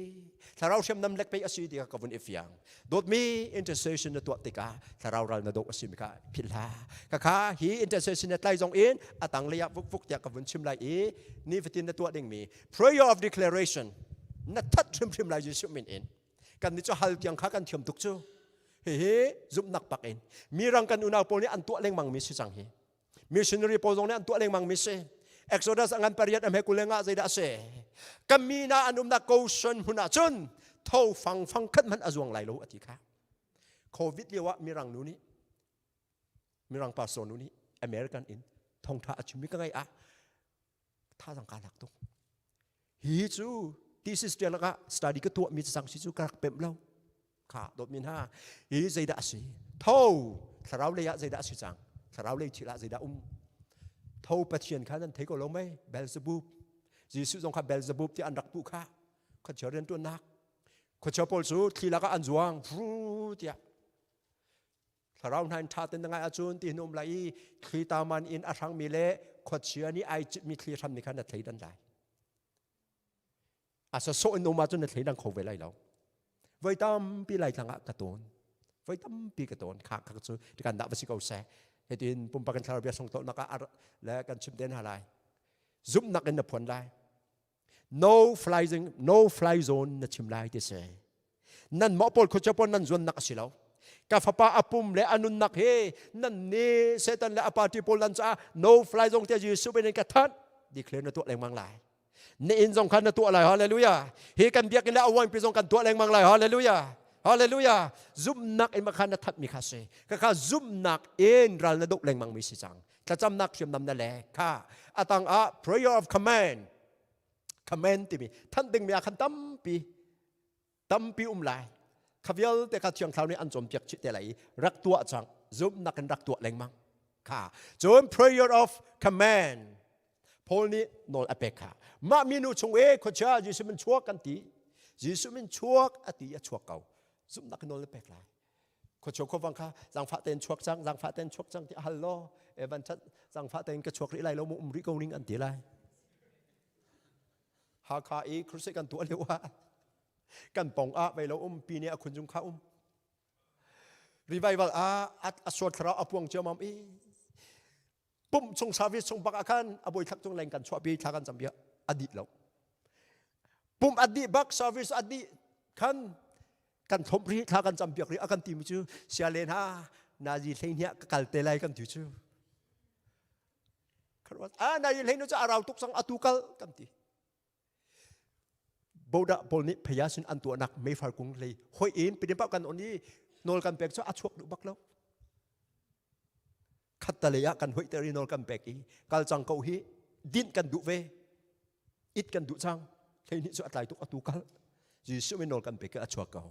thlarau hriamnam lek pe a si ti ka vun i fiang dawtmi intercession na tuah tikah thlarau ral na do a si mi kha philh hlah ka kha hi intercession na tlai zong in a tang lei ah vuk vuk tiah ka vun chim lai i nifatin na tuah ding mi prayer of declaration na that hrimhrim lai Jesuh min in kan nih cu hal tiang kha kan thiam tuk cu hihi zumhnak pak in mirang kan unau pawl nih an tuah lengmang mi si cang hi missionary pawl zong nih an tuah lengmang mi si Exodus angan pariat am he kulenga zeidah si kan mi na an umnak Goshen hmun ah cun tho fang fang khat hmanh a zuang lai lo ati kha covid lio ah mirang nu nih mirang pastor nu nih American in thongtha a chimmi ka ngai ah thazang ka lak tuk hi cu thesis tiang lakah study ka tuah mi cang si cu ka rak pemh lo kha dawt min ha hi zeidah a si tho thlarau lei ah zeidah a si cang thlarau lei thil ah zeidah um tho pathian kha nan thei ko lo mei Beelzebub Jesuh zong kha Beelzebub ti an rak puh kha khuachia riantuannak khuachia pawl cu thli lakah an zuang fru tiah Thlarau hna in ṭha ten na ngai ahcun ti hin um lai i thli taman in a hrangmi le khuachia nih ai citmi thli hrammi kha na thleidan lai. A sasawh in um ahcun na thleidang kho ve lai lo. Voi tampi laitlang ah ka tawn. Voi tampi ka tawn. Kha kha cu tikan dah va si ko seh. Hitin pumpak in thlarau bia song tawlnak ah le kan chim den ha lai. Zumhnak in na phuan lai. No fly no fly zone na chim lai ti si. Nan mah pawl khuacha pawl nan zuannak a si lo. Ka fapa a pum le a nunnak he nan ni Satan le a party pawl nan caah no fly zong te Jesuh bin in ka thanh declare na tuah lengmang lai. Na inn zong khan na tuah lai hallelujah. Hi kan biakinn le awan pi zong kan tuah lengmang lai hallelujah. Hallelujah. Zumhnak in khan na that mi kha si. Ka kha zumhnak in ral na doh lengmang mi si cang. Thlacamnak hriamnam na le kha atang ah prayer of command command timi thanh dingmi ah khan tampi tampi um lai kha vialte kha thiang thlarau nih an cawnpiak chih te lai i rak tuah cang zumhnak in rak tuah lengmang kha cun prayer of command Paul nih nawl a pek kha mah minu chung e khuachia Jesuh min chuak kan ti Jesuh min chuak a ti a chuak ko zumhnak in nawl na pek lai khuachia khuavang kha zangfah tein chuak cang zangfah tein chuak cang ti a hal law evan chat zangfah tein ka chuak rih lai lo mu um rih ko ning an ti lai Hakha i crusade kan tuah lio ah kan pong ah vei lo um pi nih a khun zung kha um. Revival ah a sual thlarau a puang ciamam i pumh chung service chung bak ah khan a bawi thlak chung leng kan chuahpi thla kan cam bia a dih lo. Pumh a dih bak service a dih khan kan thomh ri thla kan cam piak ri a kan ti mi cu sialen ha nazi hlei hniah ka kal te lai kan ti cu. Ah nazi hlei nu cu a rau tuk cang atu kal kan ti. Bodah pawl nih phaya sin an tuahnak meifar kung lei hoi in pidin pa kan on i nawl kan pek cu a chuak duh bak lo. Khat lei ah kan hoih ter i nawl kan pek i kal cang ko hi dinh kan duh ve it kan duh cang hlei cu a tlai tuk atu kal Jesuh min nawl kan pek i a chuak ko.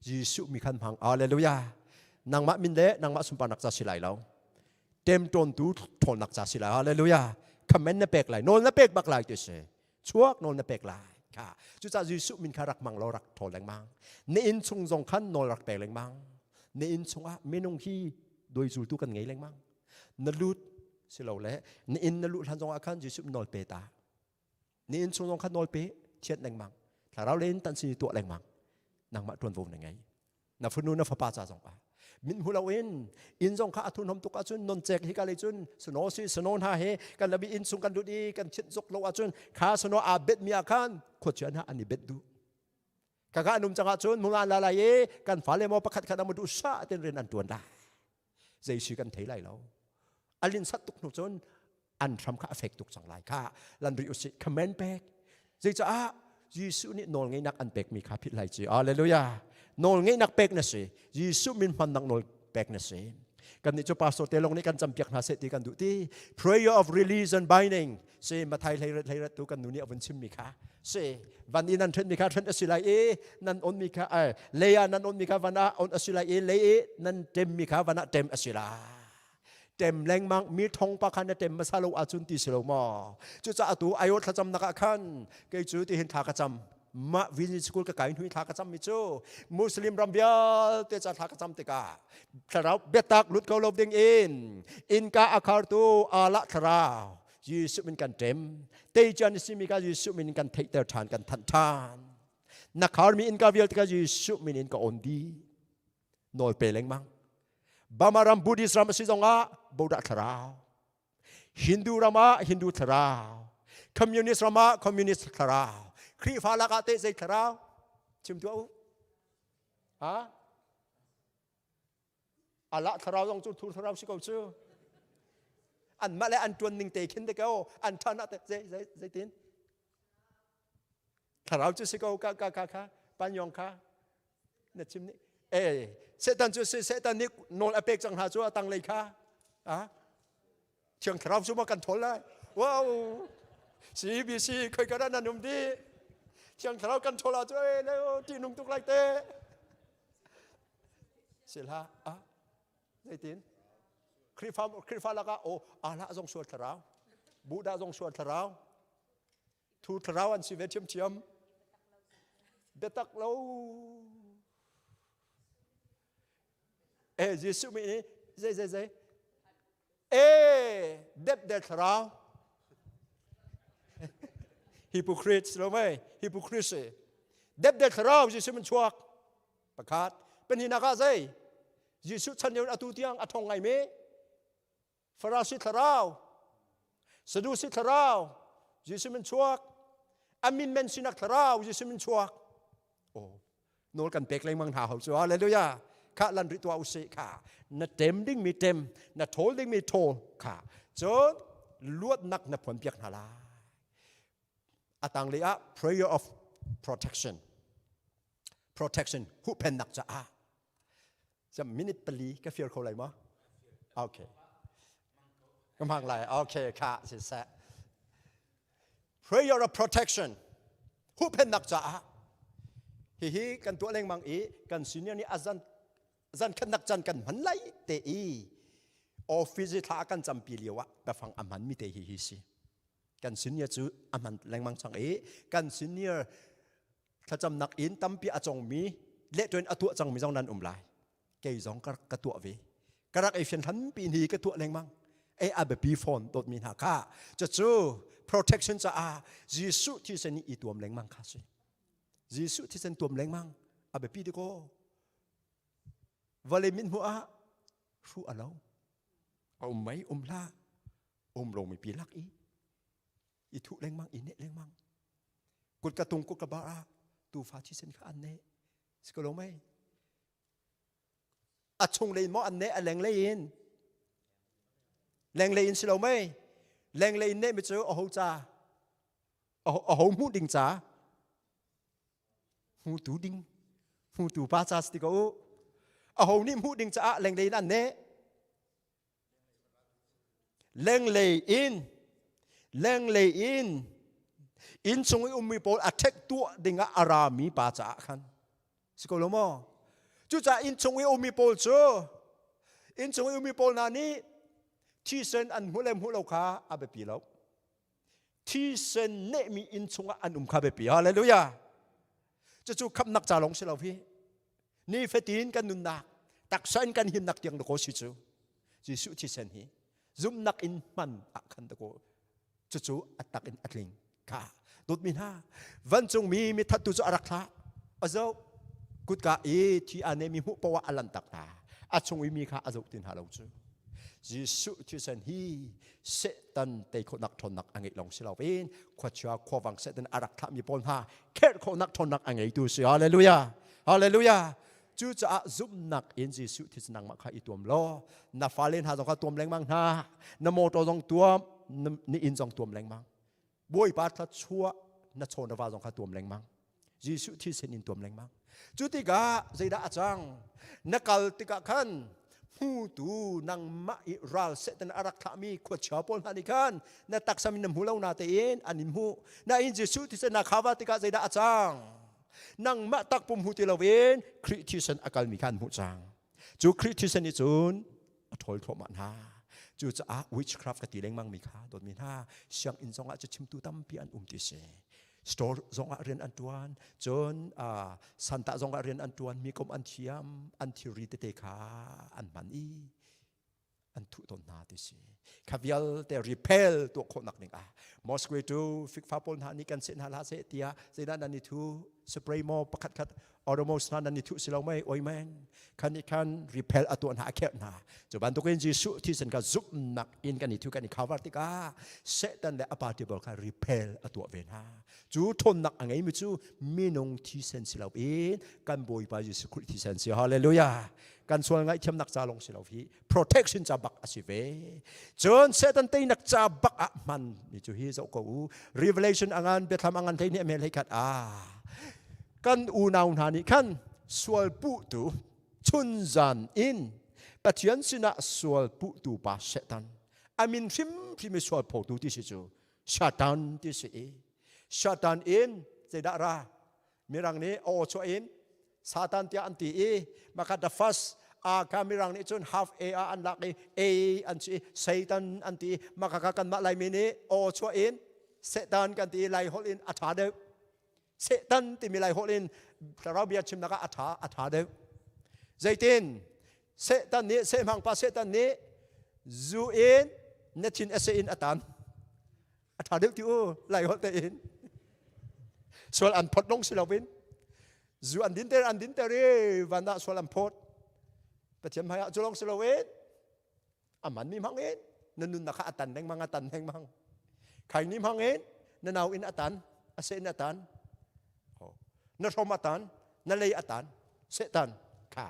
Jesuh mi khan hmang hallelujah nangmah min le nangmah sunparnak ca si lai lo temtawntu ṭhawnnak ca si lai hallelujah khamen na pek lai nawl na pek bak lai ti si chuak nawl na pek lai kha cucaah Jesuh min kha rak hmang law rak ṭhawl lengmang na inn chung zong khan nawl rak pek lengmang na inn chungah minung hi doi zultu kan ngei lengmang na lut silole na inn na luh hlan zongah khan Jesuh nawl pe ta Ni inn chung zong kha nawl pe thiat lengmang. Thlarau len tan sin tuah lengmang. Nangmah tuanvo na ngei. Na fanu na fapa ca zong ah. Min hmu lo in inn zong kha a thun hom tuk ahcun non cek hi ka lei cun sano si sano hna he kan labi inn chung kan lut i kan chit zok lo ahcun kha sano aa bet mi ah khan khuachia hna an i bet duh. Kaka an um cang ahcun munga la lai i kan fale maw pakhat khat amu duh sa ten rian an tuan lai. Zei si kan thei lai lo. Alin sat tuk hnu cun an hram kha a fek tuk cang lai kha lan ri usih command pek zeicah Jesuh nih nawl ngeihnak an pekmi kha philh lai ci hallelujah nawl ngeihnak pek na si Jesuh min hmannak nawl pek na si kan nih cu pastor te lawng nih kan campiak hna seh ti kan duh ti prayer of release and binding si Mathai hlei hlei tu kan nu nih a vun chimmi kha si van i nan ṭhen mi kha ṭhen a si lai i nan on mi kha lei ah nan on mi kha van ah on a si lai i lei i nan ṭem mi kha van ah ṭem a si lai tem lengmang mi thong pa khan na tem hmasa lo ahcun ti si lo maw cucaah atu ayo thlacam nak ah khan kei cu ti hin thla ka cam mah Virgin School ka kai hnu thla ka cam mi cu Muslim ram vialte ca thla ka cam tikah thlarau biatak lut ko lo ding in innka a khartu Allah thlarau Jesuh min kan tem tei chan simi ka Jesuh min kan theihter than kan thanh than na kharmi innka vialte ka Jesuh min in ka on di nawl pe lengmang Burma ram Buddhist ram a si zongah Buddha thlarau Hindu ram ah Hindu thlarau Communist ram ah Communist thlarau Khrihfa lakah teh zei thlarau chim tuah u ha Allah thlarau zong cu thur thlarau si ko cu an mah le an tuan ning te khin te ko an than ah te zei zei zeitin thlarau cu si ko ka ka ka kha pan yong kha na chim nih eh Satan cu si Satan nih nawl a pek cang hna cu a tanglei kha a thiang thlarau cu ma kan thawl lai wow CBC khoi ka nan um di thiang thlarau kan thawl ah cu eh le ti nung tuk lai te sila a zeitin Khrihfa Khrihfa lakah o Allah zong sual thlarau Buddha zong sual thlarau Thu thlarau an si ve ṭhiamṭhiam. Biatak lo. Eh, Jesuh mi nih zei zei zei. Eh, depde thlarau. Hypocrites lo mei, hypocrisy. Depde thlarau Jesuh min chuak. Pakhat. Pahnihnak ah zei? Jesuh chan lio atu tiang a thong ngai me. Farasi thlarau, Sadusi thlarau, Jesuh min chuak, a min men sinak thlarau, Jesuh min chuak. Oh, nawl kan pek lengmang hna hau cu. Hallelujah. Kha lan rih tuah usih kha. Na tem ding mi tem, na thawl ding mi thawl kha. Cun luatnak na phuan piak hna lai. A tanglei ah prayer of protection. Protection huhphennak caah Cam minute pali ka fir kho lai ma? Okay. Ka hmang lai. Okay, kha si seh. Prayer of protection. Huhphennak caah hihi kan tuah lengmang i kan senior nih azan zan khatnak can kan hman lai te i office i thla kan campi lio ah biafang a hman mi te hi hi si kan senior cu a hman lengmang cang i kan senior thlacamnak in tampi a congmi lehtuan a tuah cangmi zong nan um lai kei zong ka ka tuah ve ka rak ei fian hlanpi ni ka tuah lengmang ei a biapi phone dawtmi hna kha cucu protection caah Jesuh thisen i tuam lengmang kha si Jesuh thisen tuam lengmang a biapi dikaw. Vawlei mit hmuh ah hruh a lo. A um mei um hlah. Um lo mipi lak i i thuh lengmang i neh lengmang. Kut ka tung kut ka bar ah tuufa thisen kha an neh. Si ko lo mei? A chung lei maw an neh a leng lei in? Leng lei in si lo mei? Leng lei in neh mi cu a ho ca? A ho hmuh ding ca? Hmutu ding hmutu pa ca si ti ko u. A ho nih hmuh ding caah lenglei in an neh? Lenglei in lenglei in inn chung i ummi pawl a ṭhek tuah dingah a rami pa caah khan si ko lo maw? Cucaah inn chung i ummi pawl cu inn chung i ummi pawl hna nih thisen an hmuh le hmuh lo kha a biapi lo. Thisen nehmi inn chungah an um kha biapi. Hallelujah. Cucu khamnak ca lawng si lo hi. Nifatin kan nunnak taksa in kan himnak tiang dakaw si cu. Jesuh thisen hi zumnak in hman ah khan dakaw cucu a tak in a tling kha. Dawtmi hna, vancungmi mithattu cu a rak thlah. A zoh kutka i thi aa nehmi hmuh poah a lanhtak hna. A chung i mi kha a zoh ti hna lo cu. Jesuh thisen hi Satan tei khawhnak ṭhawnnak a ngeih lawng si loin khuachia khuavang Satan a rak thlahmi pawl hna kherh khawhnak ṭhawnnak a ngeitu si. Hallelujah! Hallelujah! Cucaah zumhnak in Jesuh thisen nangmah kha i tuam law na fale hna zong kha tuam lengmang hna, na motor zong tuam, na inn zong tuam lengmang. Bawipa thluachuah na chaw na va zong kha tuam lengmang. Jesuh thisen in tuam lengmang. Cu tikah zeidah a cang? Na kal tikah khan hmutu nangmah i ral Satan a rak thlahmi khuachia pawl hna nih khan na taksa min na hmu lo na tein an in hmuh. Nain Jesuh thisen na khava tikah zeidah a cang? Nangmah takpum hmu ti loin Khrih thisen a kalmi kha an hmuh cang. Cu Khrih thisen nih cun a ṭhawl thluahmah hna. Cucaah witchcraft ka ti lengmang mi kha dawtmi hna sianginn zongah cu chimtu tampi an um ti si. Store zongah rian an ṭuan, cun santa zongah rian an ṭuan, mi kom an thiam, an thilri tete kha an hman i an thuh tawn hna ti si. Kha vialte repel tuah khawhnak ding ah mosquito fikfa pawl hna nih kan seh hna hlah seh tiah zeidah nan i thu spray maw pakhat khat Odomos hna nan i thuh si lo mei oimen khan i khan repel a tuah hna a kherh hna cu bantukin Jesuh thisen kha zumhnak in kan i thu kan i cover tikah Satan le a party pawl kha repel a tuah ve hna cu ṭhawnnak a ngeimi cu minung thisen si loin kan Bawipa Jesuh Khrih thisen si hallelujah kan sual ngaihthiamnak ca lawng si lo hi protection ca bak a si ve cun Satan teinak ca bak ah hman mi cu hi zoh ko u Revelation angan biathlam angan hlei nih amel hlei khat ah kan unau hna nih khan sual puhtu chunzan in Pathian sinah sual puhtu pa Satan amin hrimhrim i sual photu ti si cu Satan ti si i Satan in zeidah ra mirang nih aw chuah in Satan tiah an ti i maka the first a kha mirang nih cun half a ah an lak i a an si Satan an ti i maka kha kanmah Laimi nih aw chuah in Satan kan ti i Lai holh in a ṭha deuh Satan timi Lai holh in thlarau bia chimnak ah a ṭha a ṭha deuh zeitin Satan nih sehmang pa Satan nih zu in na thin a seh in a tan a ṭha deuh ti u lai holh tein sual an phot long si loin zu an dinter an dinter i van ah sual an phot Pathian hmai ah cu long si loin a man mi hmang in na nunnak kha a tan lengmang a tan lengmang khai ni hmang in na nau in a tan a se in a tan na hrom a tan na lei a tan Satan kha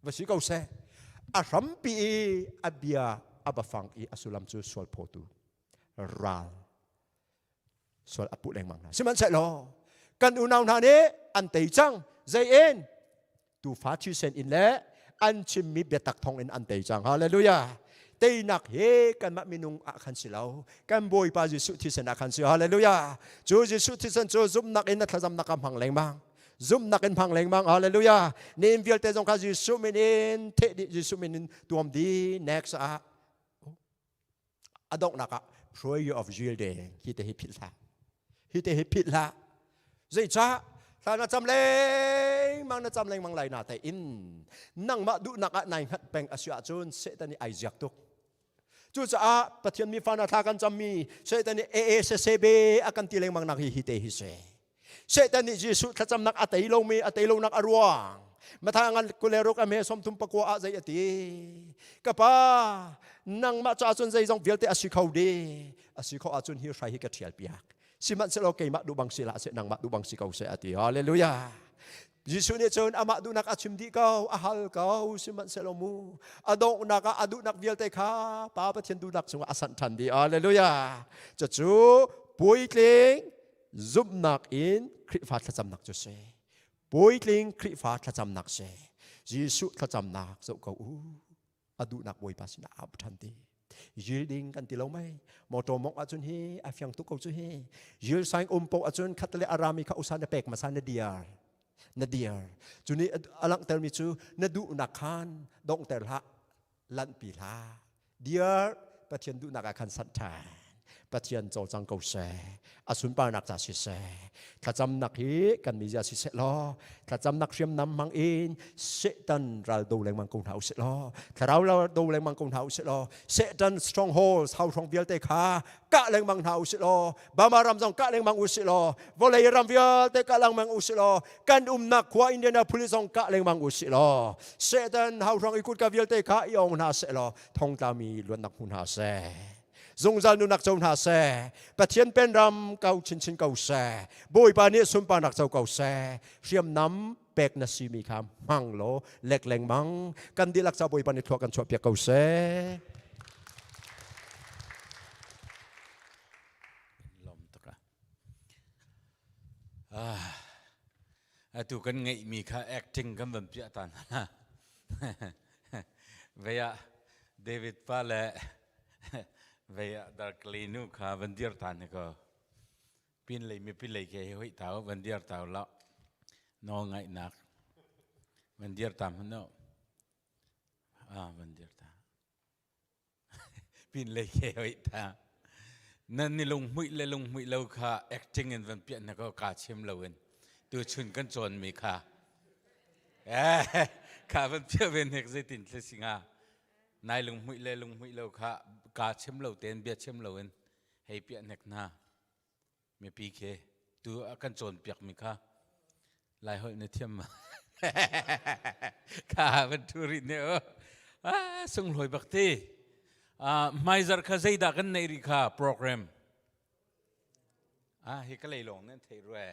va si ko seh a hrampi i a bia a bafang i a sullam cu sual phawtu ral sual a puh lengmang hna sihmanhsehlaw kan unau hna nih an tei cang zei in tuufa thisen in le an chimmi biatak thawng in an tei cang hallelujah teinak he kanmah minung ah khan si lo kan bawipa Jesuh thisen ah khan si hallelujah cu Jesuh thisen cu zumhnak in na thlacamnak ah hmang lengmang zumhnak in hmang lengmang hallelujah nin vialte zong kha Jesuh min in theh dih Jesuh min in tuam di next ah a donghnak ah prayer of yielding hi te hi philh hlah hi te hi philh hlah zeicah thla na cam lengmang na cam lengmang lai na te in nangmah duhnak ah nai hngat peng a si ahcun Satan nih ai ziak tuk Cucaah Pathian mi fa na thla kan cammi Satan nih e e se se be a kan ti lengmang nak hi hi te hi se. Satan nih Jesuh thlacamnak a tei lomi a tei lonak a ruang. Matthai ngan 26 a hme 34 ah zei a ti? Ka pa, nangmah caah cun zeizong vialte a si kho dih. A si khawh ahcun hi hrai hi ka ṭhial piak. Sihmanhsehlaw keimah duh bang si hlah seh, nangmah duh bang si ko seh a ti. Hallelujah. Jesuh nih cun amah duhnak a chim dih ko, a hal ko, sihmanhsehlaw mu a donghnak ah a duhnak vialte kha Pa Pathian duhnak cungah a sanh ṭhan dih. Hallelujah. Cucu puitling zumhnak in Khrihfa thlacamnak cu si. Puitling Khrihfa thlacamnak si. Jesuh thlacamnak zoh ko u. A duhnak Bawipa sinah a ap ṭhan ti. Yielding kan ti lo mei. Motor mong ahcun hi a fiang tuk ko cu hi. Yield sign um po ahcun khat le arami kha usa na pek masa na diar. Na diar. Cu nih a langhtermi cu na duhnak khan donghter hlah, lanhpi hlah. Diar Pathian duhnak ah khan sanh ṭhan. Pathian cawlcang ko seh. A sunparnak ca siseh. Thlacamnak hi kan mizia siseh law, thlacamnak hriamnam hmang in Satan ral do lengmang ko hna usih law, thlarau ral do lengmang ko hna usih law, Satan strongholds hauhruang vialte kha kah lengmang hna usih law, Burma ram zong kah lengmang usih law, vawlei ram vialte kah lengmang usih law, kan umnak khua Indianapolis zong kah lengmang usih law, Satan hauhruang i kutka vialte kha i ong hna seh law, thongtlami luatnak hmu hna seh. Zungzal nunak co hna seh. Pathian penram kau chinchin ko seh. Bawipa nih sunparnak co ko seh. Hriamnam pek na simi kha hmang law lek lengmang. Kan dihlak ca Bawipa nih thlua kan chuah piak ko seh. Lom tuk ah. Atu kan ngeihmi kha acting kan van piah ta hna. Vei ah David pa le vei ah Darkly nu kha van dir ta ne ko. Pin lei mipi lei ke hi hoi tau van dir tau lo. No ngaihnak. Van dir ta hman no. Ah van dir ta. Pin lei ke hoi ta. Nan ni lunghmuih le lunghmuih lo kha acting in van piah na ko ka chim lo in. Tu chun kan cawn mi kha. Eh, kha van piah ve nek zeitin tle singa. Nai lunghmuih le lunghmuih lo kha ka chim lo ten bia chim lo in hei piah nek na. Mipi ke tu kan cawn piak mi kha Lai holh na thiam ma? Kha van thu rih ne o. Ah, sunglawi bak ti. Ah, hmaizarh kha zeidah kan neih rih kha program. Ah, hi ka lei lawng nan thei rue.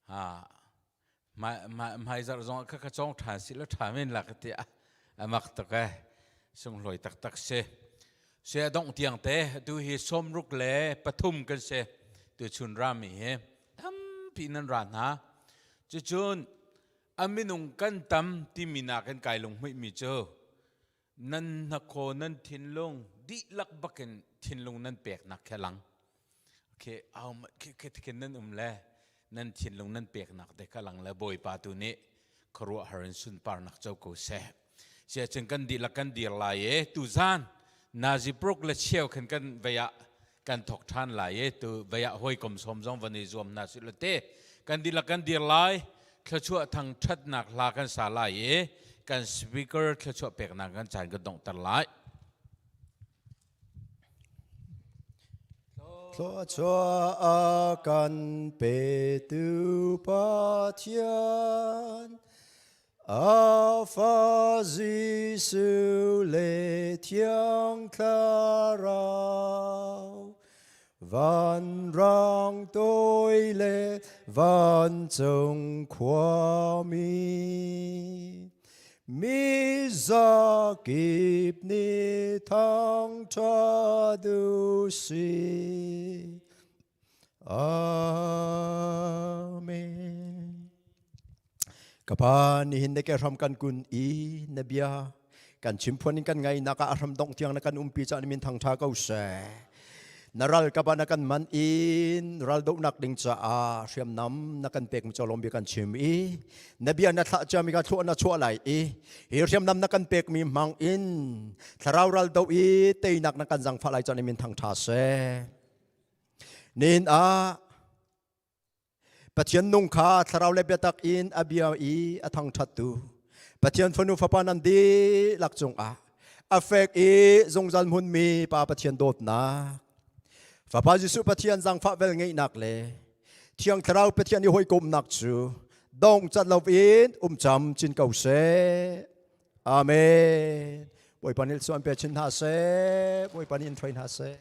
Ha, hmaizarh zong kha ka cawng ṭhan si lo ṭha men la ka ti a amak tuk e. Sunglawi taktak si. Se dongh tiang te tu hi 63 kan si. Tu chun rami hi. Tampi nan ra hna. Cucun a minung kan tam timi nakin kai lunghmuihmi cu nan hnakhaw nan thinlung dihlak bakin thinlung nan peknak khi a lang. Okay, au khi khin nan um le nan thinlung nan peknak te kha lang le Bawipa tu nih khuaruahhar in sunparnak co ko seh. Siacun kan dihlak kan dir lai i tuzan nazi pruk le cheu khan kan vei ah kan thok ṭhan lai i tu vei ah hawikom sawm zong van i zuam hna sih te kan dihlak kan dir lai thluachuah thangṭhatnak hla kan sa lai i kan speaker thluachuah peknak kan caan kan donghter lai. Thluachuah a kan petu Pathian A fa Jesuh le Thiang Thlarau, vanrang toi le vancung khuami, mi zakip nih thangṭhat u sih. Amen. Ka pa nihin na ke hram kan kun i na bia kan chimphuan in kan ngai nak ah a hram dongh tiang na kan umpi ca min thangtha ko seh. Na ral ka ba na kan man in ral dohnak ding caah hriamnam na kan pek mi lawm bia kan chim i na bia na thlah cia mi ka thluah na chuah lai i hi hriamnam na kan pek mi hmang in thlarau ral do i teinak na kan zangfah lai ca min thangtha seh. Nihin ah Pathian nung kha thlarau le biatak in a bia i a thangṭhattu Pathian fanu fapa nan dihlak cungah a fek i zungzal hmunmi Pa Pathian dawtnak Fapa Jesuh Pathian zaangfah vel ngeihnak le Thiang Thlarau Pathian i hawikomhnak cu Dong cat lo in um cam chin ko seh. Amen. Bawipa nih suan pe chin hna seh. Bawipa nih in hruai hna seh.